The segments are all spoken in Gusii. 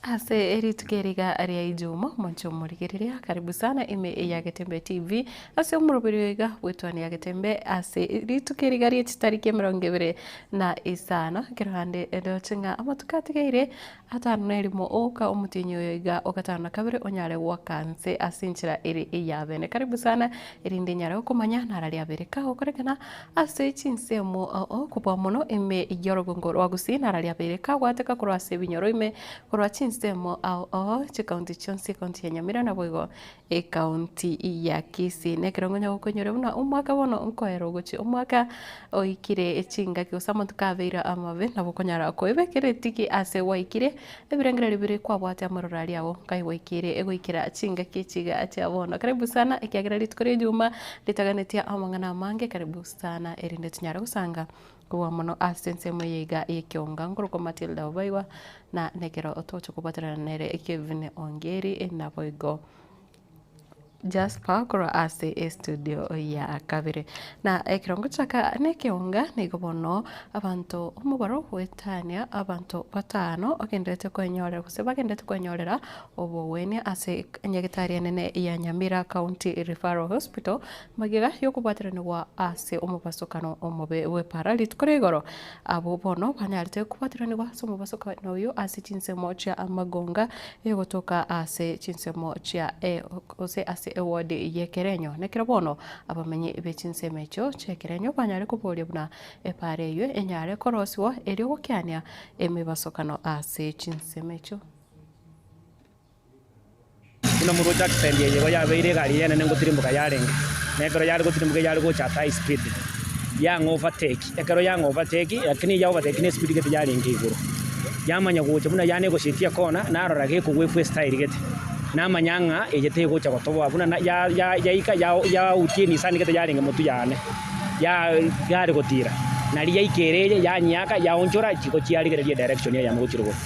Ase rituko eri iga ria Ijumaa, omonche omorigereria, karibu sana ime ya Getembe TV, ase omoroberi oyo iga bw'etwani ya Getembe ase rituko eri iga rie chitariki emerongo ebere na isano, ekero ande ndoche ng'a amatuko atigaire atano na erimo oka omotienyi oyo iga o gatano na kabere onyare goaka nse ase enchera ere eya bene. Karibu sana erinde nyare gokomanya nara riabere kagokorekana Ase chinsemo oo kobua mono ime y'orogongo rwa Gusii nararia abere kagwateka korwa ase ebinyoro ime korwa chinsemo ao oo chikaunti chionsi ekaunti ya Nyamira naboigo ekaunti ya Kisii. Nekero ngonya gokoinyora buna omwaka bono nkoera ogochia omwaka oikire chingaki gose amatuko abeire amabe nabo okonyara koebekera etiki ase gwaikire Ebirengererio biria kwabwate amaroro aria ao nkai gwaikeire goikera chingaki echi iga chia bono. Karibu sana ekiagera rituko ria ejuma ritaganetie amang'ana amange karibu sana erinde tinyare gosanga kobua mono ase ensemo eye iga y'ekeonga. Nkorokwa Matilda Obaigwa na nekero togocha kobwaterana nere Kevin Ongeri naboigo. Jasper korwa ase estudio ya kabere. Na ekero ngochaka nekeonga nigo bono abanto omobaro goetania abanto batano ogenderete kwenyorera gose bagenderete kwenyorera obogwenia ase nyagetari enene ya Nyamira County Referral Hospital magega yokobwateranigwa ase omobasokano omobe bw'epara rituko ria igoro. Abwo bono banyarete kobwateranigwa ase omobasokano oyio ase chinsemo chia amagonga egotoka ase chinsemo chia gose ase eward y'ekerenyo. Nekero bono abamenyi be chinsemo echio chi'ekerenyo banyare koboria buna epaara eyio enyare korosigwa erio gokiania emebasokano ase chinsemo echio. Buna moroche accident eye igo yabeire egari eye enene ngotirimboka yarenge, na ekero yare gotirimboka eyare gocha at high speed, yang'a overtake, ekero yang'a overtake, lakini ya overtake ne espeed gete yarenge igoro, yamanya gocha buna yane egoshetia ekona, narora gekogwa efwe estyle gete, namanya ng'a eye tegocha gotoboa buna na ya ya yaika ya yautia enisani gete yarenge motwe yane, ya yare gotira, nari yaika ere eye yanyiaka yaonchora chigo chiarigereria edirection eyemo gochia rogoro.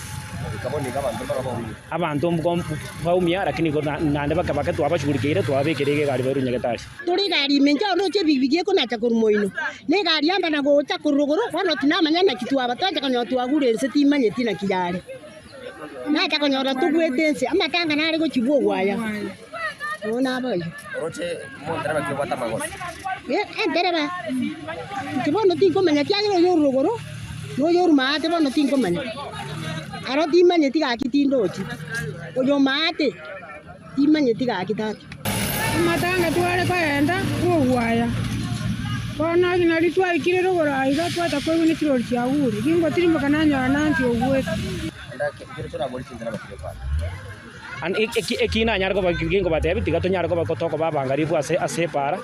Abanto mbaumia, lakini igo naende bake bake twabashugurikeire, twababekire iga egari bairwe Nyagetari. Tore egari ime inche ndoche ebigibigi ekonacha korwa moino, na egari yambana gocha korwa rogoro, bono tinamanya naki twaba, twacha konyora twagure ense timanyeti naki yare. Nacha konyora togwete ense, amatanga nare gochibwa ogwaya. Bono naboigo. Entereba, inche bono tinkomanya ekiagera oyo orure rogoro, na oyo orure maate bono tinkomanya. Aro timanyeti gaki tindochi, oyo maate timanyeti gaki tata. Amatanga tware kogenda bw'ogwaya, bono nario twaikire rogoro aiga twacha koigwa ne chirori chiagure, gingotirimboka nanyora nanche ogwete. Eki nanyare koba ginkobatebia, tiga tonyare koba tokoba abangarifu ase ase epaara,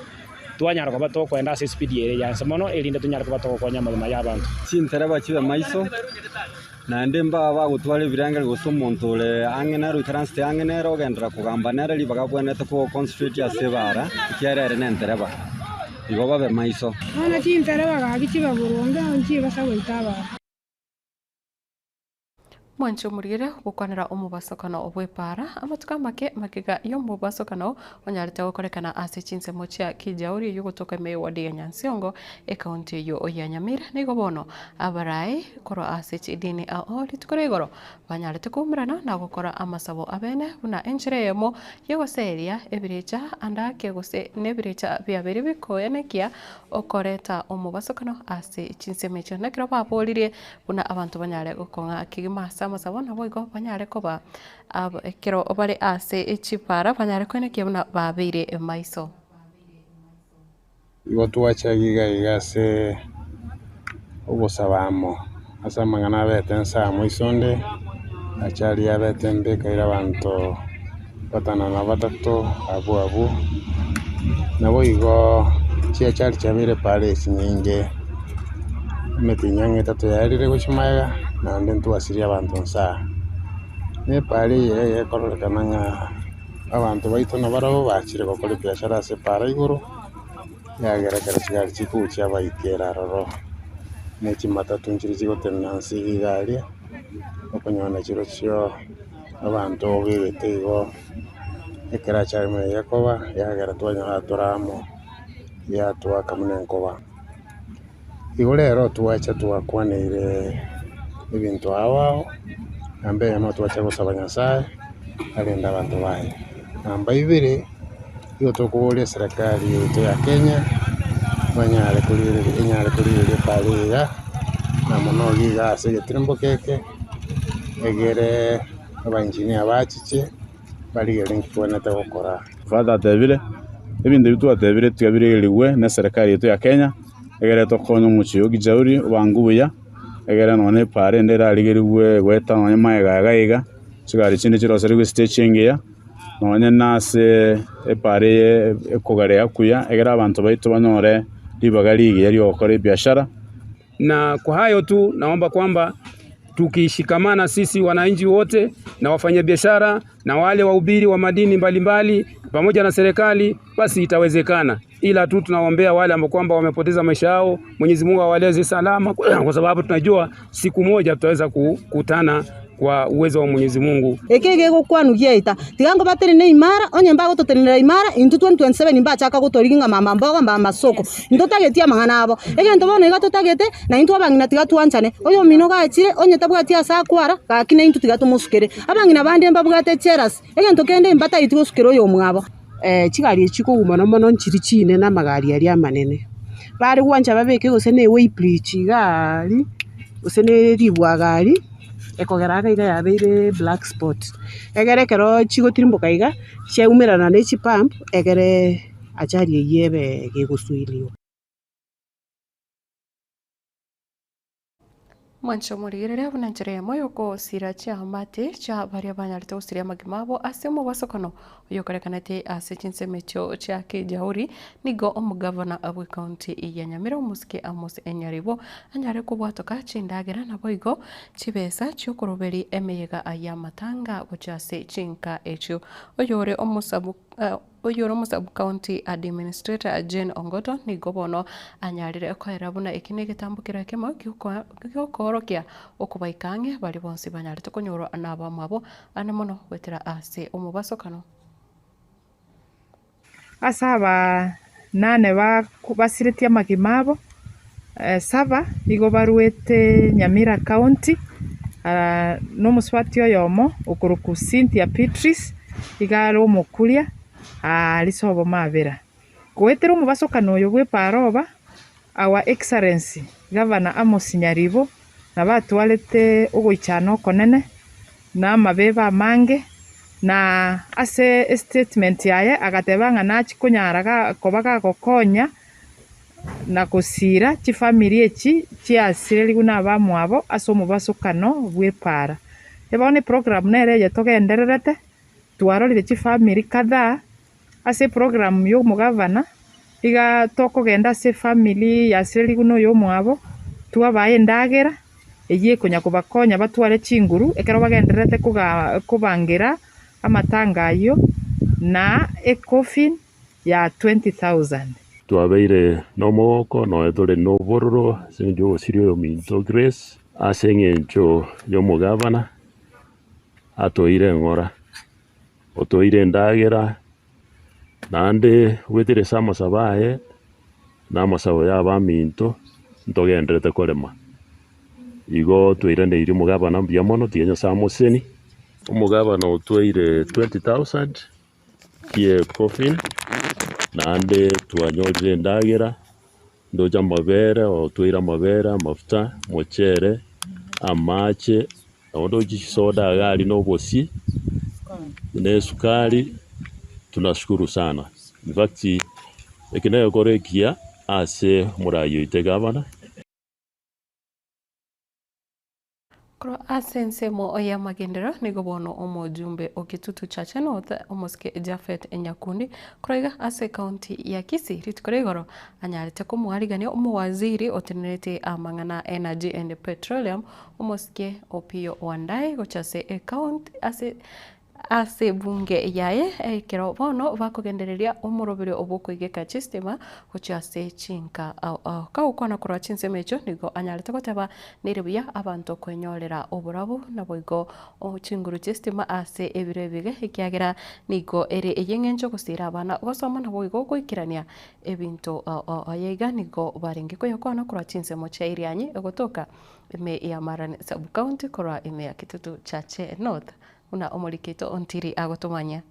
twanyara koba tokoenda ase espeed ere ya inse mono, erinde tonyare koba togokonya amagima y'abanto. Chintereba chibe maiso, naende mbaba bagotwara ebirengererio gose omonto ore ang'e nere oikaransete ang'e nere ogenderera kogamba nere ribaga abwenerete ko concentrate ase ebaara, ekiagera ere nentereba. Igo babe maiso. Bono chintereba gaki chibe boronge, nchibasa goita abanto. Mwanche omorigere gokwanera omobasokano bw'epaara, amatuko amake magega y'omobasokano onyarete gokorekana ase chinsemo chia Kijauri eyio gotoka ime y'eward ya Nyansiongo, ekaunti eyio ya Nyamira. Nigo bono abarai korwa ase chidini ao rituko ria igoro banyarete koumerana na gokora amasabo abene buna enchera eyemo y'ogoseria ebirecha ande ake gose nebirecha biabeire bikoenekia okoreta omobasokano ase chinsemo echio. Nekero baboririe Buna abanto banyare gokong'a kegima ase amasabo, naboigo banyare koba ekero bare ase chipara, banyare koenekia buna babeire maiso. Igo twacha iga iga ase ogosaba amo ase amang'ana abete nse amo isonde, achari yabete mbe ekaira abanto batano na batato abwo abwo. Naboigo chiachari chiabeire pare chinyinge, emetienyi ang'e etato yaerire gochia magega, naende ntwasirie abanto nse aa. Na epara eye egekororekana ng'a abanto baito nabarabwo bachire gokora ebiashara ase epara igoro, yagera ekero chigari chikogochia abaikera aroro, ne chimatatu nchire chigotenena nse iga iga aria, okonyora chirochio. Abanto begete igo, ekero achare buna egekoba, yagera twanyora tore amo, yatwaka buna enkoba. Igo rero twacha twakwaneire ebinto ao ao, Namba eyemo twacha gosaba Nyasaye arende abanto baye. Namba ibere, nigo tokoboria eserekari yaito ya Kenya banyare korigereria enyare korigereria epara eye iga, na mono iga ase egetiromboka eke, egere abaengineer bachiche barigererie nki tobwenerete gokora. Father atebire, Ebinto ebi twatebire tiga birigerigwe neserekari yaito ya Kenya, egere tokonye omochie o Kijauri obange buya, egere nonya epaara ende erarigerigwe goeta nonya magega iga iga, chigari chinde chiroserigwe estage engiya, nonya na ase epaara eye ekogarea kuya, egere abanto baito banyore ribaga rigiya riogokora ebiashara. Na kwa hayo tu naomba kwamba tukishikamana sisi wananchi wote na wafanyabiashara na wale wahubiri wa madini mbalimbali pamoja na serikali, basi itawezekana. Ila tu tunaombea wale ambao kwamba wamepoteza maisha yao, Mwenyezi Mungu awaleze salama, kwa sababu tunajua siku moja tutaweza kukutana kwa uwezo wa Mwenyezi Mungu. Eke gegokwanwa giaita, tiga nkobatenene imara, onye mbagototenenera imara, intwe 2027 mbachaka gotorigia ng'a mama mbogo mama soko. Intotageti amang'ana abo. Egento bono iga totagete, na intwe abang'ina tiga twanchane. Oyomino gachire, onye tabwati ase akwara, gaki na intwe tiga tomosukere. Abang'ina bande mbabwate jealous, egento kende mbatageti gosukera oyomwabo. Chigari echi chikogwa mono mono nchiria chinene amagari aria amanene. Bare gwancha babeke gose na eweighbridge iga aria, gose na eribwaga aria, ekogera iga iga yabeire black spot. Egere ekero chigotirimboka iga, chiaumerana na echipump, egere ajali eywo ebe gegosuiliwa. Mwanche omorigereria buna enchera eyemo y'ogosira chiamate chia baria banyarete gosiria amagima abo ase omobasokano oyokorekanete ase chinsemo echio chia Kijauri, nigo omogavana bw'ecounty ya Nyamira omosike Amos Nyaribo anyare kobwatoka chindagera naboigo chibesa chiokoroberia emeyega y'amatanga gochia ase chinka echio. Oyore omosabu. Oyore omosabu-county administrator Jane Ongoto nigo bono anyarire koera buna eki negetambo kera ekemo giokoorokia okobaika ang'e baria bonsi banyarete konyorwa nabamwabo ande mono goetera ase omobasokano. Ase aba nane basiretie amagima abo, saba nigo barwete Nyamira County, na omosubati oyomo okorokwa Cynthia Beatrice iga are omokuria aa risobo mabera. Goetera omobasokano oyo bw'eparoba, Our Excellency Governor Amos Nyaribo nabo atwarete ogoichana okonene na amabebe amange, na ase estatement yaye agateba ng'a nachie konyara ga koba gagokonya na gosiira chifamiri echi chiasirerigwe na abamwabo ase omobasokano bw'epaara. Bono eprogram nere eye togendererete, twarorire chifamiri kadhaa ase eprogram ya omogavana, iga tokogenda ase efamiri yasirerigwe na oyomwabo, twabaa endagera eyio ekonya kobakonya batware chinguru ekero bagendererete koga kobangera amatanga ayio na ecoffin ya 20,000. Twabeire nomogoko nonya tore nobororo ase engencho y'ogosiria oyominto Grace, ase engencho y'omogavana atoire eng'ora, otoire endagera, naende goetera ase amasabo aye na amasabo y'abaminto ntogendererete korema. Igo twairaneirie omogavana mbuya mono, tiga Nyasae amoseni. Omogavana otwaire 20,000 kie coffin, naende twanyorire endagera, ndoche amabere, otwaire amabere, amafuta, omochere, amache, nabo ndoche chisoda iga aria na obosie, na esukari, tunashukuru sana. In fact, eke negekoro ekiya ase omorai oito egavana. Korwa ase ensemo y'amagenderero nigo bono omojumbe o Kitutu Chache North omosike Japhet Nyakundi korwa iga ase ekaunti ya Kisii rituko ria igoro anyarete komoarigania omowaziri otenenerete amang'ana Energy and Petroleum omosike Opiyo Wandayi gochia ase ekaunti ase. Ase ebunge yaye, ekero bono bakogendereria omoroberio bw'okoigeka chistima gochia ase chinka ao ao. Kagokwana korwa chinsemo echio nigo anyarete goteba nere buya abanto kwenyorera oborabu naboigo chinguru chi'estima ase ebiro ebige ekiagera nigo ere ey'eng'encho gosiira abana gosoma naboigo goikerania ebinto ao ao. Aya iga nigo barenge koyakwana korwa chinsemo chia Irianyi egotoka ime ya Marani Sub-county korwa ime ya Kitutu Chache North. Buna omorikito ontiri agotomanya.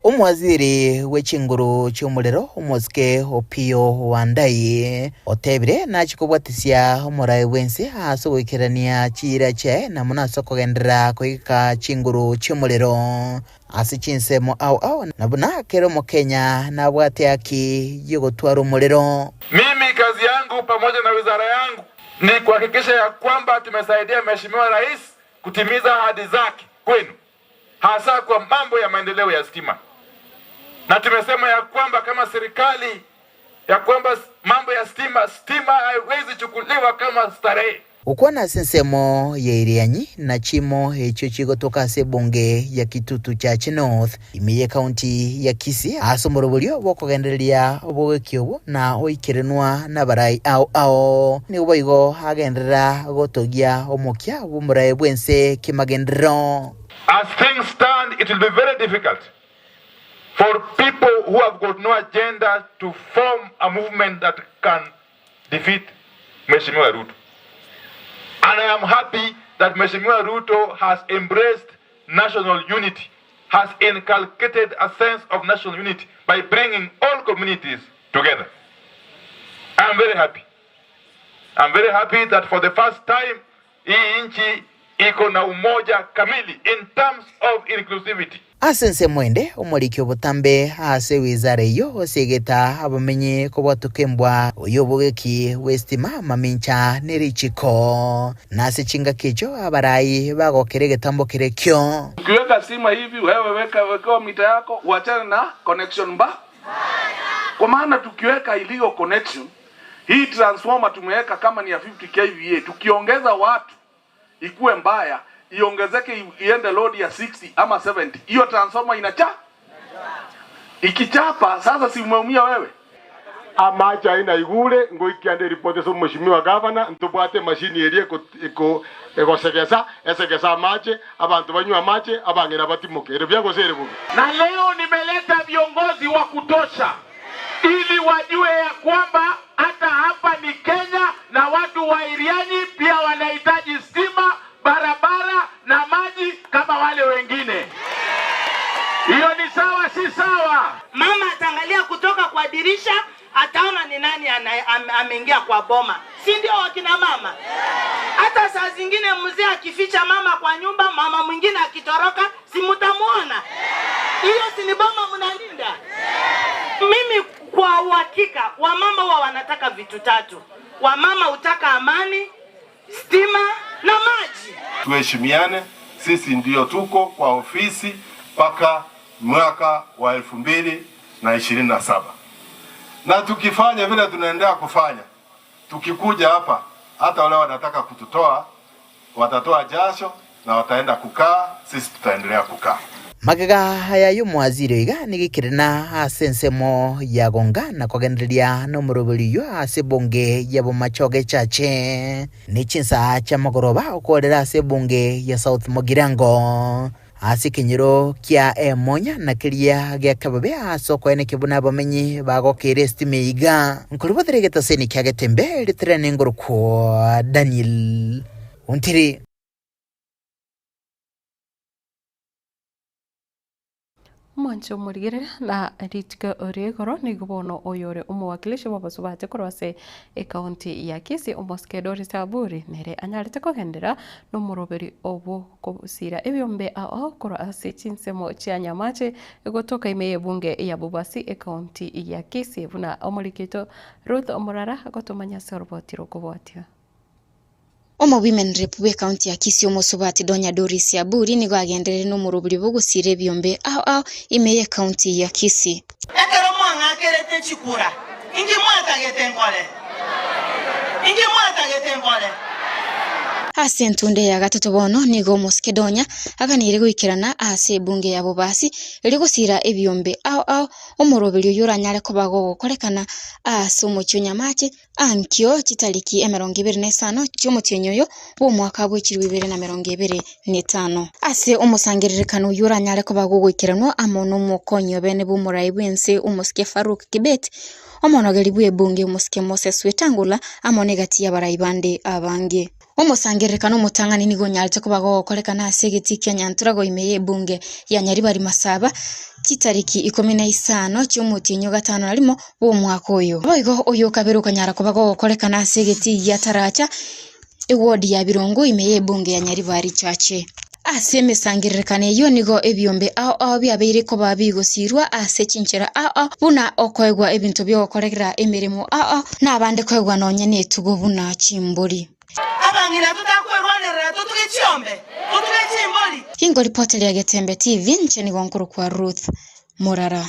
Omowaziri bwe chinguru chi'omorero omosike Opiyo Wandayi otebire nachie kobwatisia omoraai bw'ense ase ogoikerania chiira chiaye na mono ase okogenderera koigeka chinguru chi'omorero ase chinsemo ao ao na buna kera omokenya nabwate haki y'ogotwara omorero. Mimi kazi yangu pamoja na wizara yangu ni kuhakikisha ya kwamba tumesaidia Mheshimiwa Rais kutimiza ahadi zake kwenu, hasa kwa mambo ya maendeleo ya stima, na tumesema ya kwamba kama serikali ya kwamba mambo ya stima, stima haiwezi chukuliwa kama starehe. Gokwana ase ensemo ya Irianyi na chimo echio chigotoka ase ebunge ya Kitutu Chache North, ime y'ecounty ya Kisii ase omoroberio bw'okogendereria obogekia obwo na oikerenwa nabarai ao ao. Nigo boigo agenderera gotogia omokia bw'omoraai bw'ense ki'magenderero. As things stand it will be very difficult for people who have got no agenda to form a movement that can defeat Mheshimiwa Ruto. And I am happy that Mheshimiwa Ruto has embraced national unity, has inculcated a sense of national unity by bringing all communities together. I am very happy. I'm very happy that for the first time hii nchi iko na umoja kamili in terms of inclusivity. Ase ensemo ende, omoriki obotambe ase ewizara eyio osiegete abamenyi kobwatoka embwa y'obogeki bw'esitima mamincha ne richiko, na ase chingaki echio abarai bagokera egetambo kerekio. Ukiweka stima hivi wewe weka wekewa mita yako uachane na connection mba kwa maana tukiweka illegal connection hii transformer tumeweka kama ni ya 50 kVA tukiongeza watu ikuwe mbaya iongezeke iende load ya 60 ama 70 hiyo transformer inacha ikichapa sasa si umeumia wewe Amache ayio naigure, ngoikia nde eripoti ase omweshimiwa gavana, ntobwate emashini eria eko egosegesa, esegese amache, abanto banywe amache, abang'ina batimoke. Ere buya gose ere bobe? Na leo nimeleta viongozi wa kutosha ili wajue ya kwamba hata hapa ni Kenya na watu wa Irianyi pia wanahitaji stima, barabara na maji kama wale wengine. Hiyo ni sawa, si sawa? Mama ataangalia kutoka kwa dirisha, ataona ni nani ameingia kwa boma, si ndio wakina mama? Hata saa zingine mzee akificha mama kwa nyumba, mama mwingine akitoroka, si mtamuona? Hiyo si ni boma mnalinda? Mimi kwa uhakika, wamama huwa wanataka vitu tatu. Wamama hutaka amani, stima na maji. Tuheshimiane, sisi ndio tuko kwa ofisi mpaka mwaka wa 2027. Na tukifanya vile tunaendelea kufanya, tukikuja hapa, hata wale wanataka kututoa watatoa jasho na wataenda kukaa, sisi tutaendelea kukaa. Magega aya y'omwaziri oiga nigo ekerena ase ensemo ya gonga na kogendereria nomoroberi oyio ase ebunge ya Bomachoge Chache ne chinsaa chiamagoroba okorera ase ebunge ya South Mugirango ase ekenyoro kia Emonya na keria gia Kababe ase okoenekia buna abamenyi bagokeire estima iga. Nkoribotera egetaseni kia Getembe ritere nengorokwo Daniel Ontiri. Omwanche omorigereria na rituko ria igoro nigo bono oyore omowakilishi bw'abasubati korwa ase ekaunti ya Kisii omosike Doris Aburi nere anyarete kogendera nomoroberi obwo kosira ebiombe ao ao korwa ase chinsemo chia Nyamache gotoka ime y'ebunge ya Bobasi ekaunti ya Kisii buna omoriki oito Ruth Omorara agotomanya ase oroboti rokobwatia. Omo-women rep bw'ecounty ya Kisii omosubati Donya Doris Aburi nigo agenderire nomorobori bw'ogosiira ebiombe ao ao ime y'ecounty ya Kisii. Ekero mwang'akerete chikura, inki mwatagete nkore? Inki mwatagete nkore? Ase entunda ya gatato bono nigo omosike Donya aganeire goikerana ase ebunge ya Bobasi erio gosiira ebiombe ao ao omoroberio oyio oranyare koba gogokorekana ase omochie o Nyamache ankio chitariki 25 chi'omotienyi oyo bw'omwaka bwe chilifu ibere na 25. Ase omosangererekano oyio oranyare koba gogoikeranwa amo nomokonyi obene bw'omorai bw'ense omosike Farouk Kibet, omonogeri bw'ebunge omosike Moses Wetangula amo negati y'abarai bande abange. Omosangererekano omotang'ani nigo onyarete koba gogokorekana ase egetii kia Nyanturago ime y'ebunge ya Nyaribari Masaba chitariki 15 chi'omotienyi o gatano na rimo bw'omwaka oyo. Naboigo oyo o kabere okanyara koba gogokorekana ase egetii gia Taracha ewodi ya Birongo ime y'ebunge ya Nyaribari Chache. Ase emesangererekano eyio nigo ebiombe ao ao biabeire koba bigosiirwa ase chinchera ao ao, buna okoegwa ebinto bi'ogokorera emeremo ao ao, na abande koegwa nonya netugo buna chimbori. Abang'ina totakwerwanerera totuge chiombe, totuge chimbori. Ingoripoteria Getembe TV, inche nigo nkorokwa Ruth Murara.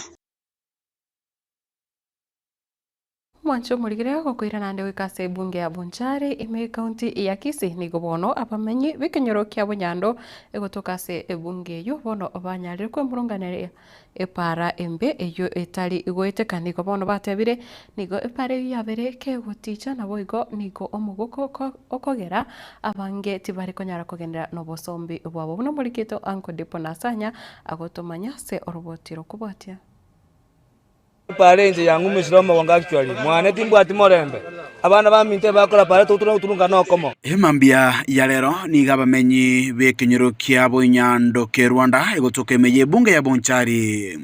Omwancho omorigere gokoirana ande goika ase ebunge ya Bonchari ime ekaunti ya Kisii nigo bono abamenyi b'ekenyoro kia Bonyando egotoka ase ebunge eyio bono banyarire kwemurunganeria epaara embe eyio etari goeteka nigo bono batebire nigo epaara eyio yabere kegoticha naboigo nigo omogoko okogera abange tibari konyara kogenderera nobosombi bwabo buna omorikito Uncle Dipo Nasanya agotomanya ase oroboti rokobwatia. Pare inche yang'umesire omogongo actually, mwane timbwati morembe, abana baminto ebakora pare togotuna goturunka nokomo. Emambia ya rero nigo abamenyi b'ekenyoro kia Boinyando Kerwanda egotoka ime y'ebunge ya Bonchari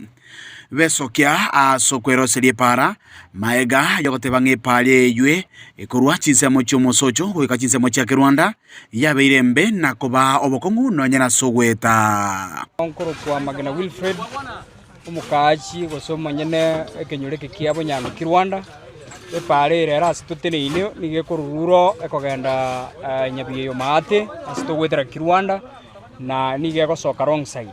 besokia ase okweroseria epaara maega yogoteba ng'a epaara eywe ekorwa chinsemo chi'omosocho goika chinsemo chia Kerwanda yabeire embe na kobaa obokong'u nonye nase ogoeta. Nkorokwa Magena Wilfred, Omokaachi gose omonyene ekenyoro eke kia Bonyango Kirwanda, epaara ere ere ase toteneine nigo ekorwa ruro ekogenda Nyabigeyo maate ase togoetera Kirwanda na nigo egosoka wrong side.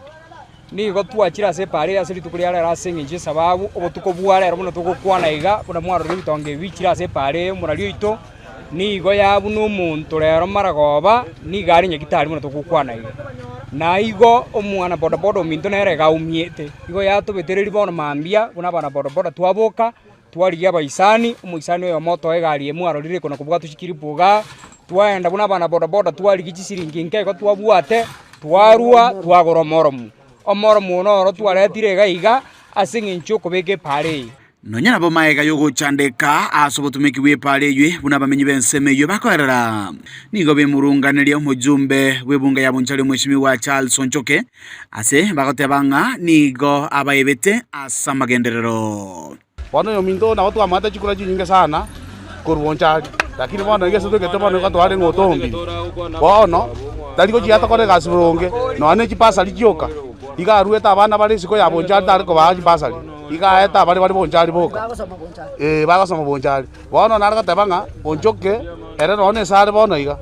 Nigo twachire ase epaara eye ase rituko ria rero ase eng'encho y'esababu, obotuko bwa rero buna togokwana iga, buna mwarorire ebitongo ebi bichire ase epaara eye omorari oito, Nigo yabuna omonto rero maragoba, nigo are nyagitari buna togokwana iga. Na igo omwana bodaboda ominto nere iga aumiete. Igo yatobetereria bono mambia buna abana bodaboda twaboka, twarigia abaisani, omoisani oyomo otoa egari eye mwarorire ekona kobwatwa chikiripu igaa, twaenda buna abana bodaboda twarigia chisiringi inke igo twabwate, twarwa twagora omoromu. Omoromu oyo noro twaretire iga iga ase eng'encho yokobeka epaara eye. Nonya nabo magega y'ogochandeka ase obotomeki bw'epaara eyio buna abamenyi b'ensemo eyio bakoerera, nigo bemurunganeria omojumbe bw'ebunga ya Bonchari Omweshimiwa Charles Onchoke ase bagoteba ng'a nigo abaebete ase amagenderero. Bono oyominto oo nabo twamanyete chikura chinyinge sana korwa Bonchari, lakini bono iga ase toigete bono iga tware ng'a otombire. Bono, tari gochia tokore egasi boronge, nonya ne chibasari chioka, iga aruete abana bare isiko ya Bonchari tare kobaa chibasari. Iga aete abare bare bonchari boka, ee, bagosoma bonchari. Bono nare goteba ng'a onchoke ere nonya nesare bono iga,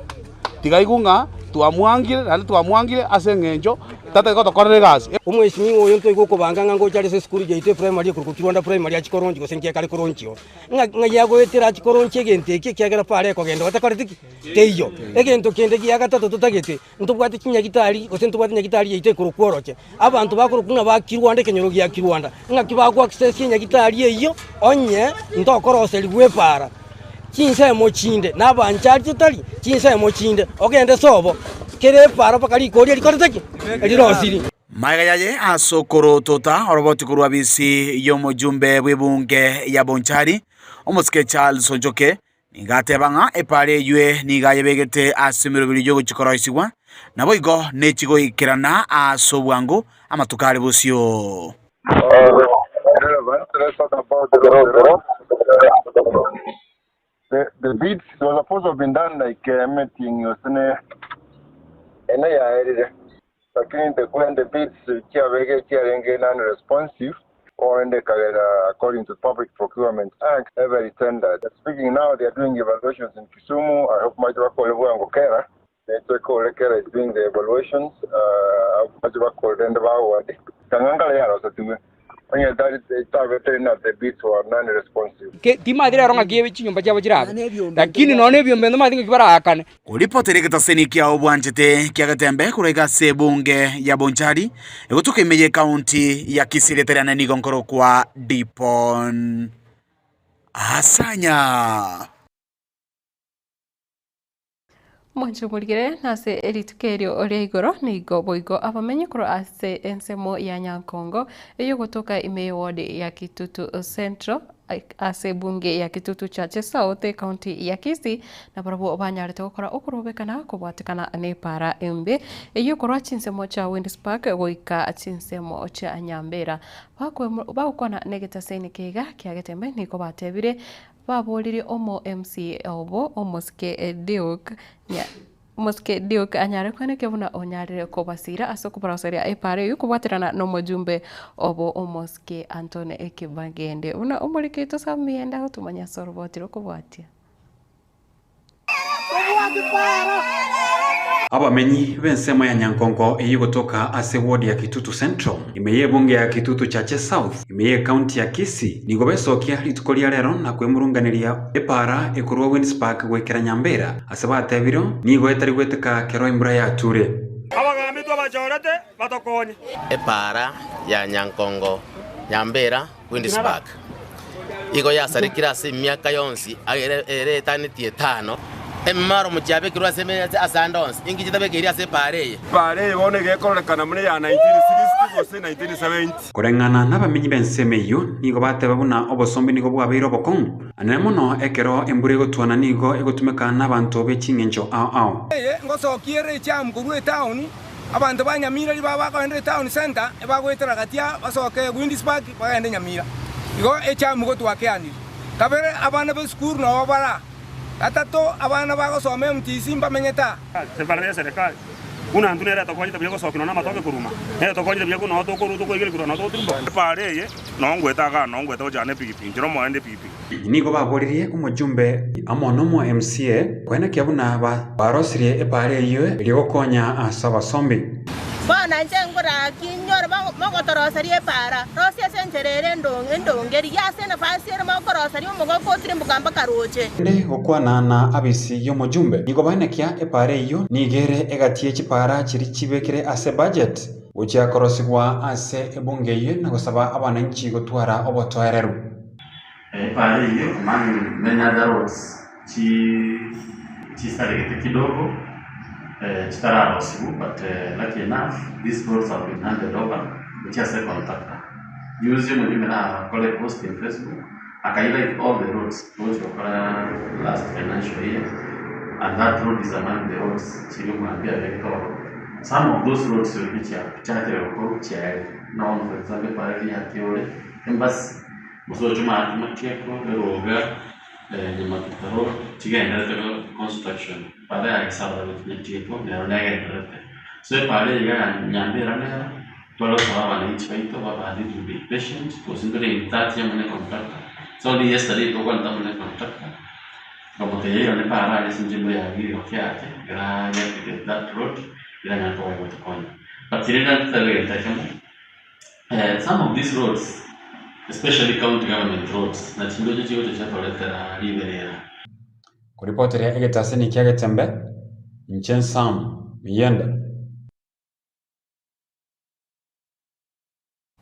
tiga aigwe ng'a twamwangire naende twamwangire ase eng'encho tatari gotokorera egasi. Omweshimiwa oyo ntoigwe okobanga ng'a ngocha are ase esukuru yaito eprimary ekorokwa Kirwanda Primary achie koronchi gose nki ekare koronchio, ng'a ng'ai agoetera achie koronchia egento eki ekiagera pare ekogenda otakoreti ki? Teiyo. Egento kende gia gatato totagete, Ntobwate chinyagitari, gose ntobwate nyagitari yaito ekorokwa oroche. Abanto bakorokwa ng'a ba Kirwanda, ekenyoro gia Kirwanda, ng'aki bagoaccessia enyagitari eyio onye ntokoroserigwa epaara. Chinsemo chinde nabanchari totari, chinsemo chinde ogende sobo, kera epaara mpaka rikori rikorete ki? Rirosiri. Magega yaye ase okorotota oroboti korwa bisi y'omojumbe bw'ebunge ya Bonchari, omosike Charles Onchoke, Nigo ateba ng'a epaara eyio nigo ayebegete ase emeroberi y'ogochia koroisigwa, naboigo nechie goikerana ase obwango amatuko are bosio. Lakini the when the bids chiabege chiarenge non responsive korende ekagera according to Public Procurement Act every tender speaking now they are doing evaluations in Kisumu I hope mache bakore bwango kera netwe kore kera is doing the evaluations uh, mache bakore rende ba award kang'angala yarosetigwe. Onye tari tabete na the bids were non-responsive. Ki timanyeti rero ng'aki ebe chinyomba chiabo chirabe, lakini nonya na ebiombe ntomanyeti ng'aki baraakane. Koripotera egetaseni kiao bwanchete kia Getembe korwa iga ase ebunge ya Bonchari, egotoka ime y'ecounty ya Kisii rieta riane nigo nkorokwa Dipon Asanya. Mwanche morigere nase rituko erio ria igoro, nigo boigo abamenyi korwa ase ensemo ya Nyankongo eyogotoka ime y'eward ya Kitutu Central ase ebunge ya Kitutu Chache South ecounty ya Kisii nabarabwo banyarete gokora okorobekana kobwatekana nepaara embe eyio korwa chinsemo chia Winds Park goika chinsemo chia Nyambera. Bagokwana negetaseni keiga kia Getembe nigo batebire Baboririe omo MCA obo omosike Duke omosike Duke anyare kwenekia buna onyarire kobasira ase okobaroseria epaara eyio kobwaterana nomojumbe obo omosike Antony Kibagende. Buna omoriki oito Sam Mienda agotomanya ase oroboti rokobwatia. Abamenyi b'ensemo ya Nyankonko eyio egotoka ase ward ya Kitutu Central, ime y'ebunge ya Kitutu Chache South, ime y'ecounty ya Kisii, nigo besokia rituko ria rero na kwemurunganeria epaara ekorwa Winds Park goikera Nyambera ase batebire nigo etari gweteka kero embura yature. Abagambi twabachorete batokonye. Epaara ya Nyankongo, Nyambera, Winds Park igo yasarekire ase emiaka yonsi ere etanetie etano. Emimaro mochiabekirwe ase ase ande onsi, inki chitabekeiri ase epaara eye? Epaara eye bono iga ekororekana buna eya 1960 gose 1970. Koreng'ana nabamenyi b'ensemo eyio nigo bateba buna obosombi nigo bwabeire obokong'u, anene mono ekero embura egotwana nigo egotumeka nabanto be ching'encho ao ao. Eye ngosokia ere echamu korwa etaoni, Abanto ba Nyamira ribaga bakoenda etown centre ebagoetera gatia basoke Winds Park bagende Nyamira. Igo echamu gotwakeanire. Kabere abana b'esukuru nobo bara. Gatato abana bagosoma MTC mbamenyete aa. Ebara ya serikali buna intwe nere etokonyete buya gosokia nonya namatoke koruma, nere etokonyete buya noo tokorwa tokoigereria korwa noo togotirimboka. Ebara eye noo ngoeta igaa noo ngoeta gochia na epigipigi, inche nomoendi epigipigi. Nigo baboririe omojumbe amo nomo MCA koenekia buna barosirie epaara eyio erio gokonya ase abasombi. Bono inche nkoraki inyore mogotoroseria epaara, rosia ase enchera ere endonge, rigia ase enafasi ere mokoroseria omogoko otirimboka mpaka roche. Naende gokwana na abisi y'omojumbe, nigo baenekia epaara eyio nigo ere egati ye chipaara chiria chibekire ase budget. Gochia korosigwa ase ebunge eyio na gosaba abananchi gotwara obotoereru. Epaara eyio among many other roads chisaregete kidogo chitararosigwa but lucky enough these roads have been handed over gochia ase econtractor. Juzi omojumbe nakore epost in facebook aka highlight all the roads togochi gokora last financial year and that road is among the roads chiria omogambi abegete ororo. Some of those roads already chiachakire gokorwa chiaerire buna bono for example epaara eria ya Kiore embassy. Mosocho maate matieko, eroga, Nyamatita road chigenderete construction, para ya Gesabara gochia Nyatieko nero negendererete. So epara eye iga ya Nyambera nero, tware gosaba abananchi baito babe a little bit patient, gose ntore in touch amo ne contractor. So only yesterday twakwanete amo ne contractor, nkamotebia eira nepara aria ase enchera yaye egokia ake, ekero areactivate that road, eranyare koba egotokonya. But rende ntoteebe egento ekemo. Some of these roads especially county government roads na chindoche chigocha chiatoretera riberera. Koripoteria egetaseni kia Getembe, inche Sam Miyenda.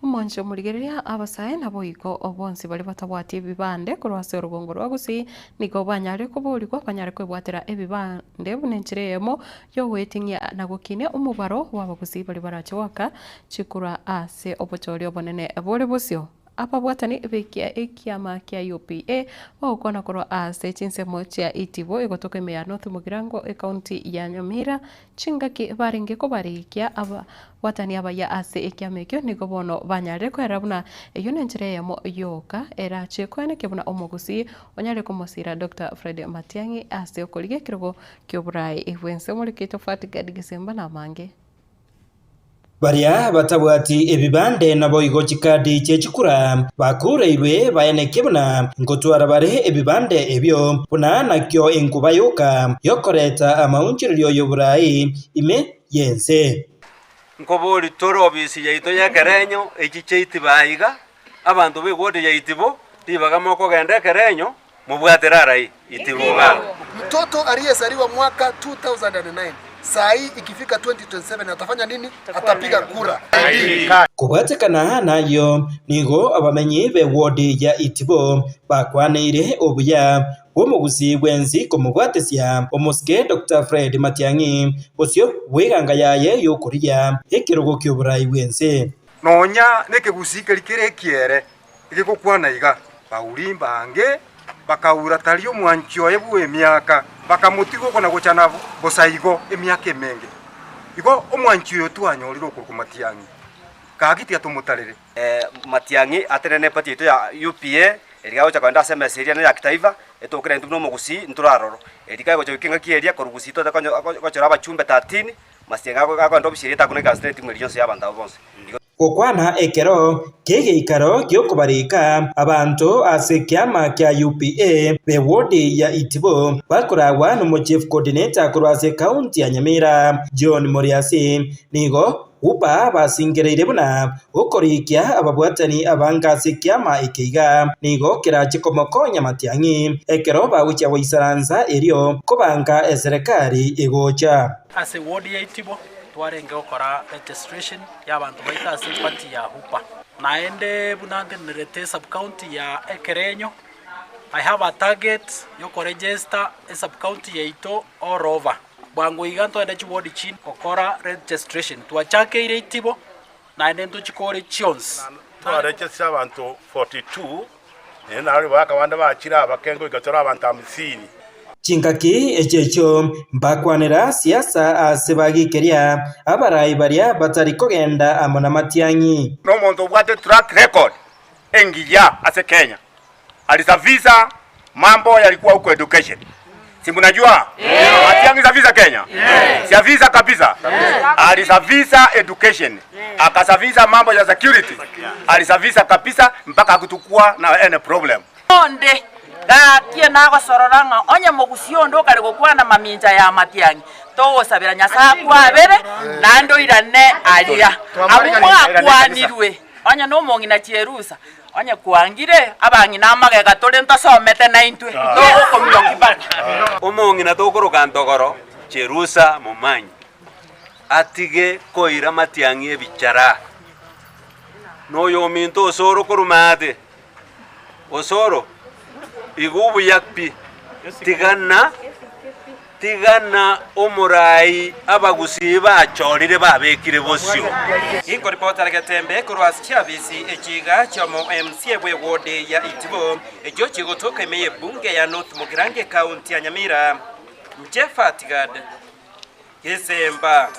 Omonche omorigereria abasae naboigo bonsi baria batabwati ebibande korwa ase orogongo rwa Gusii nigo banyare koborigwa banyare kwebwatera ebibande buna enchera eyemo y'ogoeting'ia na gokinia omobaro bw'abagusii baria barache goaka chikura ase obochori obonene bore bosio. Ababwatani b'ekia ekiama kia UPA bagokwana korwa ase chinsemo chia Itibo egotoka ime ya North Mugirango ecounty ya Nyamira chingaki barenge kobarikia ababwatani abayia ase ekiama ekio nigo bono banyarire koerera buna eyio nenchera eyemo yoka erache koenekia buna omogusii onyare komosira Doctor Fred Matiang'i ase okorigia ekerogo ki'oborai bw'ense. Omoriki oito Fatgard Gisemba namange. Baria batabwati ebibande naboigo chikadi chie chikura bakureirwe baenekie buna ngotwara bare ebibande ebio, buna nakio enkuba yoka y'okoreta amaunchorerio y'oborai ime y'ense. Nkobori tore obisi yaito y'ekerenyo, echi chiaitiba aiga. Abanto b'ewodi ya Itibo, ribaga mokogenda ekerenyo, mobwatire arai Itibo igaa. Mtoto aliyezaliwa mwaka 2009 saa hii ikifika 2027 atafanya nini? Atapiga kura. Kobwatekana nayio, nigo abamenyi b'ewodi ya Itibo bakwaneire obuya bw'omogusii bw'ensi komobwatesia omosike Doctor Fred Matiang'i bosio bw'eganga yaye y'okorigia ekerogo ki'oborai bw'ense. Nonya nekegusii keria kere ekiere egegokwana iga, Bauri mbange bakaura tari omwanchi oye bw'emiaka, bakamotiga okona-gochana bosa igo emiaka emenge. Igo omwanchi oyo twanyorire okorokwa Matiang'i, gaki tiga tomotarere. Matiang'i atenene eparty yaito ya UPA, eria agocha kogenda ase emesa eria ya kitaifa, etokere intwe buna omogusii ntore aroro. Eria kagocha goika engaki eria korwa gusii tote gochora abachumbe 13, Matiang'i akogenda ofisi eria takuna ikaranse na etimu eria yonsi ya abanto abwo bonsi. Igo. Gokwana ekero ki'egeikaro gi'okobarika abanto ase ekiama kia UPA b'ewodi ya Itibo bakoragwa nomochief coordinator korwa ase ekaunti ya Nyamira John Moriasi nigo UPA basingereire buna okorikia ababwatani abange ase ekiama eke iga nigo kerache komokonya Matiang'i ekero bagochia goisaransa erio kobanga eserekari egocha. Ase ward ya Itibo twarenge gokora registration y'abanto baito ase eparty ya UPA. Naende buna ntenerete esub-county ya Ekerenyo, I have a target yokoregister esub-county yaito all over. Bwango iga ntogende chiward chinde gokora registration. Twachakeire Itibo naende ntochikore chionsi. Twaregister abanto 42, naende nario bakabande bachire abake ngoika tore abanto hamsini. Chingaki echio echio mbakwanera siasa ase bagikeria abarai baria batari kogenda amo namatiang'i. Nomonto obwate track record engiya ase Kenya. Alisafisha mambo yalikuwa huko education. Si mnajua? Matiang'i safisha Kenya? Safisha kabisa. Alisafisha education. Akasafisha mambo ya security. Alisafisha kabisa mpaka hakutukua na any problem. Onde gaki nagosorora ng'a onye mogusia onde okare gokwana mamincha ya matiang'i, togosabera Nyasae akwabere, naende oirane aria. Abwo mwakwanirwe, onye nomong'ina chierusa, onye kwangire abang'ina amagega tore ntosomete naintwe, togokominyokia mpaka. Omong'ina tokoroka ntogoro Cherusa Momanyi atige koira matiang'i ebichara, noyominto osoro korwa maate. Osoro, igwa obuya pi, tigana tigana omorai abagusii bachorire babekire bosio. Inkoripotera Getembe korwa ase chiabisi echiga chi'omo MCA bw'ewodi ya Itibo, echio chigotoka ime y'ebunge ya North Mugirango ekaunti ya Nyamira, Inche Fatgad Gesemba.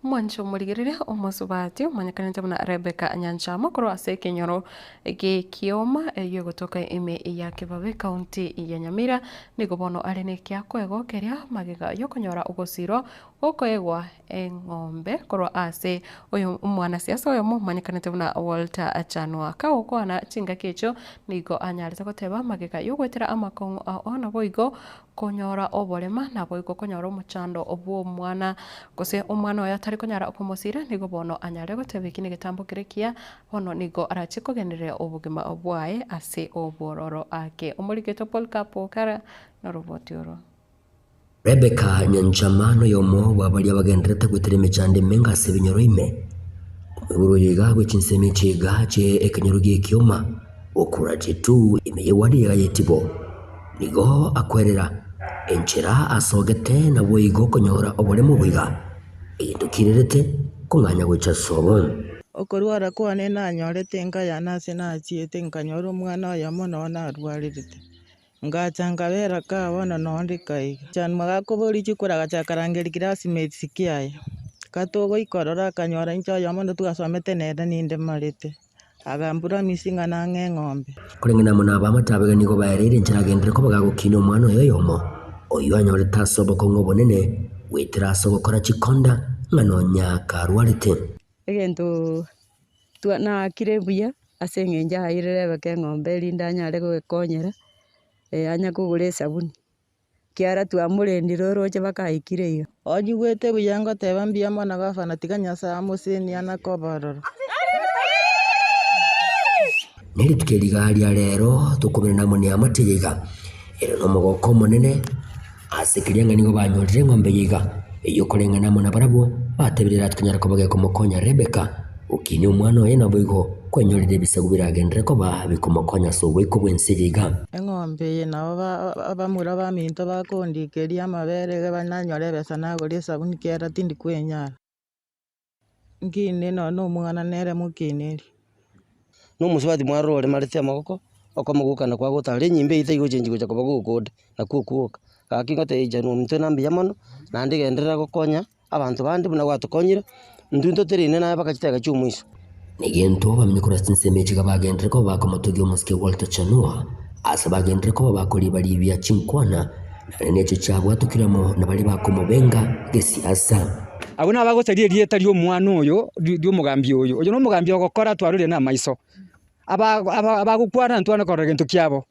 Omwancho omorigereria omosubati omanyekanete buna Rebecca Nyanchama korwa ase ekenyoro gi'ekioma eyio egotoka ime ya Kibabe ekaunti ya Nyamira nigo bono are nekiakoegokeria magega yokonyora ogosirwa gokoegwa eng'ombe korwa ase oyo omwanasiasa oyomo omanyekanete buna Walter Chanwa. Kagokwana chingaki echio nigo anyarete goteba magega yogoetera amakong'u ao naboigo Konyora oborema, naboigo konyora omochando bw'omwana, gose omwana oye atari konyara komosira, nigo bono anyare goteba eki negetambo kere ekiya, bono nigo arache kogendereria obogima bwaye ase obwororo ake. Omoriketwe Polycarp Okara noroboti oro. Rebecca Nyanchama noyomo bwa baria bagenderete goetera emechando emenge ase ebinyoro ime. Omoibori oyo iga bwe chinsemo echi iga chie ekenyoro gi'ekioma gokura chitu ime y'ewadi ya Yetibo. Nigo akwerera enchera asogete naboigo konyora oboremo boiga, egento kirerete kong'anya gocha sobo. Okorwara kwane nanyorete enka yane ase nachiete nkanyora omwana oyomo noo narwarerete, ngacha nkabera kaa bono noo ndika iga. Chanwa gakoboria chikura agacha akarangeria classmates kiaye, gatogoika ororo akanyora inche oyomo ndo twasomete nere ninde marete. Agambura-misi ng'a nang'e eng'ombe. Koreng'ana amo nabamate abega nigo baereire enchera agenderere koba gagokina omwana oye oyomo, oyio anyorete ase obokong'u obonene goetera ase ogokora chikonda, ng'a nonya karwarete. Egento twa naakire buya ase eng'encho airire Rebecca eng'ombe erinde anyare goekonyera, anya kogora esabuni. Kiara twamorendire oroche bakaikire iga. Onyigwete buya ngoteba mbuya mono gavana tiga Nyasae amosenie ana koba ororo. Ne rituko eri iga ria rero tokoberana amo neamate eye iga, ere nomogoko omonene ase keria ng'a nigo banyorire eng'ombe eye iga, eyio koreng'ana amo nabarabwo, batebire eratonyare koba gekomokonya Rebeka gokinia omwana oye naboigo kwenyorera ebisaku biragenderere koba bikomokonya ase oboiko bw'ense eye iga. Eng'ombe eye nabo abamura baminto bakondikeria amabere iga nanyore ebesa nagore esabuni kera tindi kwenyara. Nkine nonya na omwana nere mokineri. Na omosubati mwarora oremarete amagoko, okomogokana kwa gotara enyimba eyio taigochenchia gocha koba gokonda, nakwo okwoka. Gaki ngotebia inche omonto na mbuya mono, naende genderera gokonya abanto bande buna gwatokonyire, intwe ntotereine naye mpaka chidakika chia omoiso. Negento bamenye korwa ase chinsemo echi iga bagenderere koba bakomotogia omosike Walter Chanua, ase bagenderere koba bakoriba-ribia chinkwana, naende nechio chiabwatokire amo na baria bakomobenga gesiasa. Abwo nabagosaria erieta ri'omwana oyo, ri'omogambi oyo. Oyo nomogambi ogokora twarorire namaiso. Aba aba abagokwana ntwane korora gento kiabo,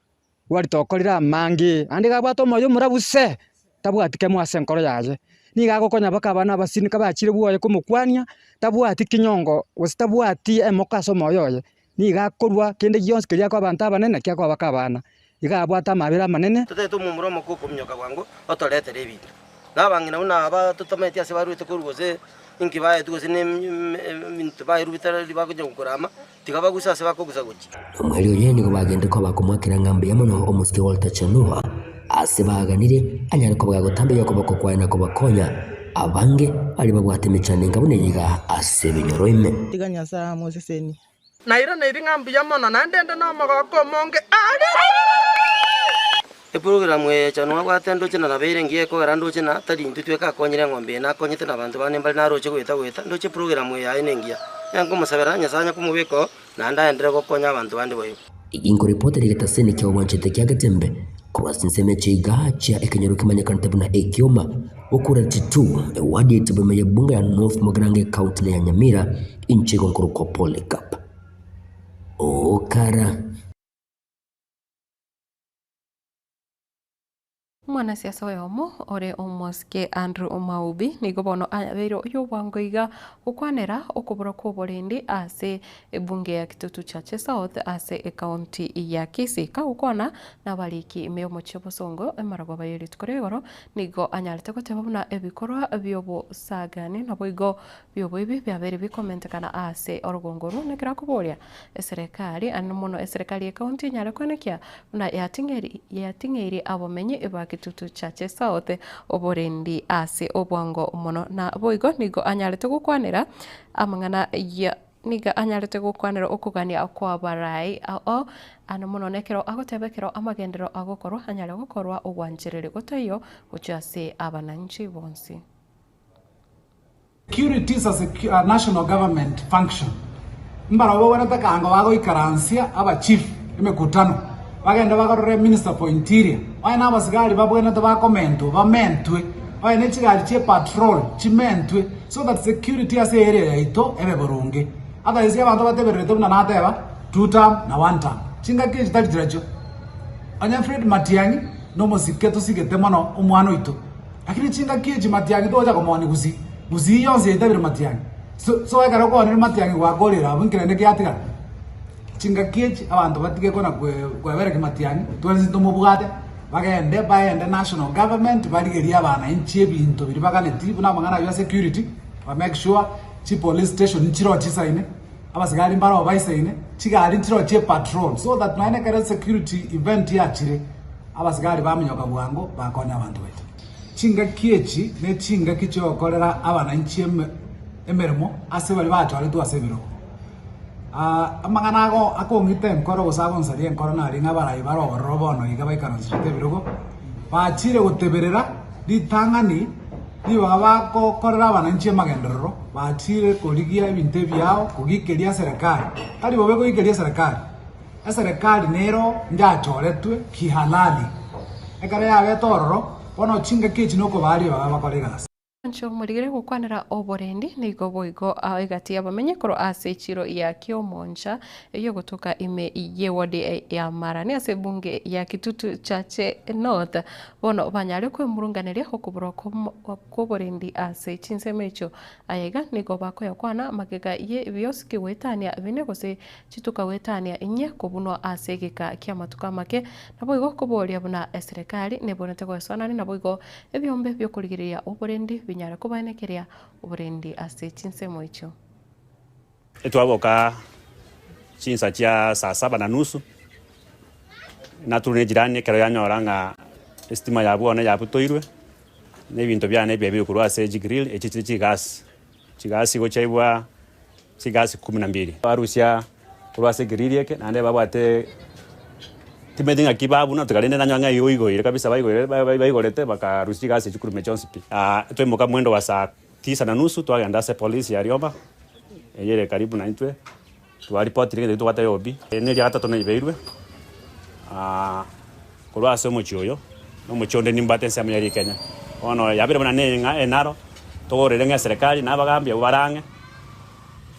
gwaritokorire amange, naende iga abwate omoyo omorabu se, tabwati kemo ase enkoro yaye. Nigo agokonya mpaka abana abasini kabachire bwoye komokwania, tabwati kinyongo gose tabwati emoko ase omoyo oye, nigo akorwa kende gionsi keria akoa abanto abanene naki akoa baka abana. Iga abwate amabera amanene. Totagete omomura omoke okominyoka bwango otoretere ebinto. Na abang'ina buna aba totamanyeti ase barwete korwa gose inki baetwe gose ne ebinto baerwe bitari bagocha gokorama, tiga baguse ase bakogusa gochia. Omweri oye nigo bagenderete koba bakomoakera ng'a mbuya mono omosike Walter Chanua ase baaganire anyare koba gagotambia okoboko kwaye na kobakonya abange baria babwate emechando enga buna eye iga ase ebinyoro ime. Tiga Nyasae amosesenie. Nairaneiri ng'a mbuya mono, naende inde nomogooko omonge. Eprogramu eye ya Chanua abwate ndoche na nabeire engiya ekogera ndoche na tari intwe tweka akonyire eng'ombe eye nakonyete na abanto bande mbare naroche goeta goeta ndoche eprogramu eye yaye nengiya. Nkomosabera Nyasae anye komobeka oo naende aenderere gokonya abanto bande boigo. Inkoripotera egetaseni kia obwanchete kia Getembe korwa ase ensemo eche iga chia ekenyoro kemanyekanete buna Ekioma, Bokura Titu, ewadi ya Itibo ime y'ebunge ya North Mugirango ecounty ya Nyamira, inche igo nkorokwa Polycarp Okara. Omwanasiasa oyomo ore omosike Andrew Maubi nigo bono abeire oyobwango iga gokwanera okobora kw'oborendi ase ebunge ya Kitutu Chache South ase ecounty ya Kisii. Kagokwana nabariki ime y'omochie Bosongo emarogoba ye rituko ria igoro nigo anyarete goteba buna ebikorwa bi'obosagani naboigo bi'oboibi biabeire bikomentekana ase orogongo orwo nekero akoboria Eserekari, aande mono eserekari y'ecounty enyare koenekia buna yating'eirie abamenyi ba Kitutu Chache South oborendi ase obwango mono. Na boigo nigo anyarete gokwanera amang'ana ya nigo anyarete gokwanera okogania kw'abarai ao aande mono nekero agoteba ekero amagenderero agokorwa anyare gokorwa ogwanchereria gotaiyo gochia ase abananchi bonsi. Security is a national government function. Mbarabwo babwenerete kaango bagoikaransia aba chief emekutano bagende bagarore minister for interior onye na abasigari babwenerete bakomentwa bamentwe onye ne chigari chie patrol chimentwe so that security ase area yaito ebe boronge. Otherwise abanto batebererete buna nateba two term na one term chingaki echi tari chirachio. Onye Fred Matiang'i nomosike tosigete mono omwana oito. Lakini chingaki echi matiang'i togocha komoonia gusii, gusii yonsi yaitabire matiang'i. So so ekero okoonire matiang'i gwakorire abwo inki rende kiatigara? Chingaki echi abanto batige kona kwe kweberekia matiang'i, twensi ntomobwate, bagende baende national government barigerie abananchi ebinto biria baganetie buna amang'ana aywo a security, ba make sure chipolice station nchiroo chisaine, abasigari mbaroo baisaine, chigari nchiroo chie patrol so that nonya ekero security event yachire. Abasigari baminyoka bwango bakonya abanto baito. Chingaki echi nechingaki chiogokorera abananchi emeremo ase baria bachoretwe ase ebirogo. Amang'ana ago akong'ita enkoro gose agonsaria enkoro naria ng'a abarai bare ororo bono iga baikaranserete ebirogo, bachire goteberera ritang'ani ribaga bagokorera abananchi amagenderero, bachire korigia ebinto ebiao kogikeria eserekari. Tari bobe kogikeria eserekari. Eserekari nero njachoretwe kihalali, ekero yabete ororo, bono chingaki echi nokobaaria babe bakore egasi. Inche omorigere gokwanera oborendi nigo boigo egati y'abamenyi korwa ase echiro ya Kiomoncha eyio egotoka ime y'eward ya Marani ase ebunge ya Kitutu Chache North bono banyare kwemurunganeria okoborwa kw'oborendi ase chinsemo echio. Aya iga nigo bakoyakwana magega ye ebiosiki goetania bine gose chituka goetania inye kobunwa ase egeka ki'amatuko amake naboigo koboria buna eserekari nebwenerete goesoanania naboigo Ebiombe bi'okorigereria oborendi binyare kobaenekeria oborendi ase chinsemo echio. Etwaboka chinsa chia saa saba na nusu, naturwa ne ejirani ekero yanyora ng'a estima ya bwono yabutoirwe, na ebinto biane ebiya bire korwa ase chigrill echi chire chigasi, chigasi igo chiaibwa chigasi kumi na mbili. Barusia korwa ase egrili eke naende babwate timanyeti ng'aki babuna tiga rende nanyora ng'a igo igoire kabisa baigoire baigorete bakarusia chigasi echio korwa ime chionsi pi. Twaimoka mwendo wa saa tisa na nusu twagenda ase polisi ya Rioba eyio ere karibu naintwe, twaripotire egento ekio tobwate OB. Eri neria gatato naibeirwe korwa ase omochie oyo, na omochie onde nimbwate ensemo ya rikenya. Bono yabeire buna neng'a enaro, togorere ng'a eserekari na abagambi abwo bare ang'e,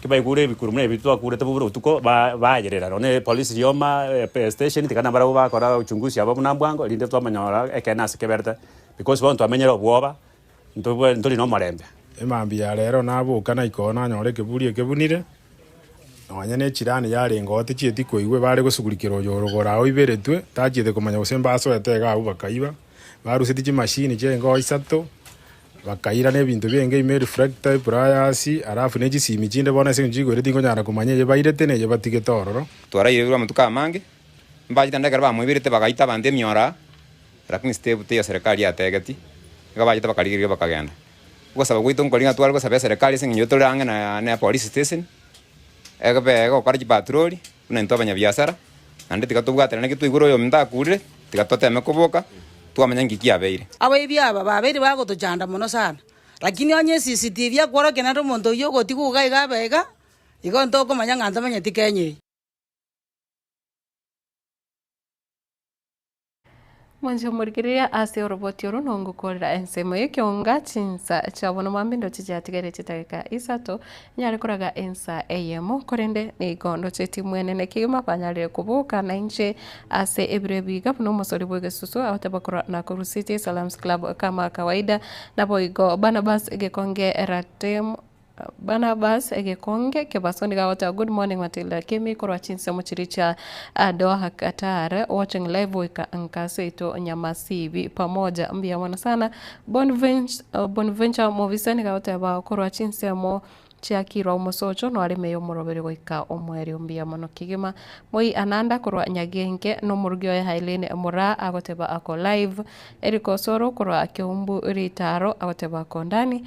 ki baigure ebikuro buna ebi twakurete buna botuko, ba- bayerera nonye polisi rioma station tiga nabarabwo bakora uchunguzi yabo buna mbwango, erinde twamanyora ekeene ase keberete, because bono twamenyire obwoba, ntobwe ntori na omorembe. Emambia ya rero naboka naika oo nanyora ekeburi ekebunire, Nonya ne chirani yarenge oo tichieti koigwa ebare gosugurikera oyo orogoro ao oiberetwe, tachiete komanya gose mbasoete iga abwo bakaiba. Barusetie chimashini chiaenge oo isato, bakaira na ebinto biaenge ime reflector, epliers, alafu ne chisimi chinde bono ase eng'encho chigoire tinkonyara komanya eye bairete na eye batigete ororo. Twarairerwe amatuko amange, mbachete naende ekero bamoiberete bagaita abanto emioro aa, lakini step teiyo serikali yategetie, nigo bachete bakarigereria bakagenda. Ogosaba gwaito nkori ng'a tware gosaba eserekari ase eng'encho tore ang'e na na police station, ebe egokora chipatroli, buna intwe abanyabiasara, naende tiga tobwaterane ki twaigure oyominto akurire, tiga toteme koboka, twamanya nki kiabeire. Abaibi aba babeire bagotochanda mono sana, lakini onye eCCTV akworokia naende omonto oyio ogotigwa iga iga abe iga, igo ntokomanya ng'a ntomanyeti Kenya eye. Mwanche omorigereria ase oroboti oro nongokorera ensemo y'ekeonga chinsa chia bono mambia ndoche chiatigaire chidageka isato nyare koraga ensa eyemo korende nigo ndoche timu enene kegima banyarire koboka nainche ase ebiro ebi iga buna omosori bw'egesusu agoteba korwa Nakuru City Salams Club kama kawaida naboigo Barnabas Gekonge Ratem Barnabas egekonge kebaso nigo agoteba good morning Matilda Kimi korwa chinsemo chiria chia Doha Qatar watching live goika nka seito Nyamasibi pamoja mbuya mono sana Bonventure Mobisa nigo agoteba korwa chinsemo chia Kirwa Omosocho noareme yomoroberi goika omoerio mbuya mono kegima Moi Ananda korwa Nyagenke nomorugi oye Hailene Moraa agoteba ako live Eric Osoro korwa Keumbu Ritaro agoteba ako ndani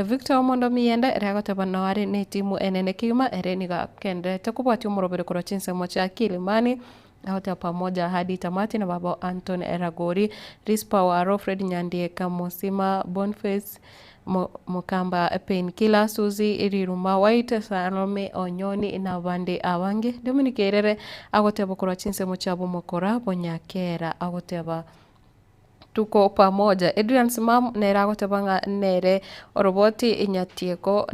Victor Omondo Miyenda ere agoteba nao are netimu enene kegima ere nigo agendererete kobwatia omoroberi korwa chinsemo chia Kilimani agoteba pamoja hadi tamati na baba Anton Ragori, Risper Waro, Fred Nyandieka, Mosima Bonface, Mokamba Pain Killer, Suzy Riruma White, Salome Onyoni na abande abange. Dominic Erere agoteba korwa chinsemo chia Bomokora Bonyakera agoteba Tuko pamoja. Adrian Simam nere agoteba ng'a nere oroboti Nyatieko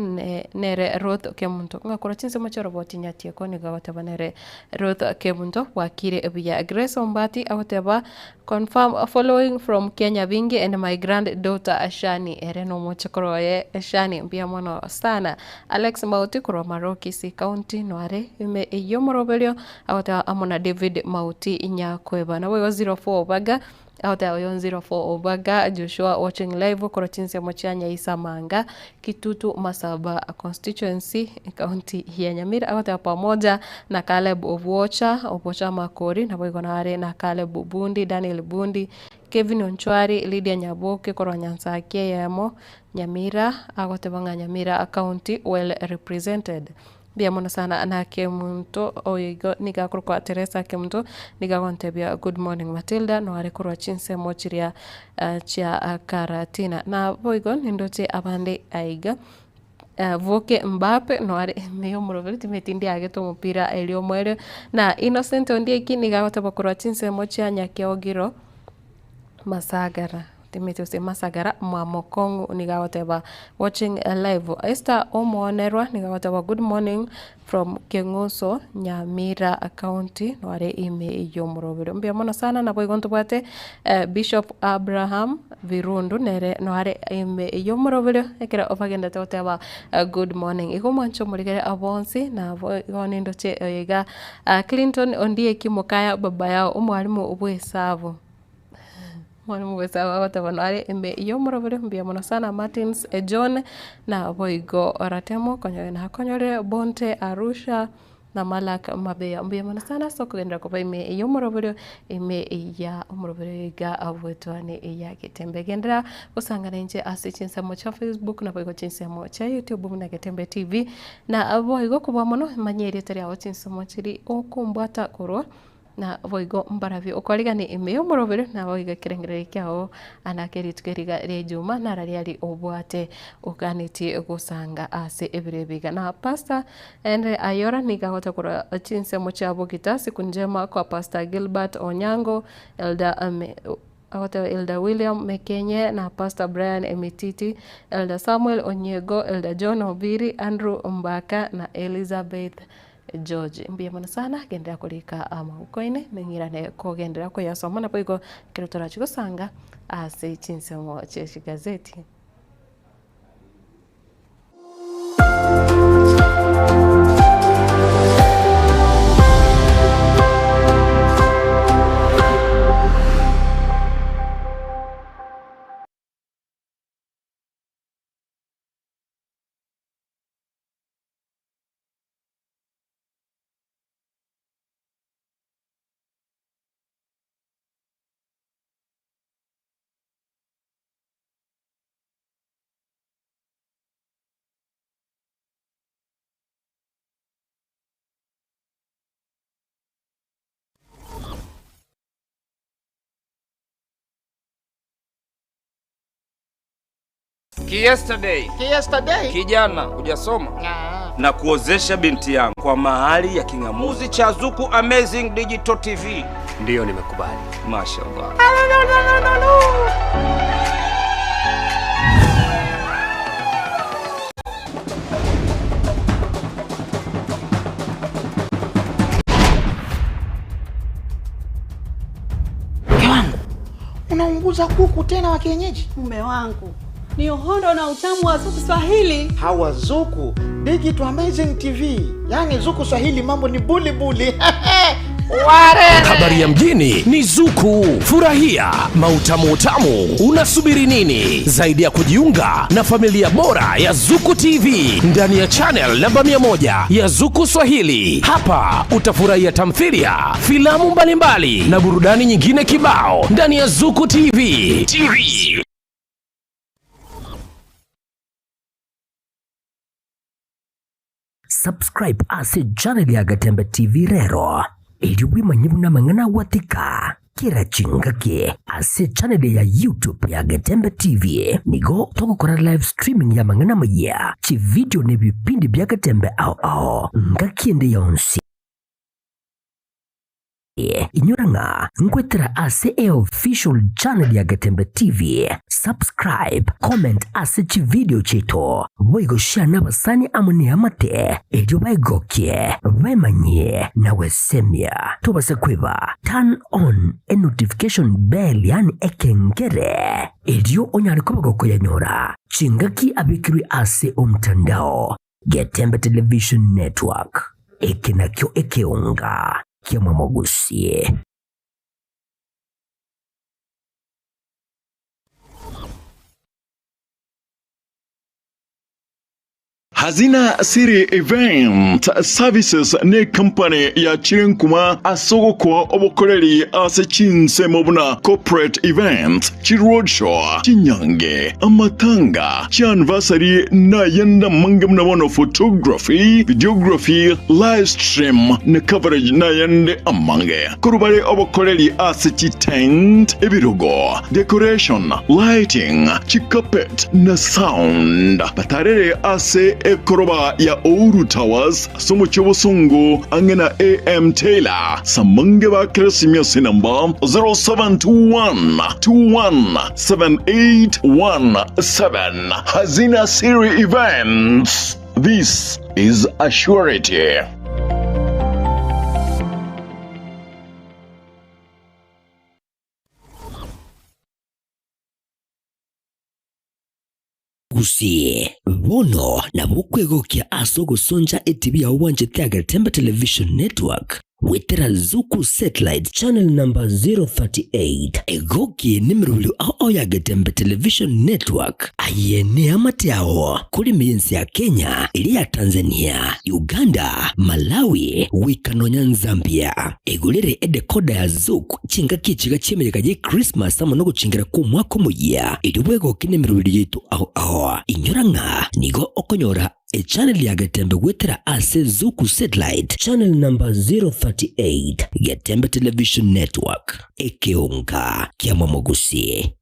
nere Ruth Kemunto. Ng'a korwa chinsemo chi'oroboti Nyatieko nigo agoteba nere Ruth Kemunto bwakire buya. Grace Ombati agoteba confirm following from Kenya Bingi and my grand daughter Shani ere nomochokoro oye Shani mbuya mono sana. Alex Mauti korwa Maroo Kisii County noare ime y'omoroberio Agoteba amo na David Mauti Nyakweba. Naboigo 04 Obaga, agoteba oyo 04 Obaga Joshua watching live korwa chinsemo chia Nyaisamanga, Kitutu Masaba constituency, county ya Nyamira. Agoteba pamoja na Caleb Obwocha, Obwocha Makori, naboigo nare na Caleb Bundi, Daniel Bundi, Kevin Onchwari, Lydia Nyaboke korwa Nyansakia eyemo, Nyamira, agoteba ng'a Nyamira county well represented. Mbuya mono sana na Kemunto oyo igo nigo akorokwa Teresa Kemunto, nigo agontebia good morning Matilda, noare korwa chinsemo chiria chia Karatina. Naboigo nindoche abande aiga, Voke Mbappe noare ime yomoroberi timanyeti ndiagete omopira erio omoerio, na Innocent Ondieki nigo agoteba korwa chinsemo chia Nyakeogiro Masagara. Timothy ase Masagara Mwamokong'u nigo agoteba watching live. Esther Omoonerwa nigo agoteba good morning from Keng'uso Nyamira county noare ime y'omoroberi. Mbuya mono sana naboigo ntobwate Bishop Abraham Birundu nere noare ime y'omoroberi ekero obagendete goteba good morning. Igo mwanche omorigere bonsi nabo igo nindoche oyo iga Clinton Ondieki Mokaya baba yao omwalimu bw'esabu. Omwalimu bw'esabu agoteba noare ime y'omoroberi mbuya mono sana Martins John naboigo Ratemo konyora nakonyorire Bonte Arusha na Malak Mabeya mbuya mono sana ase okogenderera koba ime y'omoroberi ime ya omoroberi iga bwetwane ya Getembe. Genderera gosangana inche ase chinsemo chia Facebook naboigo chinsemo chia YouTube buna Getembe TV na boigo kobua mono manya erieta riao chinsemo chiri okombwata korwa na boigo mbarabio okoarigania ime y'omoroberi naboigo ekerengererio kiao anake rituko eriga ria ejuma nara riari obwate oganetie gosanga ase ebiro ebi iga. Na Pastor Henry Ayora nigo agocha korwa chinsemo chia Bogita, siku njema kwa Pastor Gilbert Onyango, Elder agoteba Elder William Mekenye na Pastor Brian Emititi, Elder Samuel Onyego, Elder John Obiri, Andrew Mbaka na Elizabeth George. Mbuya mono sana, genderera korika amauko aine, ning'irane kogenderera koyasoma naboigo ekero torachi gosanga ase chinsemo chie chigazeti. Ki yesterday. Kijana hujasoma na kuozesha binti yangu kwa mahali ya king'amuzi cha Zuku Amazing Digital TV. Ndiyo, nimekubali. Mashallah. Mke wangu, unaunguza kuku tena wa kienyeji? Mume wangu ni uhondo na utamu wa Zuku Swahili. Hawa Zuku Digital Amazing TV, yaani Zuku Swahili mambo ni buli buli. Ware. Habari ya mjini ni Zuku. Furahia mautamu utamu. Unasubiri nini zaidi ya kujiunga na familia bora ya Zuku TV ndani ya channel namba 100 ya Zuku Swahili? Hapa utafurahia tamthilia, filamu mbalimbali na burudani nyingine kibao ndani ya Zuku TV. TV. Subscribe ase channel ya Gatembe TV rero erio bwimanye buna amang'ana agwatika kera chingaki ase channel ya YouTube ya Gatembe TV nigo togokora live streaming ya amang'ana amaya chivideo na ebipindi bia Gatembe ao ao ngaki ende yonsi. Inyora ng'a nkwetera ase e official channel ya Getembe TV. Subscribe, comment ase chivideo chiaito, boigo share nabasani amo neamate erio baegokie, baemanyie na gwesemia. Tobase kweba turn on e notification bell yaani ekengere erio onyare koba gokoyanyora chingaki abekirwe ase omtandao. Getembe Television Network, eke nakio ekeonga kiamwamogusie. Hazina City Event Services ne company ya chirenkuma ase ogokoa obokoreri ase chinsemo buna corporate events, chiroadshow, chinyange, amatanga, chianniversary na ayande amange buna bono photography, videography, live stream na coverage na ayande amange. Korwa bare obokoreri ase chitent, ebirogo, decoration, lighting, chicarpet na sound. Batarere ase. ekoroba ya Ouru Towers ase omochie obosongo ang'e na AM Taylor. Samange ba Keresimia ase enamba 0721 21 7817. Hazina Siri Events. This is a surety. Gusii, bono nabo okwegokia ase ogosoncha etibi yao bwanchete Agetembe Television Network goetera Zuku Satellite channel number 038. Egokie nemerobio ao ao ya Getembe Television Network. Aye neamate ao kore ime y'ense ya Kenya, eria ya Tanzania, Uganda, Malawi, goika nonya Nzambia. Egorere edecoder ya Zuku chingaki echiga chi'emeyega ye Christmas amo nogochingera kw'omwaka omoyia, erio bwegoke nemerobio yaito ao ao. Inyora ng'a nigo okonyora Echannel ya Getembe goetera ase Zuku Satellite channel number 038, Getembe Television Network, ekeonga ki'amamogusi.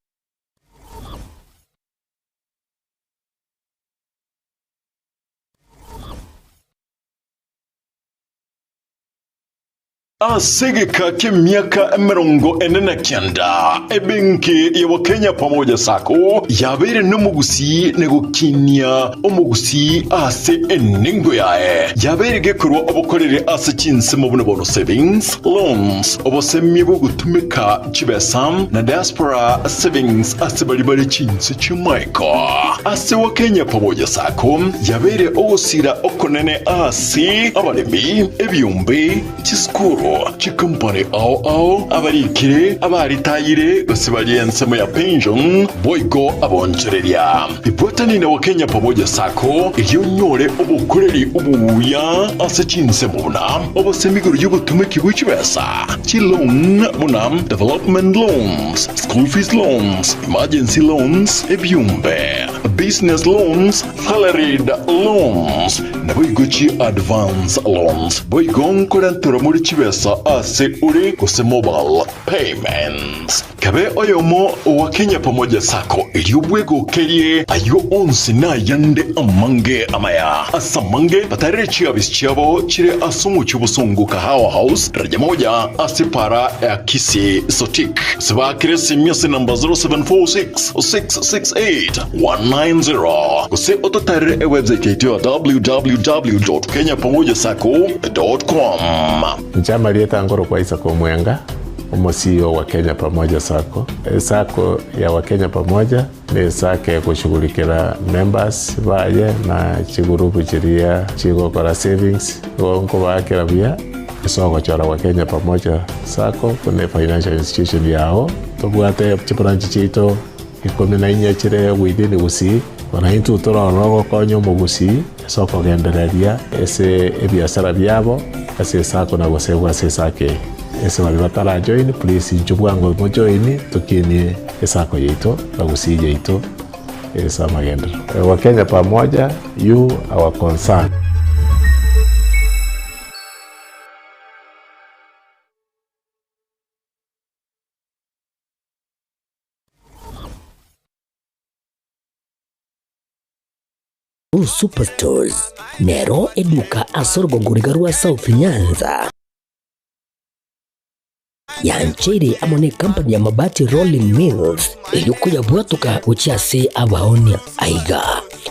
Ase egeka ki'emiaka 49, ebenki ya Wakenya Pamoja Sacco yabeire nomogusii na gokinia omogusii ase enengo yaye. Yabeire gekorwa obokoreri ase chinsemo buna bono savings, loans, obosemia bw'ogotumeka chibesa na diaspora savings ase baria bare chinse chi'amaiko. Ase Wakenya Pamoja Sacco yabeire ogosira okonene ase abaremi, ebiombe, Chisukuru, chikompani ao ao, abarikire, abaritayire, gose baria ensemo ya pension, boigo abonchoreria. Ibwatani na Wakenya Pamoja Sacco erio onyore obokoreri obuya ase chinsemo buna obosemi igoro y'obotomeki bwe chibesa, chiloan buna development loans, school fees loans, emergency loans, ebiombe, business loans, Salaried loans, naboigo chi advance loans, boigo nkorenterwa more chibesa ase ore gose mobile payments. Kabe oyomo owa Kenya Pamoja Sacco erio bwegokerie ayio onsi nayande amange amaya. Ase amange batarere chiabisi chiabo chire ase omochie obosongo Kahawa House, daraja moja ase para ya Kisii Sotik. Gose baakere esimi ase namba 0746 668 190 gose ototarere ewebsite yaito ya www.kenyapamojasacco.com. Inche amarieta nkorokwa Isaac Omwenga, omo CEO wa Kenya Pamoja Sacco. Esacco ya Wakenya Pamoja ne esacco egoshughulikera members baye na chigurupu chiria chigokora savings, igo nkobaakera buya ase ogochora Wakenya Pamoja Sacco buna efinancial institution yao. Tobwate chibranch chiaito Ikomi na inye chire within Gusii, bono intwe torore ogokonya omogusii ase okogendereria ase ebiasara biabo ase esako na gosegwa ase esako eye. Ase baria batarajoin please inchuo bwango mojoin tokinie esako yaito na Gusii yaito ase amagenderero. Wakenya pamoja, you our concern. Superstores nero eduka ase orogongo riga rwa South Nyanza yancheire amo ne company ya Mabati Rolling Mills erio koyabwatoka gochia ase abaonia. Aiga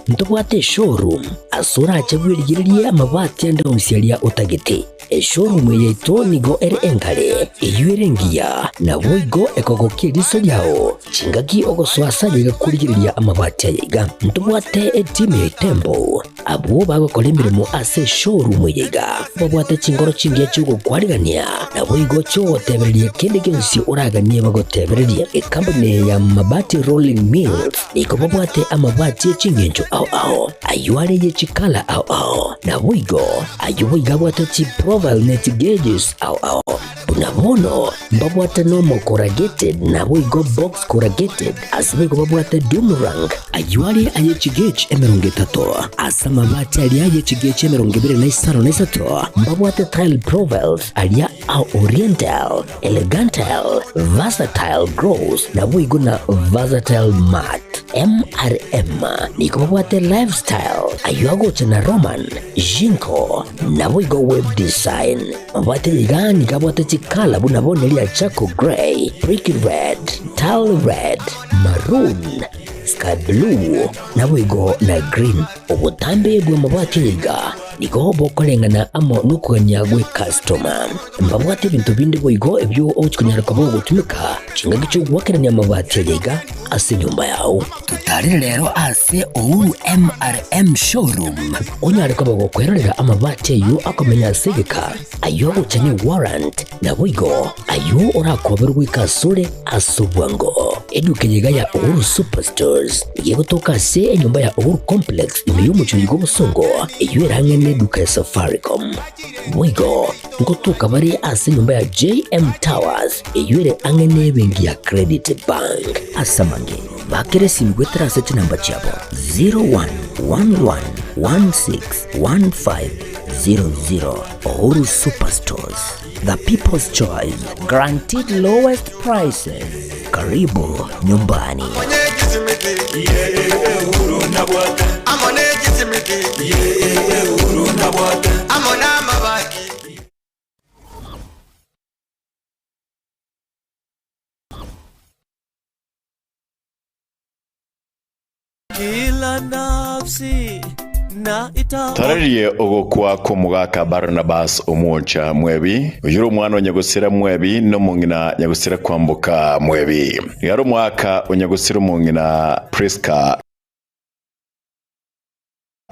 ntobwate eshowroom ase orache bwerigererie amabati ande onsi aria otagete. Eshowroom yaito nigo ere engare, eyio ere engiya, naboigo ekogokia eriso riao chingaki ogosoa ase ayaiga korigereria amabati ayaiga. Ntobwate etimu ya Itembo, abwo bagokora emeremo ase eshowroom eye iga, babwate chingoro chingiya chi'ogokwarigania, naboigo chi'ogotebereria kende gionsi oraganie bagotebererie. Ekampuni eye ya Mabati Rolling Mills nigo babwate amabati e chingencho ao ao, ayio are ye chikala ao ao, naboigo Ayio boigo abwate chiprofile ne chigeges ao ao. Buna bono mbabwate normal corrugated naboigo box corrugated ase boigo babwate doom rank. Ayio are aye chigauge 30 ase amabati aria aye chigauge 25 na isato mbabwate tile profiles aria. ao Oriental, Elegantal, Versatile Gloss naboigo na Versatile Matte. MRM nigo babwate Lifestyle, ayio agocha na Roman, Jinko, naboigo Web Design. Mabwate iga nigo abwate chikala buna bono eria charcoal grey, brick red, tile red, maroon, sky blue, naboigo na green. Obotambe bw'amabati iga nigo bokoreng'ana amo nokogania gw'ekastoma. Mbabwate ebinto binde boigo ebio ogochia konyara koba ogotumeka chingaki chi'ogoakerania amabati aya iga ase enyomba yao. Totarere rero ase Uhuru MRM Showroom onyare koba gokwerorera amabati ayio akomenya ase egeka, ayio agocha ne warrant, naboigo ayio orakoberwe goika asore ase obwango. Eduka eye iga ya Uhuru Superstores nigo egotoka ase enyomba ya Uhuru Complex ime y'omochie oyo bw'obosongo, eyio ere ang'e neduka ya Safaricom. Boigo ngotoka bare ase enyomba ya JM Towers eyio ere ang'e nebenki ya Credit Bank. Ase amange, bakera esimi goetera ase chinamba chiabo 0111161500. Uhuru Superstores, the people's choice, guaranteed lowest prices. Karibu nyumbani. Kila nafsi na ita Torerie ogokwa kw'omogaka Barnabas omwocha mwebi, oyio ore omwana o nyagosira mwebi na omong'ina nyagosira kwamboka mwebi. Nigo are omogaka o nyagosira omong'ina Priska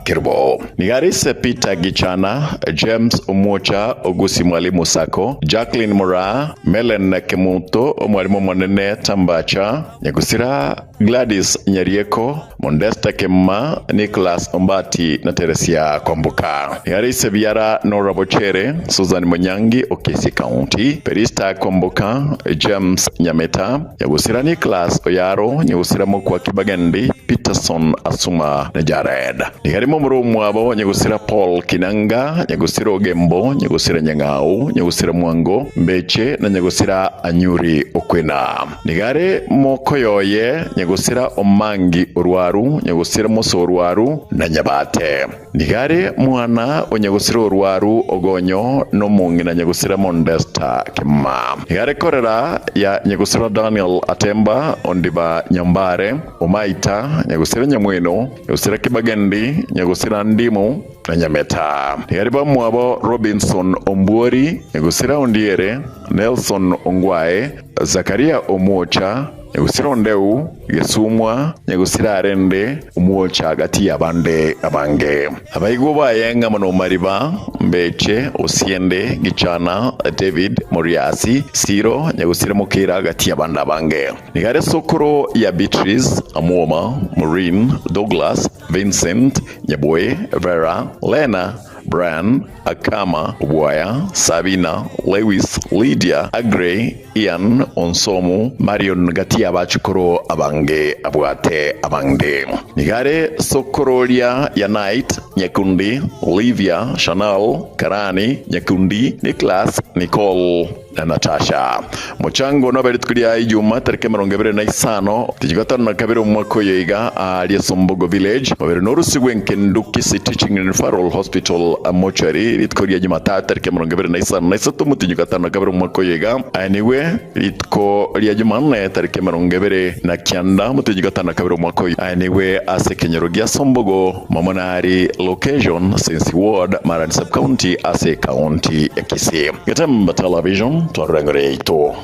Kerubo. Nigo are ise Peter Gichana, James Omwocha, Ogusi Mwalimu Sacco, Jacqueline Moraa, Mellen Kemunto, Omwalimu omonene Tambacha, Nyagosira Gladys Nyarieko, Mondesta Kemuma, Nicholas Ombati na Teresia Kwamboka. Nigo are ise biara Norah Bochere, Susan Munyangi o Kisii County, Perista Kwamboka, James Nyameta, Nyagusira Nicholas Oyaro, Nyagusira Mokwa Kibagendi, Peterson Asuma na Jared. Nigo are momura omwabo Nyagusira Paul Kinanga, Nyagusira Ogembo, Nyagusira Nyang'au, Nyagusira Mwango, Mbeche na Nyagusira Anyuri Okwena. Nigo are mokoyoye Nyagusira Omangi Orwaru, Nyagusira Musa Orwaru na Nyabate. Nigo are mwana o nyagusira orwaru ogonyo nomong'ina nyagusira Mondesta Kemuma. Nigo are korera ya nyagusira Daniel Atemba Ondiba Nyambare, Omaita, nyagusira Nyamweno, nyagusira Kibagendi, nyagusira Ndimu na Nyameta. Nigo are bamwabo Robinson Ombuori, nyagusira Ondiere, Nelson Ongwae, Zakaria Omwocha, Nyagusira ondeu, gesumwa, nyagusira arende, omwocha gati y'abande abange. Abaigwa baye ng'amo nomariba, Mbeche, Osiende, Gichana, David, Moriasi, Siro, nyagusira Mokira gati y'abande abange. Nigo are sokoro ya Beatrice, Amwoma, Maureen, Douglas, Vincent, Nyaboe, Vera, Lena, Brian, Akama, Obwaya, Sabina, Lewis, Lydia, Aggrey, Ian, Onsomu, Marion gati y'abachukuru abange abwate abande. Nigo are sokororia ya Knight, Nyakundi, Olivia, Chanel, Karani, Nyakundi, Nicholas, Nicole na Natasha. Mochango nobe rituko ria Ijuma tariki 25 12 omwaka oyo iga aaria Sombogo Village mobere norusigwe nkendu Kisii Teaching and Referral Hospital Mortuary rituko ria Jumatatu tariki 53 omotienyi 52 omwaka oyo iga aenigwe rituko ria Jumanne tariki 29 omotienyi 52 omwaka oyo aenigwe ase ekenyoro gia Sombogo Mamonari Location Sensi Ward Marani Sub County ase ekaunti ya Kisii. Getemba Television twarora engoro yaito.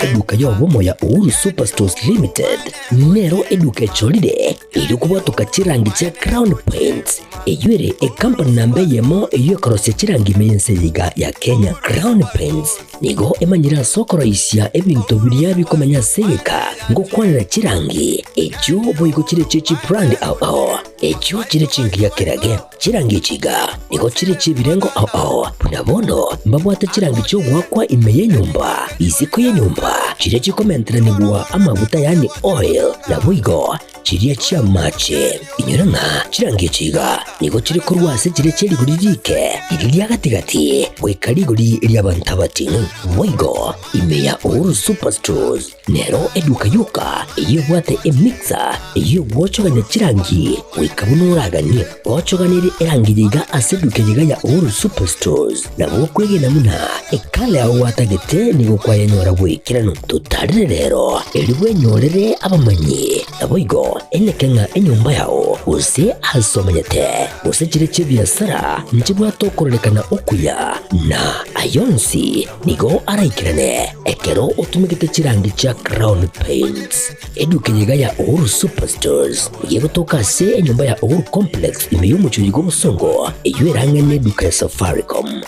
Eduka y'obomo ya Uhuru Superstores Limited nero eduka echorire erio kobwatoka chirangi chia Crown Paints eyio ere ecompany namba eyemo eyio ekorosia chirangi ime y'ense eye iga ya Kenya. Crown Paints Nigo emanyire ase okoroisia ebinto biria bikomenya ase egeka, ngokwanera chirangi, echio boigo chire chie chibrand ao ao, echio chire chingiya kerage. Chirangi echi iga nigo chire chi'ebirengo ao ao, buna bono mbabwate chirangi chi'ogoakwa ime y'enyomba, isiko y'enyomba, chiria chikomenteranigwa amaguta yaani oil, naboigo chiria chi'amache. Inyora ng'a chirangi echi iga nigo chire korwa ase chiria chie rigori riike, riria ria gati-gati, goika rigori ri'abanto abating'u. Boigo ime ya Uhuru Superstores nero eduka yoka eyio ebwate emixer eyio egwochogania chirangi goika buna oraganie. Gochoganerie erangi eye iga ase eduka eye iga ya Uhuru Superstores nabo okwegena buna ekala yao gwatagete nigo kwayenyora bw'ekeranu. Totarere rero erio bwenyorere abamanyi. Naboigo eneke ng'a enyomba yao, gose aase omanyete, gose chire chi'ebiasara, nchibwate okororekana okuya, na ayio onsi nigo araikerane ekero otumegete chirangi chia Crown Paints. Eduka eye iga ya Uhuru Superstores nigo egotoka ase enyomba ya Uhuru Complex ime y'omochie oyo bw'obosongo, eyio erang'e neduka ya Safaricom.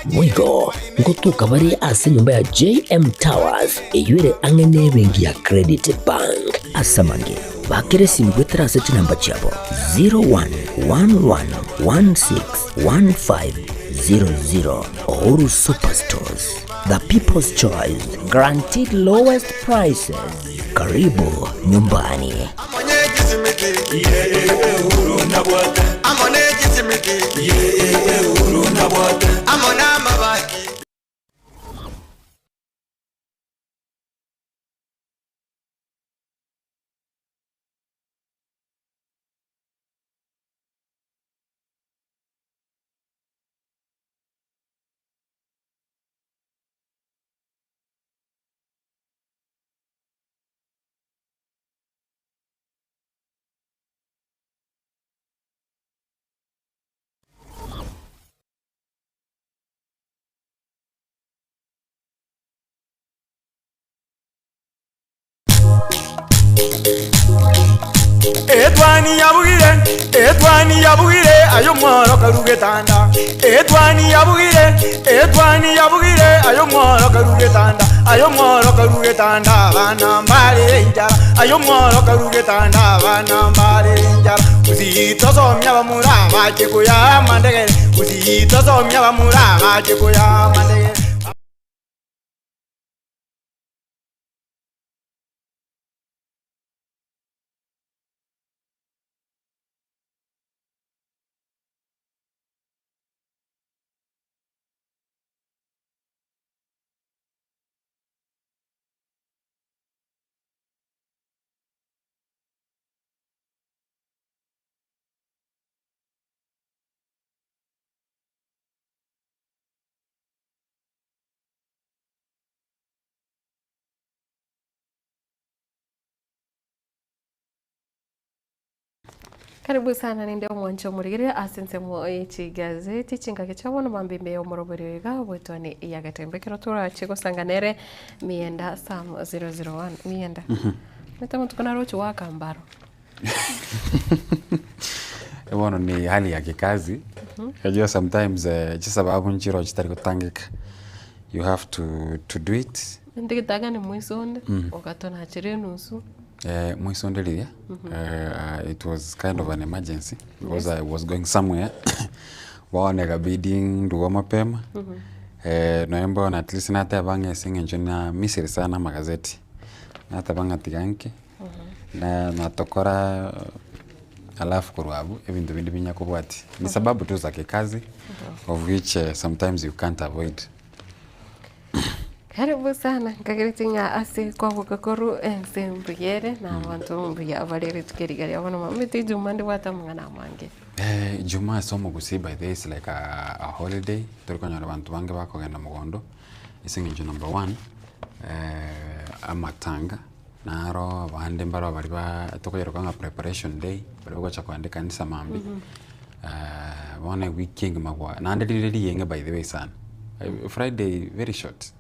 Boigo ngotoka bare ase enyomba ya JM Towers eyio ere ang'e n'ebenki ya Credit Bank. Ase amange, bakera esimi goetera ase chinamba chiabo 0111161500. Uhuru Superstores, the people's choice, guaranteed lowest prices. Karibu nyumbani. Etwani yabugire, etwani yabugire, aye omworo karu getanda. Etwani yabugire, etwani yabugire, aye omworo karu getanda. Aye omworo karu getanda, abana mbare enchara. Aye omworo karu getanda, abana mbare enchara. Gusii tosomia abamura bache koya amandegere. Gusii tosomia abamura bache koya amandegere. Karibu sana ninde omwancho omorigereria ase ensemo ye chigazeti chingaki chia bono mambia ime y'omoroberio iga obwetwani ya Getembe ekero torache gosanga nere Mienda Sam 001 Mienda omanyete amatuko naroche goaka mbaro. Bono ni hali ya kikazi unajua sometimes chisababu nchiro chitari gotangeka you have to to do it. Ntigitang'ani moisonde, ogatonachera enusu. Moisonde riria it was kind of an emergency because I was going somewhere bono ikabidi nduwe mapema nonya bono at least nateba ng'a ase eng'encho na misiri sana amagazeti, nateba ng'a tiga nke na natokora alafu korwa abwo ebinto binde binya kobwatia. Ni sababu tu za kikazi of which sometimes you can't avoid. Karibu sana, nkagereti ng'a ase kwaboka korwa ense mbuya ere na abanto mbuya bare rituko eri riria bono omanyete ejuma ndibwate amang'ana amange. Ejuma ase omogusii by the way is like a holiday, tori konyora abanto bange bakogenda mogondo, ase eng'encho number one, amatanga naro abande mbaro baria ba tokoyeroka ng'a preparation day, baria bagocha kogenda ekanisa mambia, bono ewiki engima gwa naende rire riyeng'e by the way sana, Friday very short.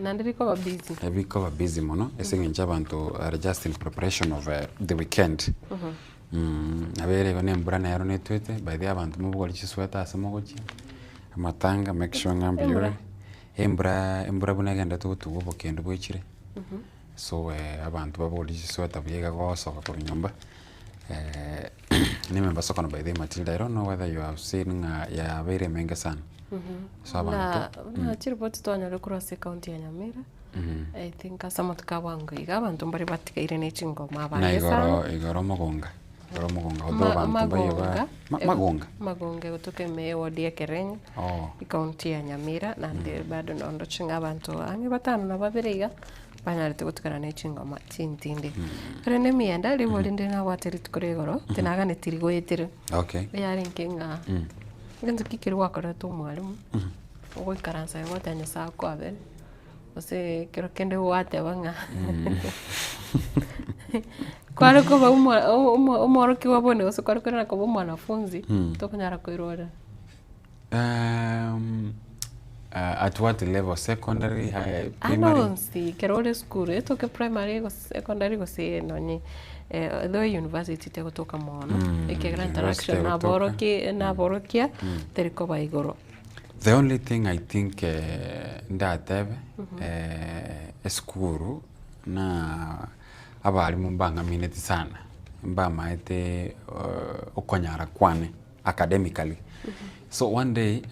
Naende rikoba busy. Bikoba busy mono ase eng'encho abanto are just in preparation of the weekend. Nabo ere igo na embura nero netwete by the way abanto mobogori chisweta ase mogochia, amatanga make sure ng'a mbuya ore. Embura embura buna egenderete gotugwa obokendu bwechire, so abanto babogorie chisweta buya iga gosoka korwa nyomba, na emebasokano by the way Matilda I don't know whether you have seen ng'a yabeire emenge sana. So Buna abanto buna chiripoti twanyora korwa ase ecounty ya Nyamira, I think ase amatuko a bwango iga abanto mbare batigaire ne chingoma Na abange sana. igoro igoro omogonga, igoro omogonga although abanto mbaye ba Magonga, ma- magonga? Magonga egotoka ime eward ya Ekerenyo, Oh. ecounty ya Nyamira, naende bado nondoche ng'a abanto ang'e batano na babere iga, banyarete gotigana ne chingoma chintindi. Korende emiyanda, ribori ndire nabwate rituko ria igoro, tinaganeti rigoetire. Okay. Eyarenge ng'a, egento ki keria gwakorete omwalimu, ogoikaransa iga goteba Nyasaye akwabere, gose ekero kende gwateba ng'a kware koba omo- omo- omworokigwa buna gose kware koirana koba omwanafunzi, tokonyara koirorera. At what level, secondary, high, Ande primary? onsi, ekero ore esukuru, etoke primary gose secondary gose nonye though university tegotoka mono, ekiagera university interaction tegotoka. naboroki naborokia, teri koba igoro. The only thing I think ndatebe, esukuru na abalimu mbang'amineti sana, mbamaete okonyara kwane academically. So one day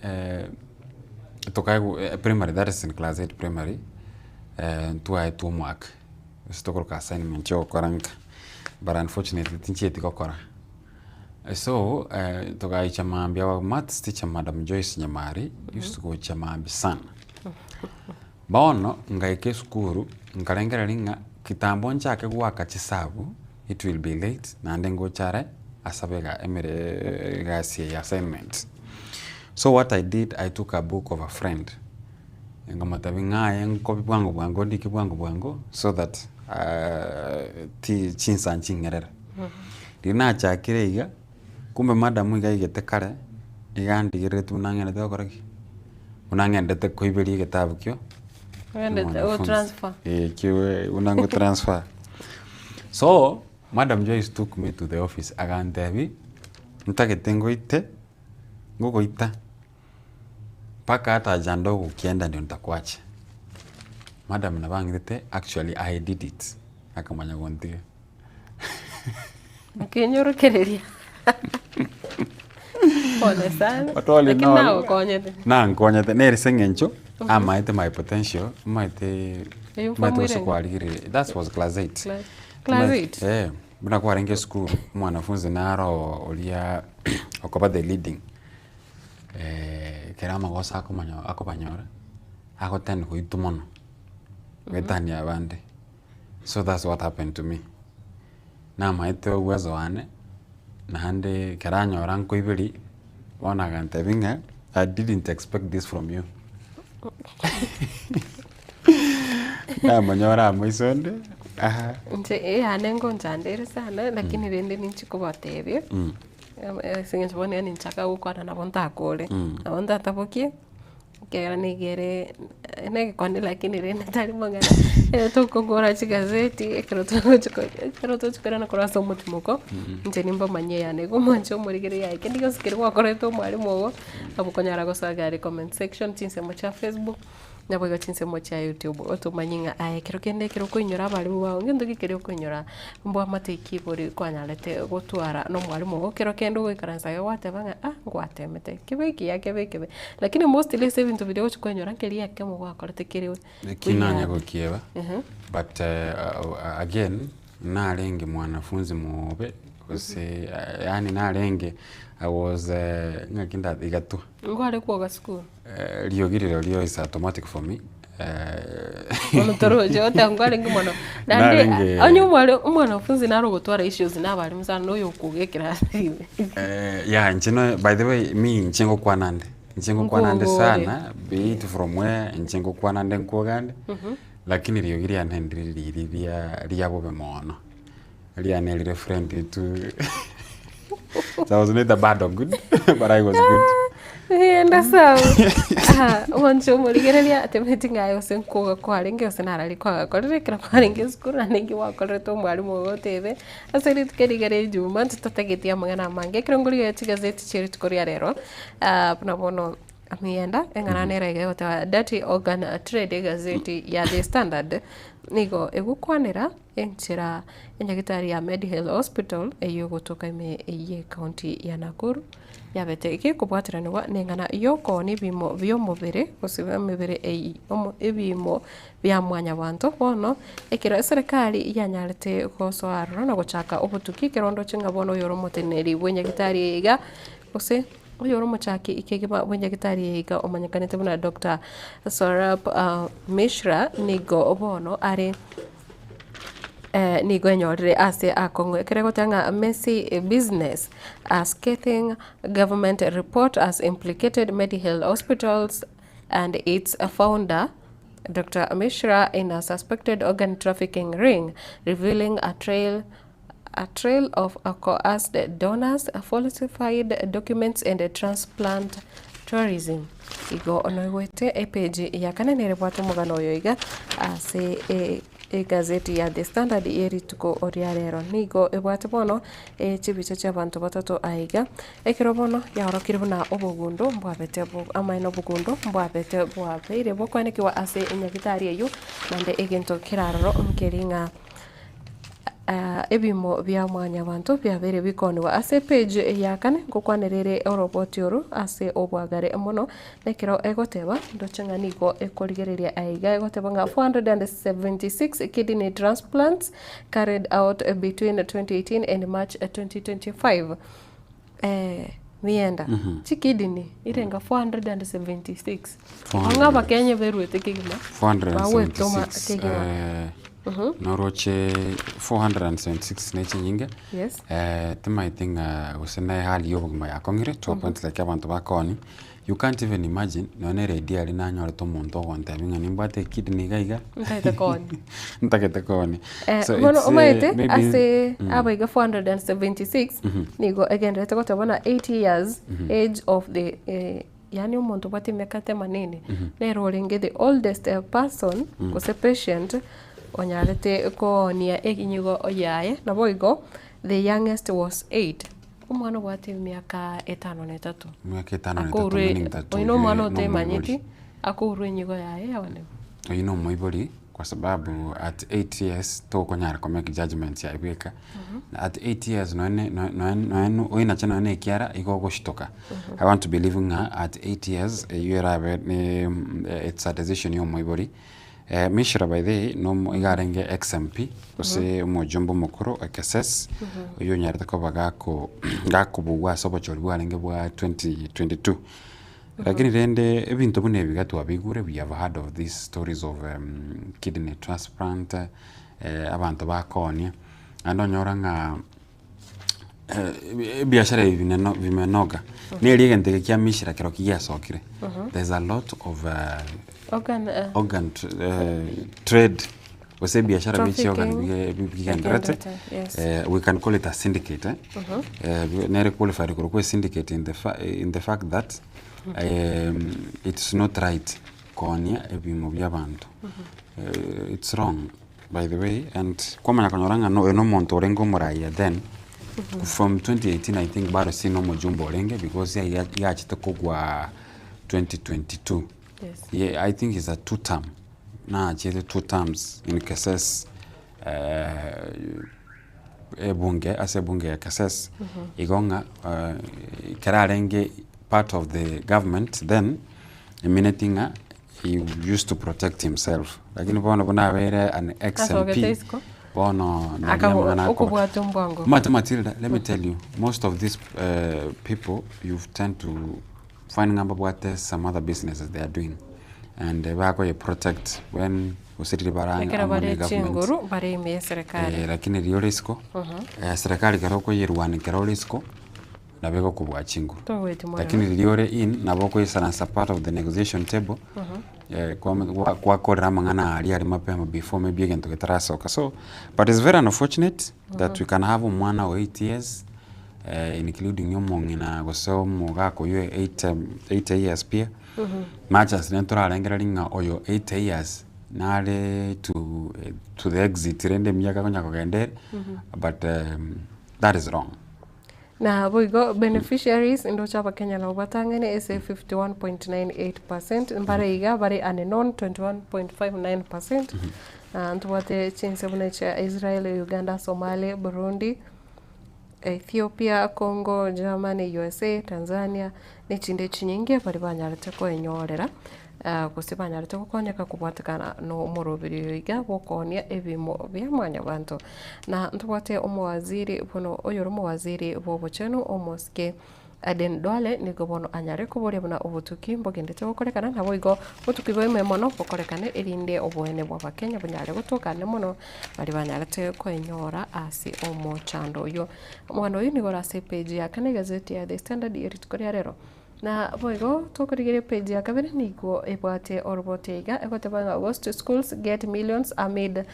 tokaegwa primary that is in class eight primary, ntwaetwe omwaka ase tokoroka assignment ya ogokora nka, but unfortunately tinchieti gokora. So togaicha mambia our maths teacher madam Joyce Nyamari used to gocha mambia sana. Bono ngaika esukuru nkarengereria ng'a kitambo nchake goaka chisabu it will be late naende ngocha are asabe ega emere egasi eye assignment. So what I did I took a book of a friend nkamotebia ng'a aye nkobi bwango bwango ndike bwango bwango so that ti chinsa nching'erere. Riria nachakire iga, kumbe madam iga aigete kare, iga andigereretie buna ng'endete gokora ki? Buna ng'endete koiberia egetabu kio Ogendete omwanafunzi. otransfer. Eh, kio buna ngotransfer. So, madam Joyce took me to the office agantebia, ntagete ngoite, ngogoita mpaka hata haja ndogo ukienda ndio nitakuacha. Madam nabo ang'irete actually I did it, akamanya gontiga. Okenyorokereria. Pole sana. But all in Lakini all, nagokonyete. nankonyete nere ase eng'encho amaete my potential amaete Eyo amaete gose famwirenge? kwarigereria that was class 8 Class- class eight? Eh, buna kwarenge esukuru omwanafunzi naro oria okoba the leading ekero amagoso akomanyo akobanyora agotend goitwa mono goetania abande. So that's what happened to me. Namaete obueso wane, naende ekero anyora nkoiberia, bono agantebia ng'a I didn't expect this from you. Namonyora amo iso onde, aha. Inche eyane ngonchandere sana, lakini rende ninche kobatebia, ase eng'encho bono yaani nchaka gokwana nabo ntakore, nabo ntatabokie. Ekiagera nigo ere negekonde lakini rende tari mang'ana, ekero tokogora chigazeti, ekero togochi ko ekero togochi koirana korwa ase omotimoko, inche nimbamanyie yane igo omwanche omorigereria aye kende gionsi keria gwakorete omwalimu ogo, nabo okonyara gosoa iga aria comment section, chinsemo chia facebook, naboigo chinsemo chia youtube, otomanye ng'a aye ekero kende ekero okoinyora abalimu bago ngento ki keria okoinyora mbwamate ki bori kwanyarete gotwara na omwalimu ogo, kero kende ogoikaransa iga gwateba ng'a ah ngwatemete, kebe ekiya kebe ekebe. Lakini mostly ase ebinto biria ogochi koinyora nkeria ekemo gwakorete kere Eki nanye gokieba, Ehe. but again narenge mwanafunzi mobe gose yaani narenge I was ng'aki nda igatwa. Nkware kwoga sukuru. Riogi rirorio is automatic for me. Bono toroche goteba nkwarenge mono. Naende Narenge- onye omware omwanafunzi naro ogotwara issues na abalimu sana na oyo okoga ekerasi ime. Yeah inche no by the way mi inche ngokwana nde, inche ngokwana nde Nkogore. sana be it from where inche ngokwana nde nkwoga nde, lakini riogi riane ndiri riri ria ria bobe mono, riane rire friendly tu so I was neither bad or good but I was good. Genda sawa. Aha, omwancho omorigereria atemeti ng'a aye gose nkoga kwarenge gose narari kwagakorire ekero kwarenge esukuru naende inki gwakorerete omwalimu ogo otebe, ase rituko eri riria ejuma ntototageti amang'ana amange. Ekero nkorigereria chigazeti chia rituko ria rero, buna bono. Amienda, eng'ana nere iga egoteba Dirty Organ Trade egazeti ya The Standard nigo egokwanera enchera enyagitari ya Mediheal Hospital eyio egotoka ime ye county ya Nakuru yabete gekobwateranigwa neng'ana yokoonia ebimo biomobere gose emebere eye omo ebimo bia mwanyabanto bono ekero eserekari yanyarete gosoa aroro na gochaka obotuki ekero ndoche ng'a bono oyore omoteneneri bw'enyagitari eye iga gose Oyore omochaki kegima bw'enyagetari eye iga omanyekanete buna Doctor Saurabh Mishra nigo bono are nigo enyorire ase akong'u ekero egoteba ng'a Messy business a scathing government report has implicated Mediheal Hospitals and its founder Doctor Mishra in a suspected organ trafficking ring, revealing a trail A trail of coerced donors, falsified documents and transplant tourism. Igo noigwete epeji ya kane nere ebwate omogano oyo iga ase egazeti ya The Standard ye rituko ria rero. Nigo ebwate bono chibicha chia abanto batato aiga, ekero bono yaorokire buna obogundo mbwabete amaene obogundo mbwabete bwabeire bokwanekigwa ase enyagitari eywo naende egento kere aroro nkeri ng'a. Ebimo bia mwanyabanto biabeire bikoonigwa ase epage ya kane ngokwanera ere oroboti oro ase obwagare mono, na ekero egoteba ndoche ng'a nigo ekorigereria aiga egoteba ng'a 476 kidney transplants carried out between 2018 and March 2025. Mienda, chikidney irenga 476. Ang'e abakenya beruete kegima, bagwetoma 476 kegima. eh, noroche 476 ne chinyinge Yes. eh, timaeti ng'a gose na ehali ya obogima yakong'ire to a point like abanto bakoni you can't even imagine nonya na eredio aria nanyorete omonto ogontebia ng'a nimbwate ekidney iga iga Ntagete koonia. ntagete koonia Eh, so bono it's, eh, omanyete maybe ase abaiga 476 nigo egendererete goteba buna 80 years age of the eh, yaani omonto obwate emiaka themanini nere orenge the oldest person gose patient onyarete koonia eginyigo yaye naboigo the youngest was 8 omwana obwate emiaka etano na etato Emiaka etano na etato akourwe meaning that oyo na oyio omwana na otemanyeti omoibori. akourwa enyigo yaye yaonigwa. Oyio na omoibori kwa sababu at 8 years tokonyara ko make judgments yaye bweka. At 8 years nonye nonye nonye oinache nonye na ekiara igo ogoshtuka. I want to believe ng'a at 8 years eywo erabe ne it's a decision ya omoibori. Mishra by the way nomo iga arenge ex MP gose omojumbe omokoro o Keses oywo onyarete koba gako gakobugwa ase obochori bwarenge bwa 2022. Lakini rende ebinto buna ebi iga twabigure we have heard of these stories of kidney transplant abanto bakoonia, naende onyora ng'a ebiashara ebi bineno bimenoga, neri egento eke kia mishra kero kigiasokire, there's a lot of Organ, organ trade gose ebiashara bia chiorgan Trafficking. bigendererete, Bigendererete, yes. we can call it a syndicate eh, nere qualified korokwa esyndicate in the fa- in the fact that it's not right koonia ebimo bia abanto, it's wrong by the way and kwamanya konyora ng'a oyo na omonto orenge omoraia then from 2018 I think bado si na omojumbe orenge because iga iga achete kogwa 2022. Yes. Ye I think is a two term nachete two terms in Keses ebunge ase ebunge ya Keses igo ng'a ekero arenge part of the government then emineti ng'a he used to protect himself lakini bono buna abeire an ex Asogete MP isiko. bono nari Akabo- amang'ana akoba. okobwata ombwango. Omanyete Matilda, let me tell you, most of these people you tend to find ng'a mbabwate some other businesses they are doing and bakoye protect when gose riria bare ang'e Ekero amo bare ne government. chinguru bare ime y'eserekari. Eh, lakini riria ore isiko, serikali ekero okoyerwania ekero ore isiko, nabo egokobua chinguru. Togoetia morero. Lakini riria ore in, nabo okoisaransa part of the negotiation table, kwakorera amang'ana aria are mapema before maybe egento getarasoka. So, but it's very unfortunate that we can have omwana o 8 years, including omong'ina gose omogaka oywo 80 years pia, much as rende torarengereria ng'a oyo 80 years nare to to the exit rende emiaka akonya kogenda ere, but that is wrong. Naboigo beneficiaries ndoche abakenya nabo batang'aine ase 51.98 percent, mbare iga bare unknown 21.59 percent, ntobwate chinse buna chia Israel, Uganda, Somalia, Burundi, Ethiopia, Congo, Germany, USA, Tanzania, na echinde chinyinge baria banyarete koenyorera gose banyarete gokonyeka kobwatekana na omoroberi oyo iga bw'okoonia ebimo bia mwanyabanto. Na ntobwate omowaziri bono oyore omowaziri bw'obochenu omosike Aden Duale nigo bono anyare koboria buna obotuki mbogendete gokorekana naboigo obotuki bwa mono bokorekane erinde oboene bw'abakenya bonyare gotokana mono baria banyarete koenyora ase omochando oyio. Omogano oyio nigo ore ase epage ya kane egazeti ya The Standard ye rituko ria rero. Na boigo tokorigereria epage ya kabere nigo ebwate oroboti iga egoteba ng'a Ghost schools get millions amid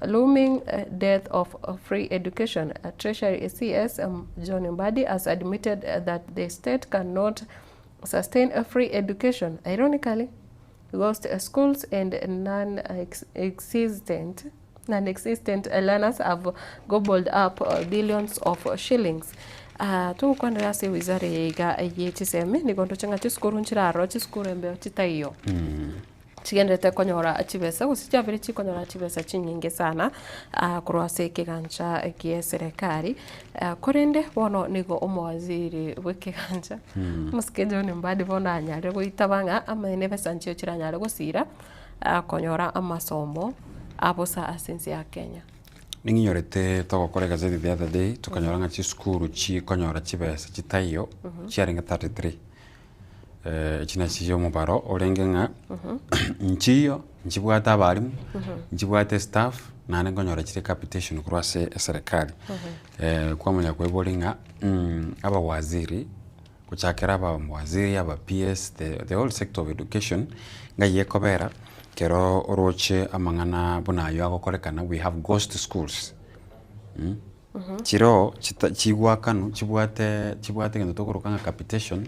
looming death of free education. Treasury CS John Mbadi has admitted that the state cannot sustain a free education. Ironically, ghost schools and non-existent non-existent learners have gobbled up billions of shillings. Ah, togokwanera ase ewizara eye iga ye chisemi, nigo ndoche ng'a chisukuru nchire aroro, chisukuru embeo chitaiyo. Chigendererete konyora chibesa gose chiabeire chikonyora chibesa chinyinge sana ah, korwa ase ekegancha gie serikali. Ah, korende bono nigo omowaziri bw'ekegancha omosike John Mbadi bono anyarire goitaba ng'a amaene ebesa nchiyo chiranyare gosira ah, konyora amasomo abosa ase ense ya Kenya. Ning'inyorete togokora egazeti the other day, tokanyora ng'a chisukuru chikonyora chibesa chitaiyo chiarenge 33. Echi nachi omobaro orenge ng'a nchiyo nchibwate abalimu, nchibwate estaff, naende nkonyora chire capitation korwa ase eserekari. Kwamanya koiboria ng'a abawaziri gochakera abawaziri, aba PS, the whole sector of education, ng'ai ekobera ekero oroche amang'ana buna aywo agokorekana we have ghost schools. Chiroo chita chigwakanwa chibwate chibwate egento tokoroka ng'a capitation,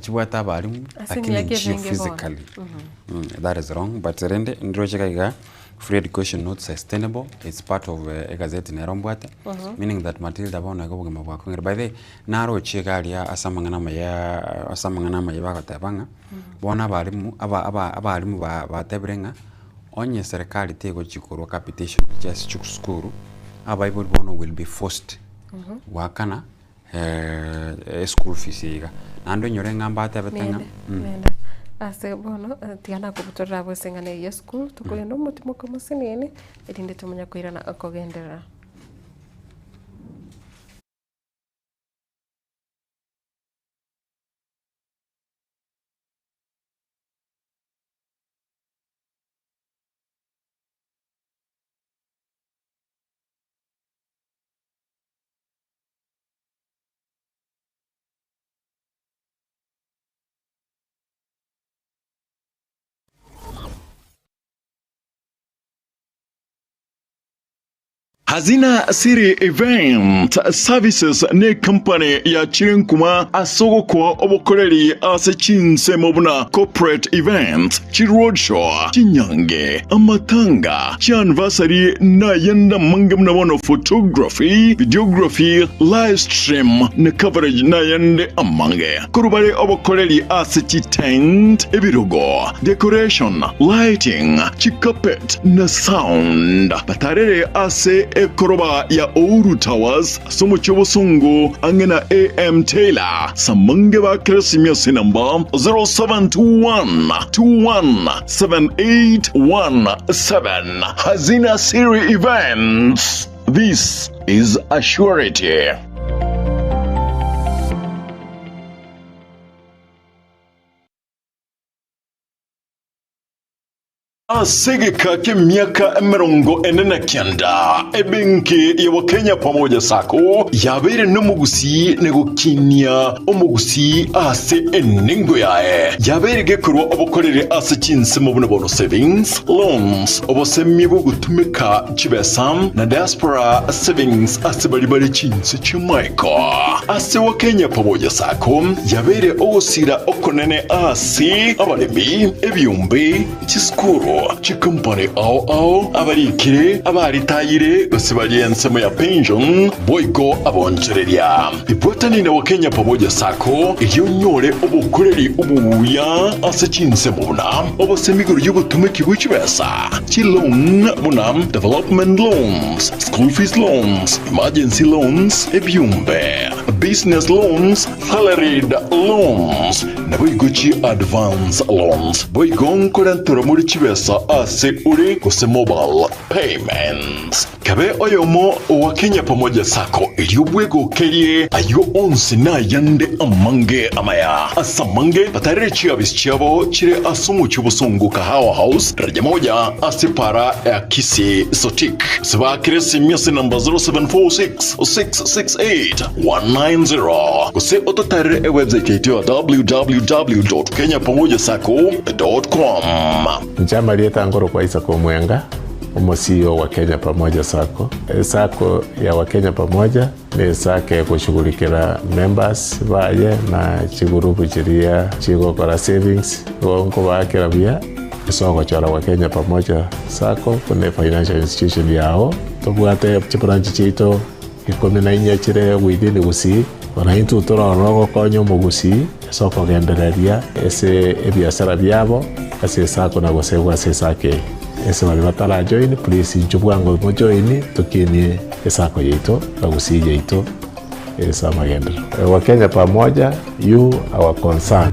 chibwate abalimu Ase lakini emiaka nchiyo emenge bono. physically, that is wrong but rende nroche iga iga free education not sustainable it's part of egazeti nero mbwate, meaning that Matilda bono iga obogima bwakong'ire. By the way, naroche iga aria ase amang'ana amaya ase amang'ana amaya bagoteba ng'a, bono abalimu aba aba abalimu ba batebire ng'a. Onye serikali tegochi korwa capitation gochia ase chisukuru, abaibori bono will be forced goakana eschool fees eye iga. Naende onyore ng'a mbatebete ng'a Mende, mende. Ase bono, tiga nakobutorera abwo ase eng'ana eyio ya esukuru, tokogenda omotimoka omosinini, erinde tomanye koirana kogenderera. Hazina City Event Services ne company yachire nkuma ase ogokoa obokoreri ase chinsemo buna corporate events, chiroadshow, chinyange, amatanga, chianniversary na ayande amange buna bono photography, videography, live stream na coverage na ayande amange. Korwa bare obokoreri ase chitent, ebirogo, decoration, lighting, chicarpet na sound. Batarere ase ekoroba ya Ouru Towers ase omochie obosongo ang'e na AM Taylor. Samange ba Keresimia ase enamba 0721 217817. Hazina Siri Events. This is a surety. Ase egeka k'emiaka 49, ebenki ya Wakenya Pamoja Sacco yabeire nomogusii na gokinia omogusii ase enengo yaye. Yabeire gekorwa obokoreri ase chinsemo buna bono savings, loans, obosemia bw'ogotumeka chibesa na diaspora savings ase baria bare chinse chi'amaiko. Ase Wakenya Pamoja Sacco yabeire ogosira okonene ase abaremi, ebiombe, chisukuru. Chikompani ao ao, abarikire, abaritayire, gose baria ensemo ya pension, boigo abonchoreria. Ibwatani na Wakenya Pamoja Sacco erio onyore obokoreri obuya ase chinsemo buna obosemi igoro y'ogotumeki gwe chibesa, chiloan buna development loans, school fees loans, emergency loans, ebiombe, business loans, salaried loans, Naboigo chi advance loans. Boigo nkorentere more chibesa ase ore gose mobile payments. Kabe oyomo owa Kenya Pamoja Sacco erio bwegokerie ayio onsi na ayande amange amaya. Ase amange batarere chiabisi chiabo chire ase omochie obosongo Kahawa House daraja moja ase para ya Kisii Sotik. Gose baakere esimi ase namba 0746 668 190 gose ototarere ewebsite yaito ya www.kenyapamojasacco.com. Inche amarieta nkorokwa Isaac Omwenga, omo CEO wa Kenya Pamoja Sacco. Esacco ya Wakenya Pamoja ne esacco egoshughulikera members baye na chigurupu chiria chigokora savings, igo nkobaakera buya ase ogochora Wakenya Pamoja Sacco buna efinancial institution yao. Tobwate chibranch chiaito Ikomi na inye chire within Gusii, bono intwe torore ogokonya omogusii ase okogendereria ase ebiasara biabo ase esako na gosegwa ase esako eye. Ase baria batara join please inchuo bwango mo join tokinie esako yaito na Gusii yaito ase amagenderero. Wakenya pamoja, you our concern.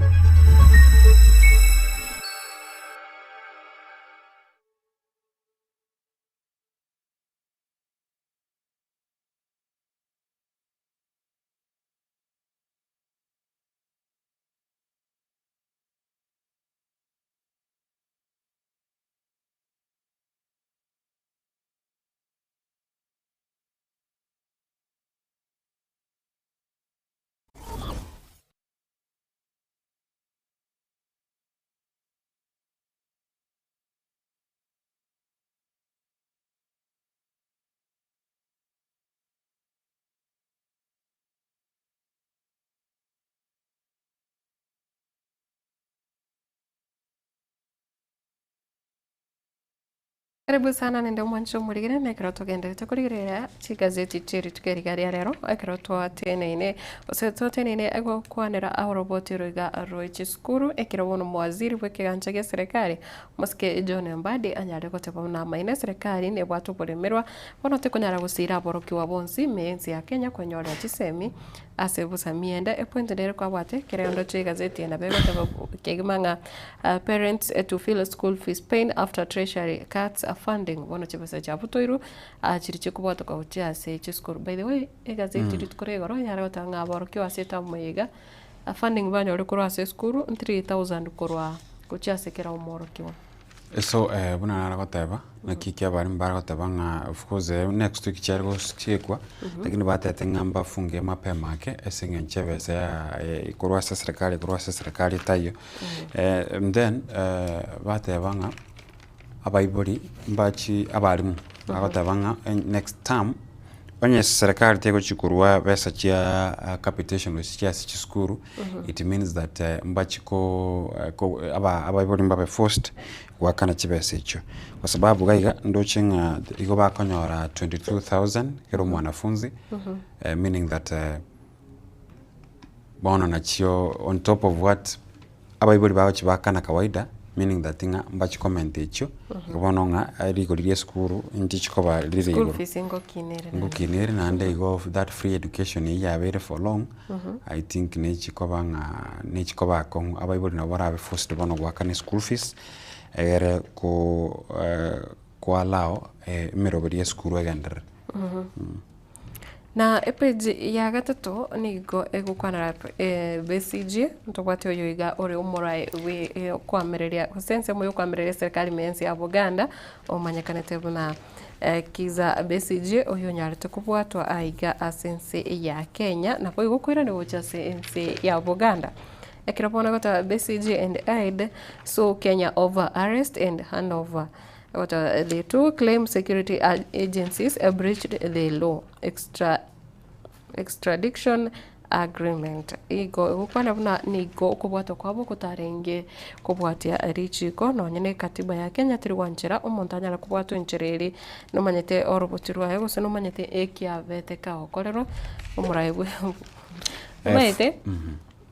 Karibu sana nende omwancho omorigere na ekero togenderete korigereria chigazeti chie rituko eriga ria rero ekero twateneine gose twateneine egokwanera oroboti roiga rwe chisukuru ekero bono omowaziri bwe ekegancha gia eserekari Omosike John Mbadi anyare goteba buna amaene eserekari nebwate oboremerwa Bono tikonyara gosiira aborokigwa bonsi ime y'ense ya Kenya konyorera chisemi ase bosa ende epoint nere kwabwate kera onde egazeti eye nabo egoteba kegima ng'a parents to feel school fees pain after treasury cuts funding bono chibesa chiabutoirwe chiri chikobwatoka gochia ase chisukuru. By the way egazeti rituko ria igoro yare goteba ng'a aborokigwa ase etamu eye iga funding banyore korwa ase esukuru 3000 korwa gochia ase kera omworokigwa. So buna nare goteba, naki ekia abarimu bare goteba ng'a of course next week chiare gosiekwa, lakini batebete ng'a mbafunge mapema ake ase eng'encho ebesa ya korwa ase eserekari korwa ase eserekari etaiyo. And then bateba ng'a abaibori mbachi abarimu bagoteba ng'a next term. Onye serikali tegochi korwa besa chia capitation gose chia ase chisukuru, it means that mbachi ko ko aba abaibori mbabe forced goakana chibesa echio. Kwa sababu iga iga ndoche ng'a igo bakonyora 22,000 kera omwanafunzi, meaning that bono nachio on top of what abaibori bagochi bakana kawaida meaning that ng'a mbachi komenta echio, igo bono ng'a rigori ria esukuru nchichi koba rire School igoro. fees ngokina ere naende. Ngokina ere naende igo that free education eyio yabeire for long, I think nechi koba ng'a nechi koba akong'u abaibori nabo barabe forced bono goakana eschool fees, egere ko ko allow emeroberi ya esukuru egenderere. Na epage ya gatato nigo egokwanera Besigye, ntobwate oyo iga ore omorae bwe okoamereria gose ensemo yokoamereria eserikari ime y'ense ya Buganda, omanyekanete buna Kizza Besigye, oyio onyarete kobwatwa aiga ase ense ya Kenya, naboigo koirana gocha ase ense ya Buganda. Ekero bono egoteba Besigye and aide sue Kenya over arrest and handover. Goteba the two claim security agencies breached the law. Extra extradition Agreement. Igo egokwana buna nigo okobwatwa kwabo gotarenge kobwatia richiko nonye ne katiba ya Kenya teri gwanchera omonto anyare kobwatwa enchera eri nomanyete oroboti rwaye gose nomanyete ekiabete kagokorerwa omorai bwe omanyete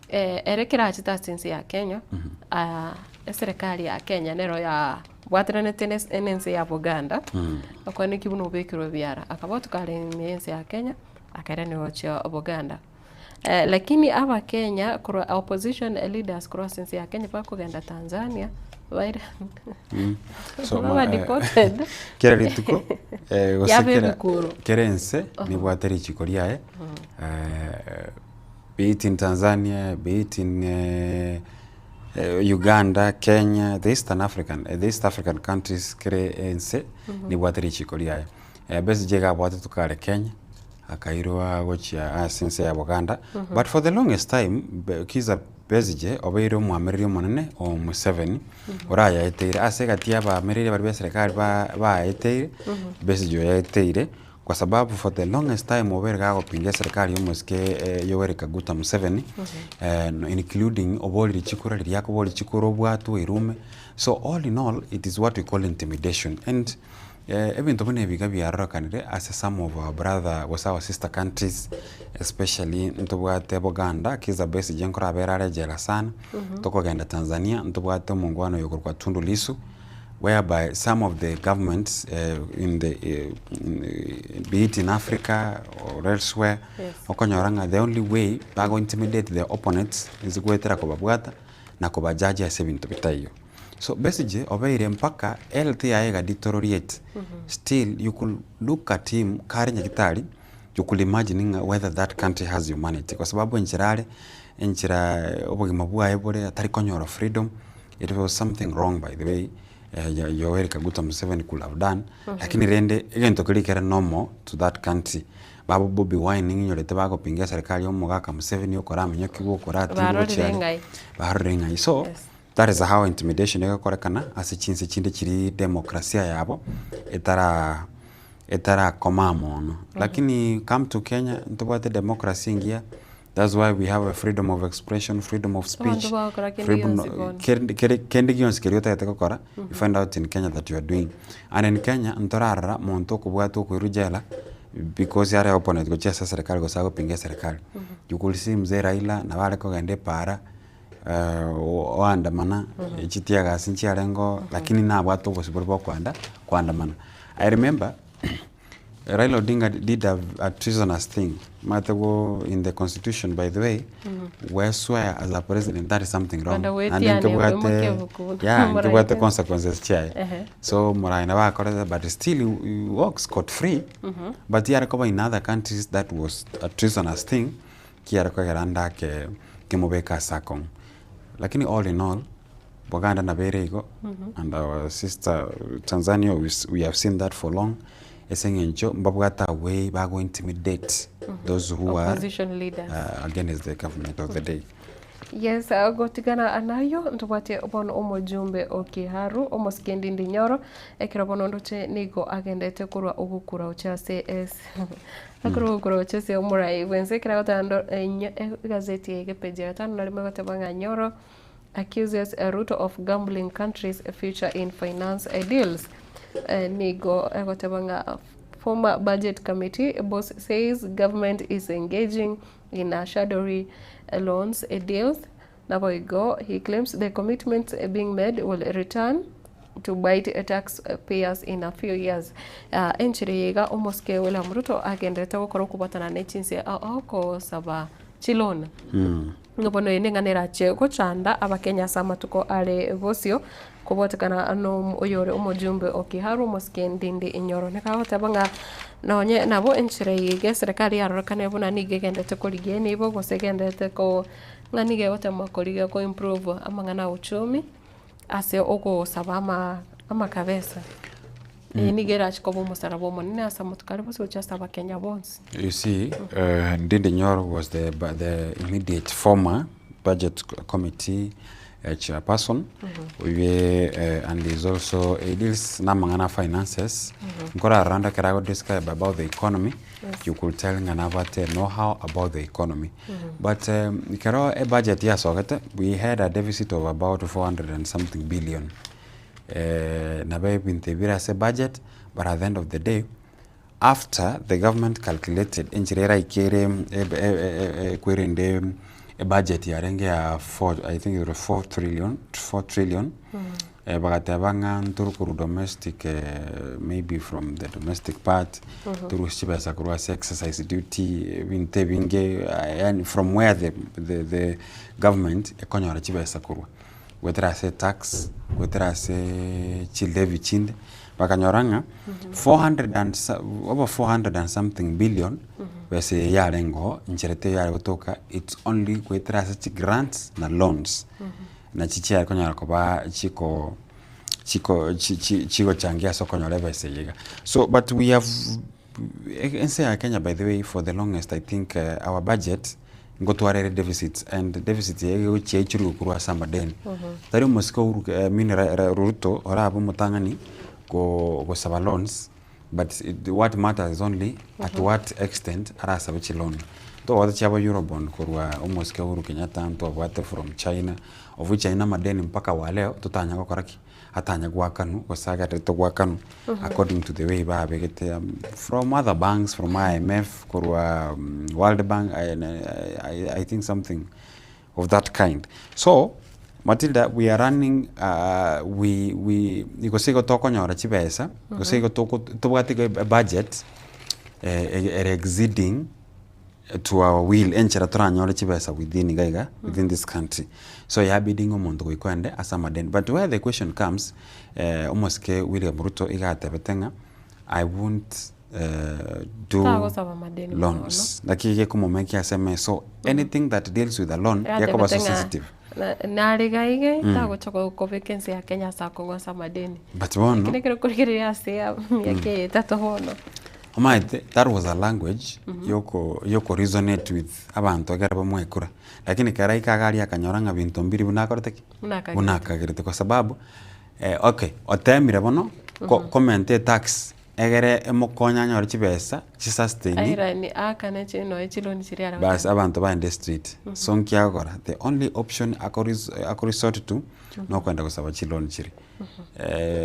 ere kerachete ase ense ya Kenya eserekari ya Kenya nero yabwateranete ne ense ya Buganda okwane ki buna obekirwe ebiara akabwatwa kare ime ye ense ya Kenya. Akairania gochia Buganda. Lakini abakenya korwa opposition leaders korwa ase ense ya Kenya bakogenda Tanzania baira So, baba deported. Kera rituko gose Yaba kera ebikuro. kera ense nibwate richiko riaye be it in Tanzania, be it in Uganda, Kenya, the Eastern African, the East African countries kere ense nibwate richiko riaye. Besigye iga abwatetwe kare Kenya, akairwa gochia ase ense ya Buganda, but for the longest time Kizza Besigye obeire omwamereri omonene o Museveni orayaeteire ase egati ya abaamereri baria ba eserekari ba baeteire, Besigye oyaeteire kwa sababu for the longest time obeire gagopinga eserekari ya omosike Yoweri Kaguta Museveni including oborire chikura riria akoboria chikura obwatwe oirume, so all in all it is what we call intimidation and Ebinto buna ebi iga biarorekanire ase some of our brother gose our sister countries especially ntobwate Buganda Kizza Besigye nkorabera are jela sana, tokogenda Tanzania ntobwate omongwana oyo okorokwa Tundu Lissu whereby some of the governments in the be it in Africa or elsewhere okonyora ng'a the only way bago intimidate their opponents is goetera kobabwata na kobajaji ase ebinto bitaiyo. So Besigye obeire mpaka health yaye ega deteriorate still you could look at him kare nyagitari you could imagine ng'a whether that country has humanity kwa sababu enchera are enchera obogima bwaye bore atari konyora freedom it was something wrong by the way Yoweri Kaguta Museveni could have done lakini rende egento keria kere normal to that country babo Bobi Wine ng'inyorete bagopinga eserekari ya omogaka Museveni okoramenyokigwa okoratigwa Barorire gochia are ng'ai. barorire ng'ai so. That is how intimidation egokorekana ase chinse chinde chiria demokrasia yabo etara etarakomaa mono. Lakini come to Kenya ntobwate democracy engiya, that's why we have a freedom of expression, freedom of speech, Abanto bagokora kende freedom gionsi bono. kende kere kende gionsi keria otagete gokora, you find out in Kenya that you are doing. And in Kenya ntorarora monto okobwatwa okoirwa jela because are opponent gochia ase eserekari gose agopinga eserekari. You could see mzee Raila nabo are kogenda epaara. oandamana, chitear gas nchiarenge oo, lakini nabwate obosio boria bwa okoenda koandamana. I remember, Raila Odinga did a a treasonous thing, omanyete go in the constitution by the way, we swear as a president that is something wrong. Naende Naende goetiania nkebwate oimokia obokungu yeah, nkebwate omoraike. consequences chiaye. Ehe. So morayi nabo akorete but still he walks scot free, but yare koba in other countries that was a treasonous thing. Kiare kogera ndake kemobeke ase akong'u. Lakini all in all, Buganda nabo ere igo, and our sister Tanzania we we have seen that for long, ase eng'encho mbabwate a way bago intimidate those who are Opposition leaders. against the government of the day. Yes, gotigana nayio ntobwate bono omojumbe o Kiharu omosike Ndindi Nyoro, ekero bono ndoche nigo agendete korwa ogokura gochia ase es akorwa ogokura gochia ase omorai bwense ekero agoteba ndo enye egazeti eye egepeji ya gatano na rimo egoteba ng'a Nyoro accuses Ruto of gambling country's future in finance deals. Nigo egoteba ng'a former budget committee boss says government is engaging in a shadowy loans deals. Naboigo he claims the commitments being made will return to bite tax payers in a few years. Enchera eye iga omosike William Ruto agenderete gokora okobwatana ne chinse ao ao kosaba chiloan. Ng'a bono eye neng'ana erache gochanda abakenya ase amatuko are bosio kobwatekana no oyore omojumbe o Kiharu omosike Ndindi Nyoro. Nigo agoteba ng'a nonye nabo enchera eye iga eserekari yarorekane buna nigo egenderete korigia enibo gose egenderete ko ng'a nigo egotema korigia ko improve amang'ana a uchumi ase ogosaba ama amakabesa. Eye nigo erache koba omosaraba omonene ase amatuko are bosio gochia ase abakenya bonsi. You see, Ndindi Nyoro was the, the immediate former budget committee. Chairperson, oye and he is also he deals na amang'ana a finances, nkorarora ande ekero ago describe about the economy, you could tell ng'a nabwate know how about the economy. But ekero ebudget yasogete, we had a deficit of about 400 and something billion, nabo ebinto ebi bire ase ebudget, but at the end of the day, after the government calculated enchera eraikere kwerende ebudget yarenge ya four I think it was four trillion, four trillion, bagateba ng'a ntore korwa domestic maybe from the domestic part, torusie chibesa korwa ase exercise duty, ebinto ebinge yaani from where the the the government ekonyora chibesa korwa. Goetera ase etax, goetera ase chilevy chinde, bakanyora ng'a 400 and over 400 and something billion, besa eye yarenge oo, enchera teiyo yare gotoka, it's only goetera ase chigrants na loans, nachi chiare konyara koba chiko chiko chi chi chigochangia ase okonyora ebesa eye iga. So but we have ense ya Kenya by the way for the longest I think our budget ngotwara ere deficits and deficits eye egochia yaichorigwa korwa ase amadeni. Tari omosike Uhuru Ke- I mean Ra- Ra- Ruto orabe omotang'ani go- gosaba loans but it what matters is only at what extent arasabe chiloan. Ntobwate chiabo Eurobond korwa omosike Uhuru Kenyatta, ntobwate from China, of which aywo na amadeni mpaka wa leo totanya gokora ki? Atanya goakanwa gose agererete goakanwa according to the way babegete from other banks, from IMF, korwa World Bank, I think something of that kind. So, Matilda we are running we we gose igo tokonyora chibesa, gose igo toko tobwate igo ebudget ere exceeding to our will enchera toranyore chibesa within iga iga within this country. So yabidi ng'a omonto goika oende ase amadeni. But where the question comes, omosike William Ruto iga atebete ng'a I won't do Tagosaba amadeni mono. loans. Naki gekomomekia ase emeso anything that deals with a loan gekoba Yatebete so ng'a sensitive. nare iga iga tagocha kobeka ense ya Kenya ase akong'u ase amadeni. But bono Lakini ekero okorigereria ase emiaka eye etato bono. Omanyete that was a language yoko yoko resonate with abanto ekero bamoekura, lakini ekero aika iga aria akanyora ng'a binto mbiri buna akorete ki? Buna akagerete. Buna akagerete kwa sababu okay otemire bono ko komenta etax egere emokonye anyore chibesa chisustain Airani aakane chi nonya chiloni chiria are bas goteba. abanto baende street. So nki agokora, the only option akoris akoresort to nokogenda gosaba chiloni chiria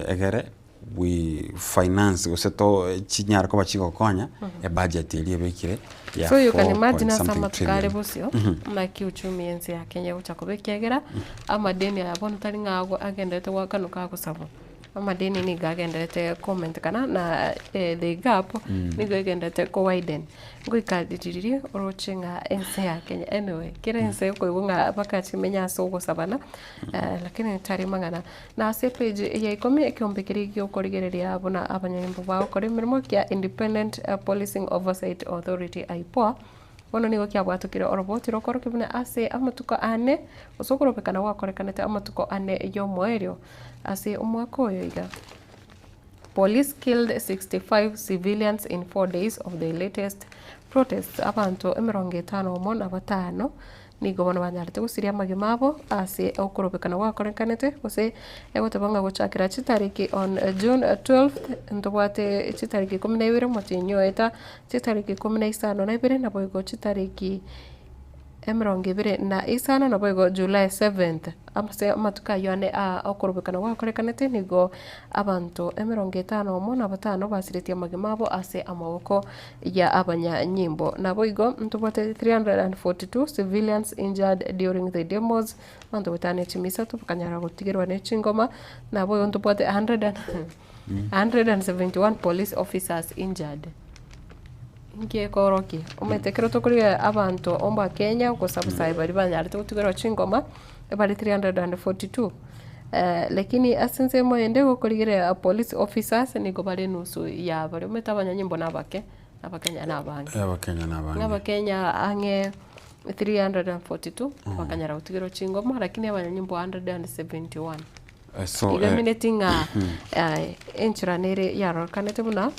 egere we finance gose to chinyare koba chigokonya ebudget eria ebekire ya So you can 4 point imagine ase something amatuko are trillion. bosio naki uchumi yense ya Kenya egocha koba ekiagera amadeni aya bono tari ng'a ago agenderete goakanuka agosabwa. Amadeni nigo agenderete komentekana na the gap nigo egenderete ko widen. Ngoika riria oroche ng'a ense ya Kenya anyway kera ense okoigwa ng'a bakachimenya ase ogosabana lakini tari mang'ana. Na ase epage ya ikomi ekeombe keria gi'okorigereria buna abanyanyimbo bagokora emeremo kia Independent Policing Oversight Authority, IPOA, bono nigo kiabwatokire oroboti rokorokia buna ase amatuko ane gose okorobekana gwakorekanete amatuko ane y'omoerio ase omwaka oyo iga. Police killed 65 civilians in 4 days of the latest protests Abanto emerongo etano omo na batano Nigo bono banyarete gosiria amagima abo ase okorobekana gwakorekanete, gose egoteba ng'a gochakera chitariki on June 12th ntobwate chitariki ikomi na ibere omotienyi oeta, chitariki ikomi na isano na ibere naboigo chitariki emerongo ebere na isano naboigo July 7th. Ase amatuko ayio ane aa okorobekana gwakorekanete nigo abanto emerongo etano omo na batano basiretie amagima abo ase amaboko ya abanyanyimbo. Naboigo ntobwate 342 civilians injured during the demos, abanto goetania ne chimisato bakanyara gotigerwa ne chingoma, naboigo ntobwate 100 and 171 police officers injured. Inki ekorokia? Omanyete ekero tokorigia abanto omba Kenya gose abasae baria banyarete gotigerwa chingoma, ebare 342 lakini ase ensemo ende gokorigereria police officers nigo bare enusu ya baria omanyete abanyanyimbo nabake, abakenya nabange. Abakenya nabange. Ng'a abakenya ang'e 342 bakanyara gotigerwa chingoma lakini abanyanyimbo 171. So, Igo emineti ng'a enchera nere yarorekanete buna.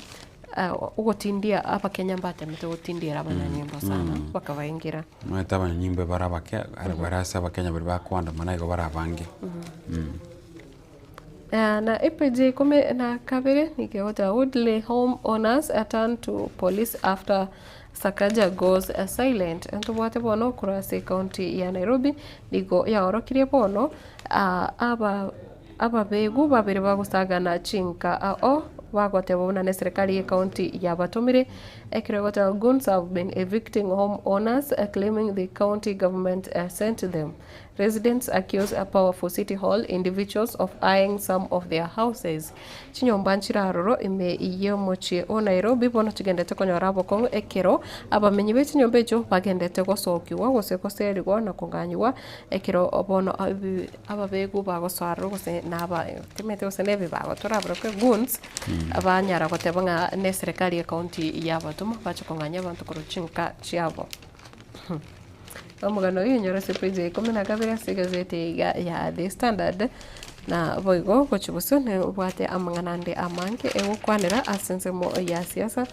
Ogotindia abakenya mbatemete gotindiera abanyanyimbo sana bakabaingira. Omanyete abanyanyimbo bare abake bare ase abakenya baria bakoandamana igo bare abange. Na epeji ya ikomi na kabere nigo egoteba Woodley home owners turn to police after Sakaja goes silent. Ntobwate bono korwa ase ekaunti ya Nairobi nigo yaorokirie bono aba Ababegu babere bagosagana chinka ao bagoteba buna neserikari y'ecounty yabatomire ekero egoteba goons have been evicting home owners claiming the county government sent them. Residents accuse powerful city hall individuals of eyeing some of their houses. Chinyomba nchire aroro ime y'omochie o Nairobi bono chigendete konyora abokong'u ekero abamenyi be chinyomba echio bagendete gosokigwa gose goserigwa na kong'anyigwa ekero bono Ababegu bagosoa aroro gose naba timanyeti gose nebibago toraborokwe goons, banyara goteba ng'a ne eserekari ye county yabatoma bache kong'anya abanto korwa chinka chiabo. Omogano oyio onyore ase page ya ikomi na kabere ase egazeti eye iga ya The Standard, na boigo gochia bosio nobwate amang'ana ande amange egokwanera ase ensemo ya siasa.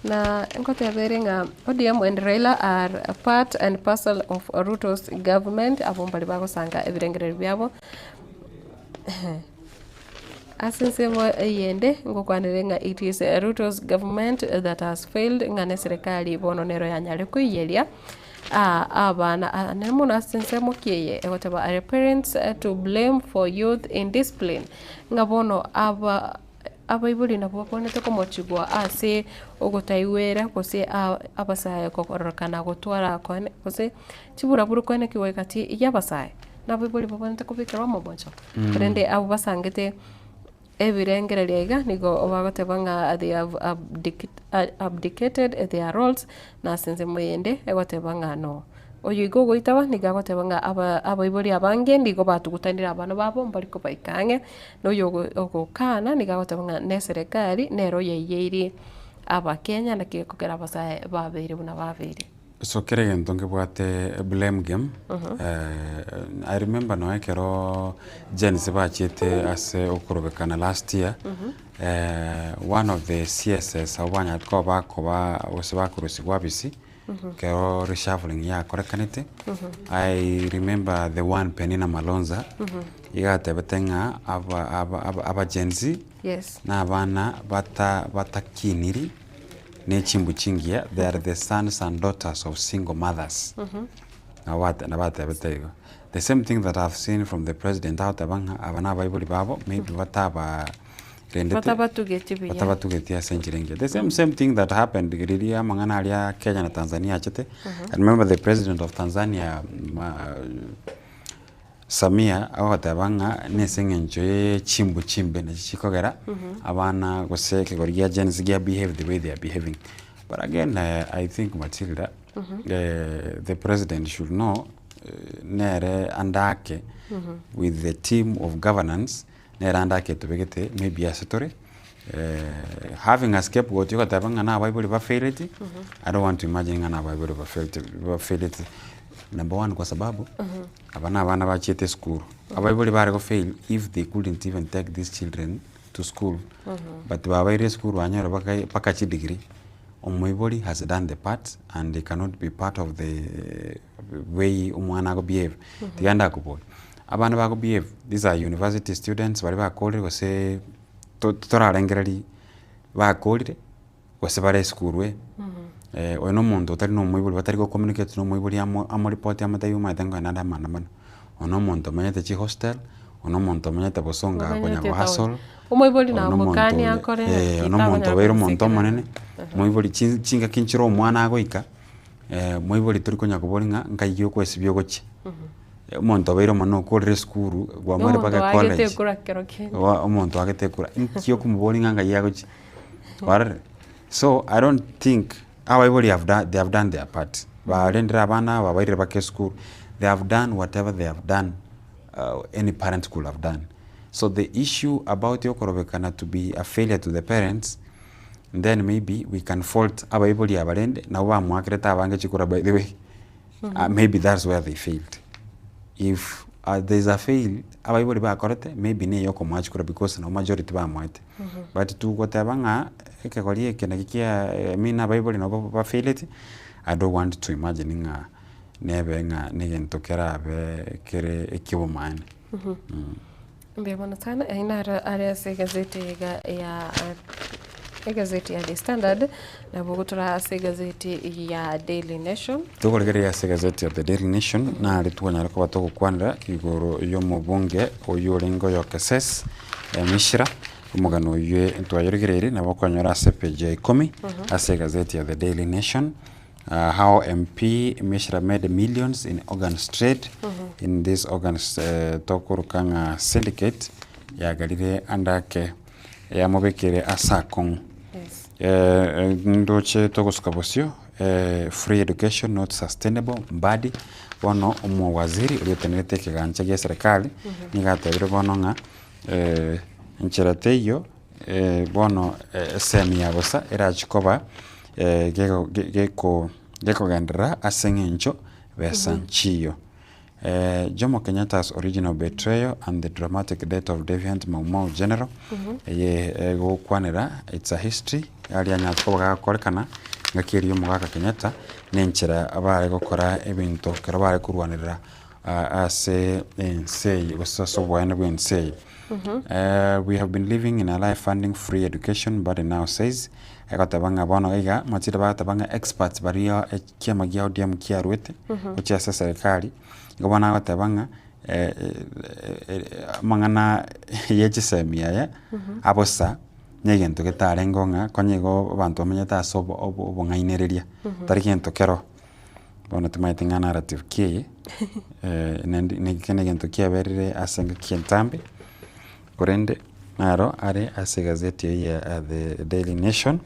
Na ngoteba ere ng'a ODM and Raila are part and parcel of Ruto's government, abwo mbaria bagosanga ebirengererio biabo. Ase ensemo eyende ngokwanere ng'a it is Ruto's government that has failed ng'a ne serikali bono nero yanyare koiyeria abana nere mono ase ensemo ki eye egoteba are parents to blame for youth indiscipline ng'a bono aba. Abaibori nabwo babwenerete komochigwa ase ogotaigwera gose abasae kogororokana gotwara koene gose chiburaburu koenekigwa egati y'abasae, na abaibori babwenerete kobekerwa omomocho. Korende abwo basangete ebirengererio iga nigo bagoteba ng'a they have abdicated their roles, na ase ensemo eyende egoteba ng'a no. Oyo igo ogoitaba nigo agoteba ng'a aba abaibori abange nigo batugutanire abana babo mbari kobaika ang'e, na oyo ogo ogokana nigo agoteba ng'a na eserekari nero oyaiyeiri abakenya naki ekogera abasae babeire buna babeire. So kera egento nkebwate blame game, I remember nonya ekero Gen Z bachiete ase okorobekana last year, one of the CSs abwo banyarete koba bakoba gose bakorusigwa abisi, Ekero reshuffling yakorekanete, I remember the one Penina Malonza, iga atebete ng'a aba aba aba aba Gen Z, Yes. na abana bata batakiniri ne chimbu chingiya, they are the sons and daughters of single mothers. Nabo bate nabo atebete igo. The same thing that I've seen from the president agoteba ng'a aba na abaibori babo, maybe bataba rendete Batabatugeti buya. batabatugeti ase enchera engiya. The same same thing that happened riria amang'ana aria Kenya na Tanzania achete, I remember the president of Tanzania ma Samia agoteba ng'a nese eng'encho ye chimbu chimbe nachi chikogera abana gose ekegori gia Gen Z gia behave the way they are behaving. But again I think Matilda the president should know nere andake with the team of governance Nere ande aketubegete maybe ase tore having a scapegoat ogoteba ng'a na abaibori bafaileti, I don't want to imagine ng'a na abaibori bafaileti bafaileti number one kwa sababu, aba na abana bachiete esukuru, abaibori bare go fail if they couldn't even take these children to school, but babaire esukuru banyore baka mpaka chidegree, omoibori has done the part and he cannot be part of the way omwana ago behave, tiga ndakoboria. Abana bago behave, these are university students baria bakorire gose to torarengereria bakorire gose bare esukuru eh. Oyo na omonto otari na omoibori batari go communicate na omoibori amo amoripoti amotebi omanyete nkogenda nde amaandamano. Oyo na omonto omenyete chihostel, oyo na omonto omenyete bosongo akonya Omenyete go town. hustle, Omoibori oyo na omonto namokani oria akore oyo naki na omonto tagonyara obeire omonto komosekera. omonene, moibori chi chingaki nchire omwana agoika, moibori tori konya koboria ng'a nkai okoesibia ogochia. Omonto obeire omonene okorire esukuru, kwamoire Omonto mpaka oagete ecollege, ekura kero kende. oa omonto oagete ekura, inki okomoboria ng'a ngai agochia? Kwarorire? So, I don't think abaibori have done they have done their part, barendire abana aba babairire mpaka esukuru, they have done whatever they have done any parent could have done. So the issue about ya okorobekana to be a failure to the parents, then maybe we can fault abaibori aba rende, nabo bamoakerete abange chikura by the way. Maybe that's where they failed. If There is a fail abaibori bakorete maybe na eyokomoa chikura because nabo majority bamoete. But togoteba ng'a ekegori eke naki kia I mean abaibori nabo bafaileti, I don't want to imagine ng'a nebe ng'a na egento kerabe kere ekiobomaene. Mbuya mono sana, ayio naro are ase egazeti iga ya egazeti ya The Standard, nabo ogotura ase egazeti ya Daily Nation. Tokorigereria ase egazeti ya The Daily Nation, nare twanyare koba togokwanera igoro y'omobunge oyio orenge oyo Keses Mishira, omogano oyio ntwayorigereirie nabo okonyora ase epage ya ikomi ase egazeti ya The Daily Nation. How MP Mishra made millions in organs trade in this organs tokoroka ng'a syndicate yagarire ande ake yamobekire ase akong'u. Ndoche togosuka bosio free education not sustainable Mbadi bono omowaziri oria otenerete ekegancha gia eserekari nigo atebire bono ng'a enchera teiyo bono esemi ya bosa erachi koba gekogenderera ase eng'encho besa nchiyo. Jomo Kenyatta's original betrayal and the dramatic death of deviant Mau Mau general, eye egokwanera it's a history aria anyarete koba gagokorekana ngaki eria omogaka Kenyatta na enchera bare gokora ebinto ekero bare korwanerera ase ense eye gose ase oboene bwa ense eye. We have been living in a life funding free education Mbadi now says, egoteba ng'a bono iga machire bagoteba ng'a experts baria ekiama gia ODM kiarwete gochia ase eserekari, igo bono agoteba ng'a amang'ana ya chisemi aya abosa na egento getarengeo ng'a konya igo abanto bamenyete ase obong'ainereria, tari gento kero. Bono timanyeti ng'a narrative ki eye, naende eke na egento kiaberire ase engaki entambe, korende naro are ase egazeti eye ya The Daily Nation,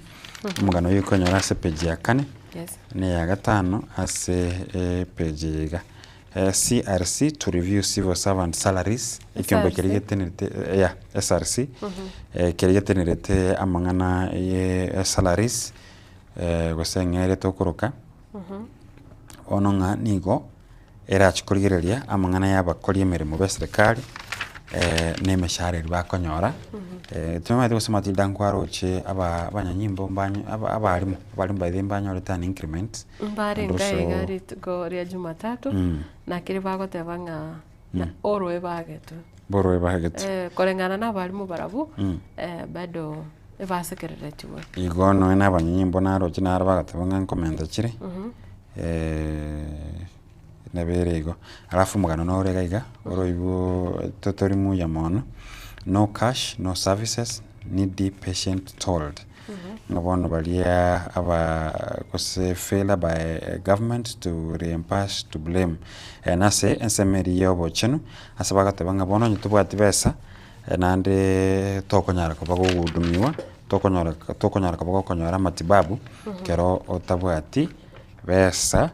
omogano oyio okonyora ase epage ya kane, na eya gatano ase epage eye iga. CRC to review civil servant salaries, ekiombe keria getenerete yeah SRC, keria getenerete amang'ana ye salaries. gose eng'eria tokoroka, bono ng'a nigo erache korigereria amang'ana ya abakori emeremo ba eserekari na emeshahara eria bakonyora. Timanyeti gose Matilda nkwaroche aba abanyanyimbo mbanye aba abalimu, abalimu by the way mbanyorete an increment and Mbarenge also iga rituko ria jumatatu, nakeri bagoteba ng'a oroe bagetwe. Borwe bagetwe. Koreng'ana na abalimu barabwo, bado Ebasekereretigwe. Igo nonya na abanyanyimbo naroche naro bagateba ng'a nkomenta chire, nabere igo. Alafu omogano nore iga iga, oroibwo totori muya mono, no cash, no services, needy patient told. Ng'a bono baria aba gose failure by government to reimburse to blame. Nase ensemo eria ya obochenu, ase bagateba ng'a bono onye tobwati besa. Naende tokonyara koba gogohudumiwa, tokonyora tokonyara koba gokonyora amatibabu, ekero otabwati besa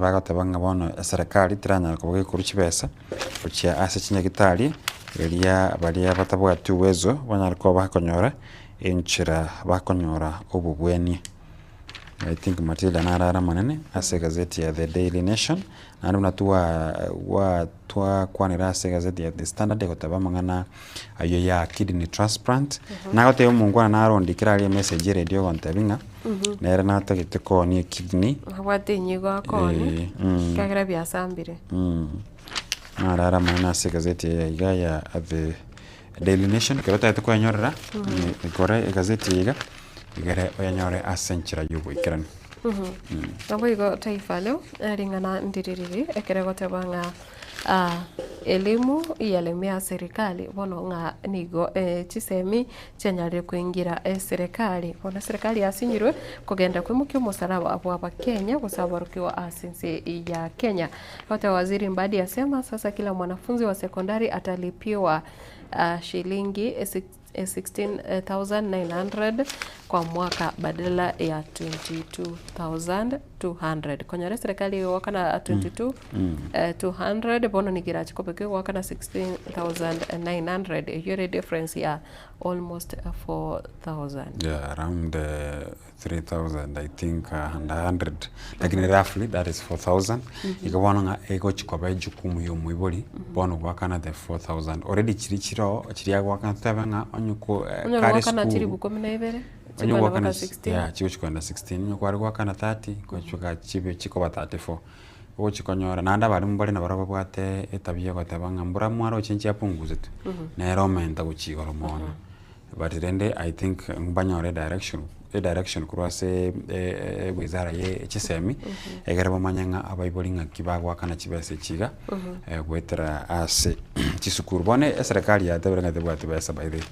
bagoteba ng'a bono eserekari teranyara koba gekorwa chibesa gochia ase chinyagitari eria baria batabwati uwezo banyare koba bakonyora enchera bakonyora obobweni. I think Matilda naro are amanene ase egazeti ya The Daily Nation, naende buna twa twakwanera ase egazeti ya The Standard egoteba amang'ana ayio ya kidney transplant, nagotebia omongwana narondikere aria emessage eredio ogontebia ng'a nere natagete koonia ekidney. Abwate enyigo akooni, ekiagera biasambire. Naro are amanene ase egazeti eye iga ya The Daily Nation, ekero otagete koenyorera, kore egazeti eye iga, egere oyenyore ase enchera ya oboikeranu. Naboigo Taifa Leo ring'ana ndiririri ekero egoteba ng'a elimu yalemia serikali bono ng'a nigo chisemi chianyarire koingira eserekari. Bono eserekari yasinyirwe kogenda koimokia omosalaba bwa abakenya gose aborokigwa ase ense ya Kenya. Egoteba Waziri Mbadi asema sasa kila mwanafunzi wa sekondari atalipiwa shilingi 16,900 kwa mwaka badala ya 22,200. 200. Konyora eserekari egoakana 22 200 bono nigo erache kobeka egoakana 16900 eyio ere edifference ya almost 4000. Yeah, around 3000 I think and 100 lakini roughly that is 4000 igo bono ng'a egochi koba ejukumu ya omoibori bono goakana the 4000 already chiria chiroo chiria agoakana totebe ng'a onye ko Onye kare goakana esukuru chilifu kumi na ibere, onye chikoenda goakana mpaka chi 16. yeah chigochi koenda 16 onye kware goakana 30 gochika chibe chikoba 34 ogochi konyora naende abarimu mbare nabarabwo babwate etabia ya goteba ng'a mbura mwaroche inche apunguzetwe nere omenta gochia igoro mono. But rende I think mbanyore edirection edirection korwa ase ewizara ye chisemi, egere bamanye ng'a abaibori ng'aki bagoakana chibesa echi iga, goetera ase chisukuru. Bono eserekari yatebire ng'a tebwati besa by the way.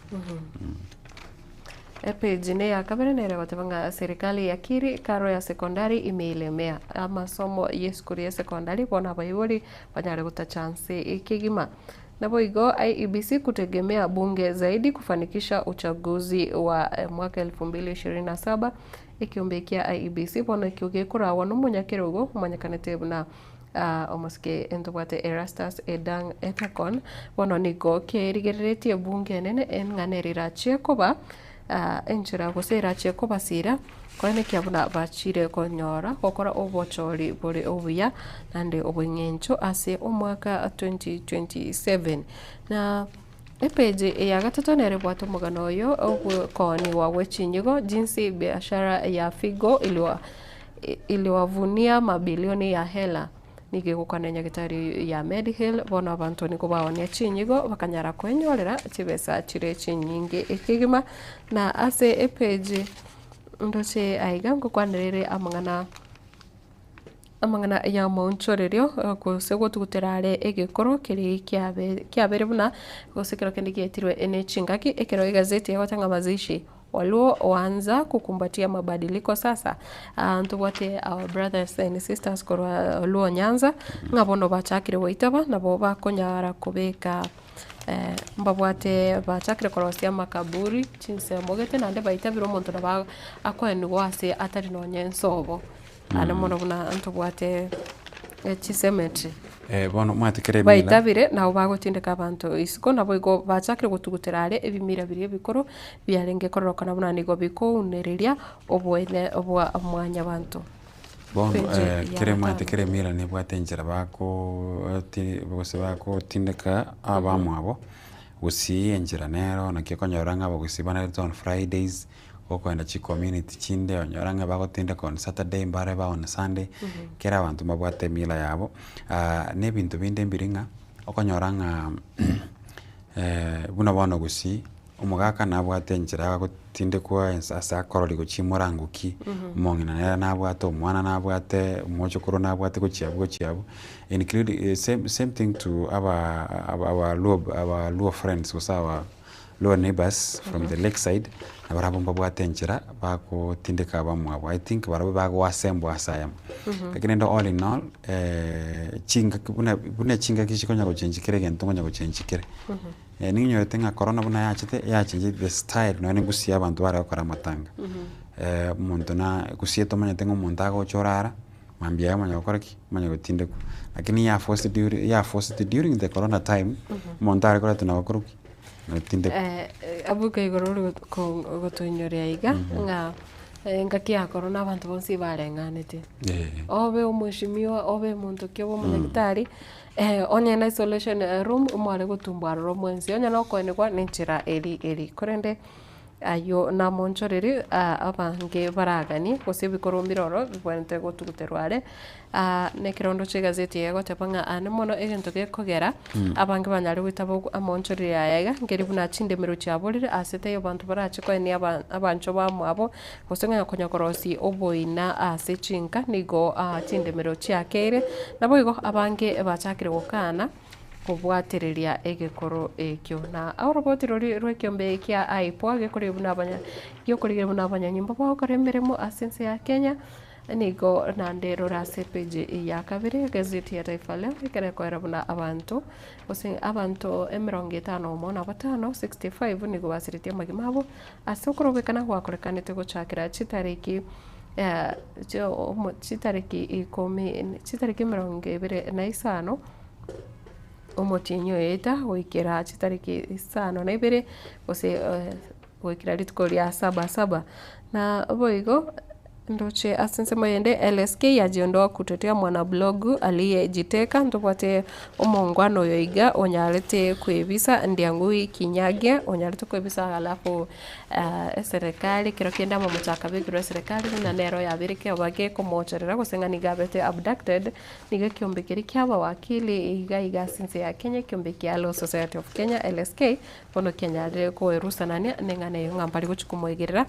Epage ne ya kabere nere egoteba ng'a serikali yakiri karo ya sekondari imeilemea amasomo ya esukuru ya sekondari bono abaibori banyare gotacha nse kegima. Naboigo IEBC kutegemea bunge zaidi kufanikisha uchaguzi wa mwaka 2027 ekiombe kia IEBC bono ekio gekoragwa nomonyakerogo omanyekanete buna omosike ntobwate Erastus Edang Ethekon bono nigo kerigereretie ebunge enene eng'a nere erachie koba enchera gose erachie kobasira koenekia buna bachire konyora gokora obochori bore obuya naende obweng'encho ase omwaka 2027. Na epage ya gatato nere ebwate omogano oyo ogokooniwa gwe chinyigo jinsi biashara ya figo iliwa iliwavunia mabilioni ya hela. Nigo egokwana enyagetari ya Mediheal, bono abanto nigo baonia chinyigo bakanyara kwenyorera chibesa chire chinyinge kegima. Na ase epage ndoche aiga ngokwanera ere amang'ana amang'ana ya omoonchorerio gose gotugutera are egekoro keria kiabe kiabeire buna gose ekero kende giaetirwe ne chingaki ekero egazeti egoteba ng'a mazishi. Waluo oanza kukumbatia mabadiliko sasa, ntobwate our brothers and sisters korwa Luo Nyanza, ng'a bono bachakire goitaba nabo bakonyara kobeka mbabwate bachakire korosia amakaburi chinsemo gete naende baitabire omonto nabo akoenigwa ase atari nonye nsobo. Naende mono buna ntobwate chicemetery. Bono omanyete kera emila. Baitabire nabo bagotindeka abanto isiko naboigo bachakire gotugutera are ebimira biria ebikoro biarenge kororokana buna nigo bikounereria oboene bwa mwanyabanto. Bono Page ya kera omanyete gatano. kera emila nebwate enchera bako ti gose bagotindeka abamwabo, gusii enchera nero naki okonyora ng'a abagusii banarete on Fridays. Okoenda chicommunity chinde onyore ng'a bagotindeka on Saturday mbare ba on Sunday, kera abanto mbabwate emila yabo. Na ebinto binde mbiri ng'a, okonyora ng'a buna bono gusii, omogaka nabwate enchera agotindekwa ense ase akororigwa gochia morango ki, omong'ina nere nabwate, omwana nabwate, omochokoro nabwate gochia abwo gochia abwo, including same same thing to aba aba luo our luo friends gose our. Luo neighbours from the lake side, nabarabwo mbabwate enchera bagotindeka abamwabo, I think barabwo bagoassemble ase ayamo. Lakini rende all in all, chingaki buna buna chingaki chikonya gochenji kera egento nkonya gochenji kere. Ninyorete ng'a corona buna yachete, yachengetie the style nonye na egusi ya abanto bare gokora amatanga. Omonto na gusii tomanyete ng'a omonto agocha orara. Mambia yaye omanya gokora ki? Omanya gotindekwa. Lakini ya forced during ya forced during the corona time, omonto are koretwa na gokorwa ki? Na gotindekwa. Abwo iga igoro ore gotoinyoria iga, ng'a engaki ya corona abanto bonsi bareng'anete. Obe omweshimiwa, obe omonto ki, obe omonyagitari, onye na isolation room, mware gotumbwa aroro mwensi, onye na okoenigwa na enchera eri eri. Korende. Ayio namonchoreri abange baraganie, gose ebikorwa mbiroro bibwenerete gotuguterwa are. Na ekerondo chi'egazeti eye egoteba ng'a aane mono egento gekogera abange banyare goitaba amonchoreri aya iga, nkeri buna chindemero chiaborire ase taiyo abanto barache koenia abanchwa bamwabo, gose ng'a konya korosia oboina ase chinka nigo chindemero chiakeire. Naboigo abange bachakire gokana. Kobwatereria egekoro ekio. Na oroboti roria rw'ekiombe kia IPOA gekorire buna abanya giokorigia buna abanyanyimbo bagokora emeremo ase ense ya Kenya, nigo naende rore ase epage ya kabere egazeti ya Taifa Leo ekero ekoera buna abanto gose abanto emerongo etano omo na batano, 65, nigo basiretie amagima abo ase okorobekana gwakorekanete gochakera chitariki. Chitariki ikomi chitariki emerongo ebere na isano, omotienyi oyo oeta goikera chitariki isano na ibere, gose goikera rituko ria saba saba. Na boigo ndoche ase ensemo eyende LSK yajiondoa kutetea mwanablogu aliyejiteka, ntobwate omongwana oyo iga onyarete kwebisa Ndiang'ui Kinyagia, onyarete kwebisa alafu Eserekari, ekero kende amamocho akabekirwe eserekari buna nero yabeire keba gekomocherera gose ng'a nigo abete abducted, nigo ekiombe keria kia abawakili iga iga ase ense ya Kenya, ekiombe kia Law Society of Kenya, LSK, bono kianyarire koerusanania na eng'ana eyio ng'a mbare gochia komoegerera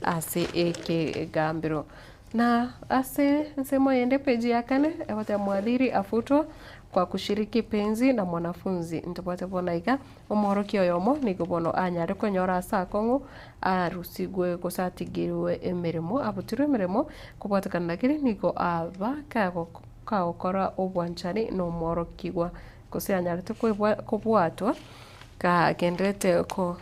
ase ekegambero. Na ase ensemo eyende epeji ya kane, egoteba mwadhiri afutwa kwa kushiriki penzi na mwanafunzi, ntobwate bono iga. Omworokia oyomo nigo bono anyare konyora ase akong'u arusigwe gose atigirwe emeremo, abutirwe emeremo, kobwatekana na keria nigo aba kagokora obwanchani nomworokigwa, gose anyarete kobwatwa kagenderete ko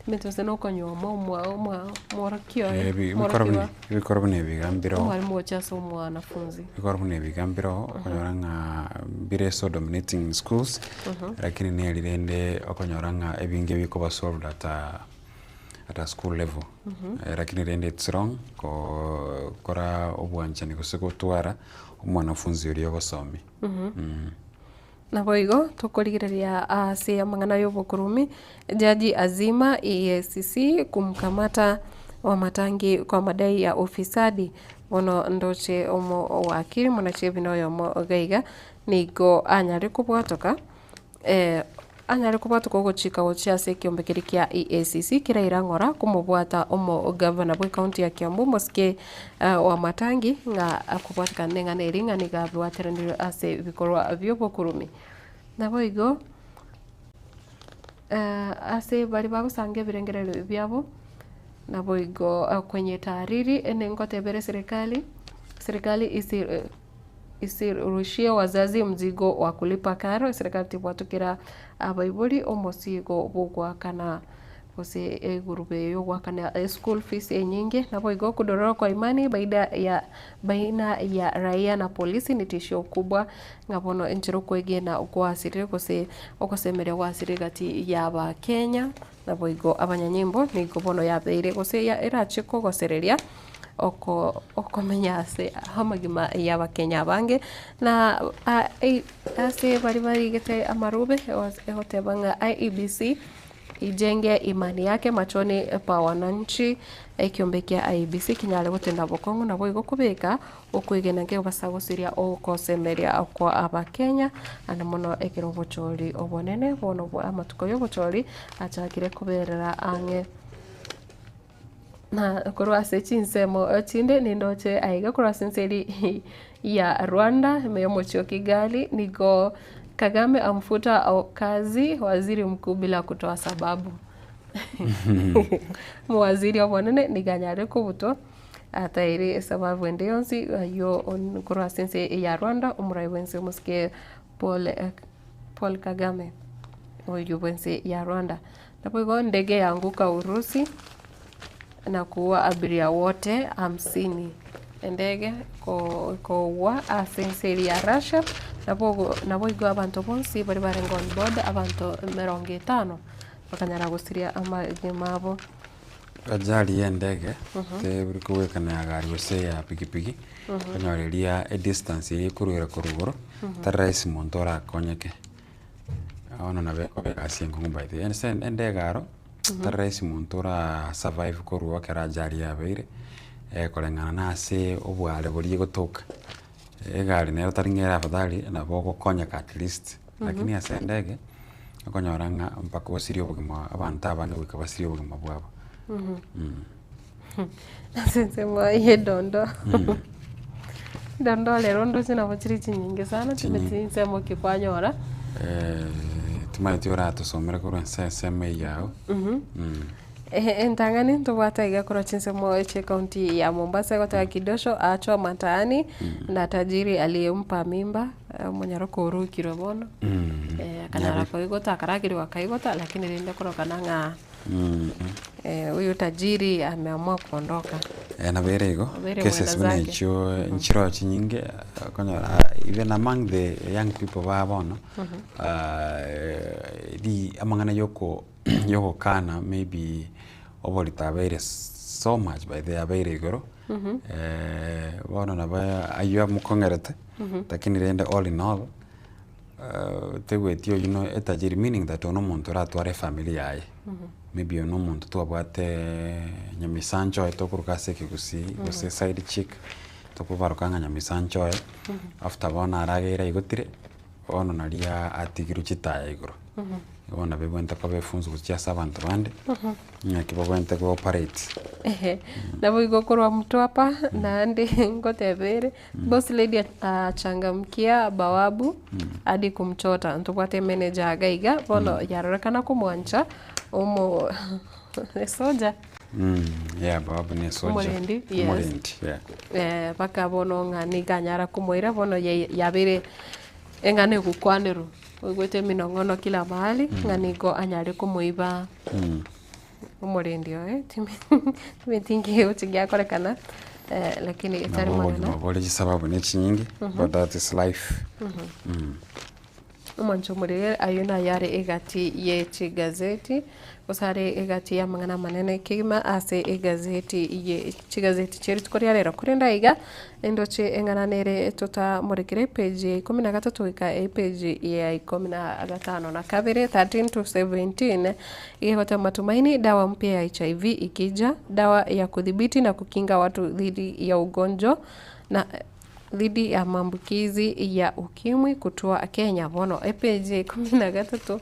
timanyeti gose nokonyuoma omwa omwa omworokia oye, omworokigwa. Ebikoro buna ebi mbiroo. Omwalimu gochia ase omwanafunzi. Ebikoro buna ebi iga mbiroo, okonyora ng'a mbire so dominating in schools, lakini neri rende okonyora ng'a ebinge bikoba solved at a at a school level. Lakini rende it's wrong koo kora obwanchani gose gotwara omwanafunzi oria ogosomia. Naboigo tokorigereria ase amang'ana y'obokurumi, Jaji azima EACC kumkamata Wamatangi kwa madai ya ufisadi. Bono ndoche omowakiri monachebi noyomo iga iga nigo anyare kobwatoka anyare kobwatoka ogochika gochia ase ekiombe keria kia EACC keraira ng'ora komobwata omogavana bwe county ya Kiambu omosike Wamatangi ng'a akobwatekana neng'ana eria ng'a nigo abwateranirwe ase ebikorwa biobokurumi. Naboigo ase baria bagosanga ebirengererio biabo, naboigo kwenye taariri nengotebera eserekari, serikali isi isirushie wazazi mzigo wa kulipa karo, eserekari tebwatokera abaibori omosigo bwogoakana gose egurube yogoakana eschool fees enyinge, naboigo kudorora kwa imani baida ya baina ya raia na polisi ni tishio kubwa, ng'a bono enchera okwegena gwasirire gose ogosemeria gwasirire egati ya abakenya, naboigo abanyanyimbo nigo bono yabeire gose erachie kogosereria oko okomenya ase amagima ya abakenya abange, na ase baria barigete amarube egoteba ng'a IEBC ijenge imani yake machoni pa wananchi, ekiombe kia IEBC kinyare gotenda bokong'u naboigo kobeka okwegena nkegobasa gosiria ogosemeria kwa abakenya, naende mono ekero obochori obonene bono bwa amatuko ya obochori achakire koberera ang'e. Na korwa ase chinsemo chinde nindoche aiga korwa ase ense eria ya Rwanda, ime y'omochie o Kigali, nigo Kagame amfuta kazi waziri mkuu bila kutoa sababu. Omowaziri omonene nigo anyarire kobutwa atairi esababu ende yonsi aywo korwa ase ense ya Rwanda, omorai bwense omosike Paul Paul Kagame oywo bwense ya Rwanda. Naboigo ndege yaanguka Urusi na kuua abiria wote hamsini. Endege kogwa ase ense eria ya Russia, naboigo abanto bonsi baria barenge on board abanto emerongo etano bakanyara gosiria amagima abo. Ajali ya endege tebori kobwekana ya gari gose ya pikipiki, okonyora eria edistance eria ekorwera korwa igoro, tari rahisi monto orakonyeke. Bono nabo ekoba egasi enkong'u by the way. Ase endege aro, tari rahisi monto ora survive korwa ekero ajali yabeire, koreng'ana na ase obware boria egotoka. Egari nero tari ng'a ere afadhali, nabo ogokonyeka at least, lakini ase endege, okonyora ng'a mpaka osirie obogima abanto abange goika basirie obogima bwabo. Ase ensemo ya edondo, edondo rero ndoche nabo chire chinyinge sana Chinyinge. chinsemo ki kwanyora. Timanyeti oratosomere korwa ense ensemo eyio agwo. Entang'ani ntobwate iga korwa chinsemo chie county ya Mombasa egoteba Kidosho aachwa mataani na tajiri aliyempa mimba, omonyaroka orokirwe bono, akanyara koigota akaragerigwa akaigota lakini rende korokana ng'a huyu tajiri ameamua kuondoka. Eh, nabo ere igo, Obeire cases mwenda buna zake. echio nchiroo chinyinge, okonyora even among the young people ba bono, ri amang'ana yoko yogokana maybe oborito abeire so much by the way abeire igoro, bono nabo aywo amokong'erete, lakini rende all in all, toigweti oywo no etajiri meaning that oyo na omonto oratware efamiri yaye, maybe oyo na omonto twabwate nyamisancho oye tokoroka ase ekegusii gose side chick, tokobaroka ng'a nyamisancho oye, after bono arageire aigotire, bono naria atigirwe chitaya igoro. Bono nabo ebwenerete koba efunzo gochia ase abanto bande, ng'aki babwenerete go operate. Ehe, naboigo korwa Mtwapa naende ngoteba ere, boss lady achangamkia bawabu hadi kumchota, ntobwate emanager iga iga, bono yarorekana komwancha omo esoja. Yeah, bawabu ne esoja. Omorendi, yes. Omorendi, yeah. Eh, mpaka bono ng'a nigo anyara komoira bono yai yabeire eng'ana egokwanerwa. Oigwete eminong'ono kila mahali, ng'a nigo anyare komoiba omorendi oye, timanyeti nki egochi giakorekana, lakini etari Nabo mang'ana. obogima bore chisababu ne chinyinge, but that is life. Omonto omorere ayio naye are egati ye chigazeti, gose are egati y'amang'ana amanene kegima ase egazeti ye chigazeti chie rituko ria rero. Korende aiga, endoche eng'ana nere totamorekire epage ya ikomi na gatato goika epage ya ikomi na gatano na kabere, 13 to 17, iga egoteba matumaini dawa mpya ya HIV ikija, dawa ya kudhibiti na kukinga watu dhidi ya ugonjwa na dhidi ya maambukizi ya ukimwi kutua Kenya. Bono epage ya ikomi na gatato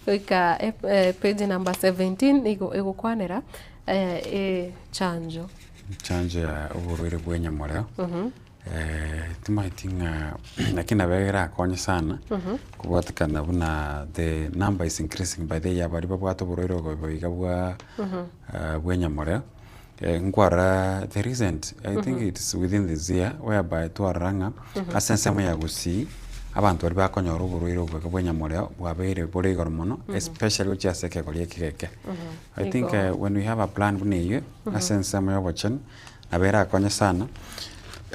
goika page number 17 nigo egokwanera echanjo. Chanjo ya oborwaire bwa enyamoreo, timanyeti ng'a lakini nabo erakonye sana, kobwatekana buna the number is increasing by the year baria babwate oborwaire obo iga bwa bwa enyamoreo, nkwarora the recent, I think it's within this year whereby twarora ng'a ase ensemo ya gusii, abanto baria bakonyora oborwaire obo iga bwa enyamoreo bwabeire bore igoro mono, especially gochia ase ekegori eke geke. I think when we have a plan buna eywo, ase ensemo ya obochenu, nabo erakonye sana.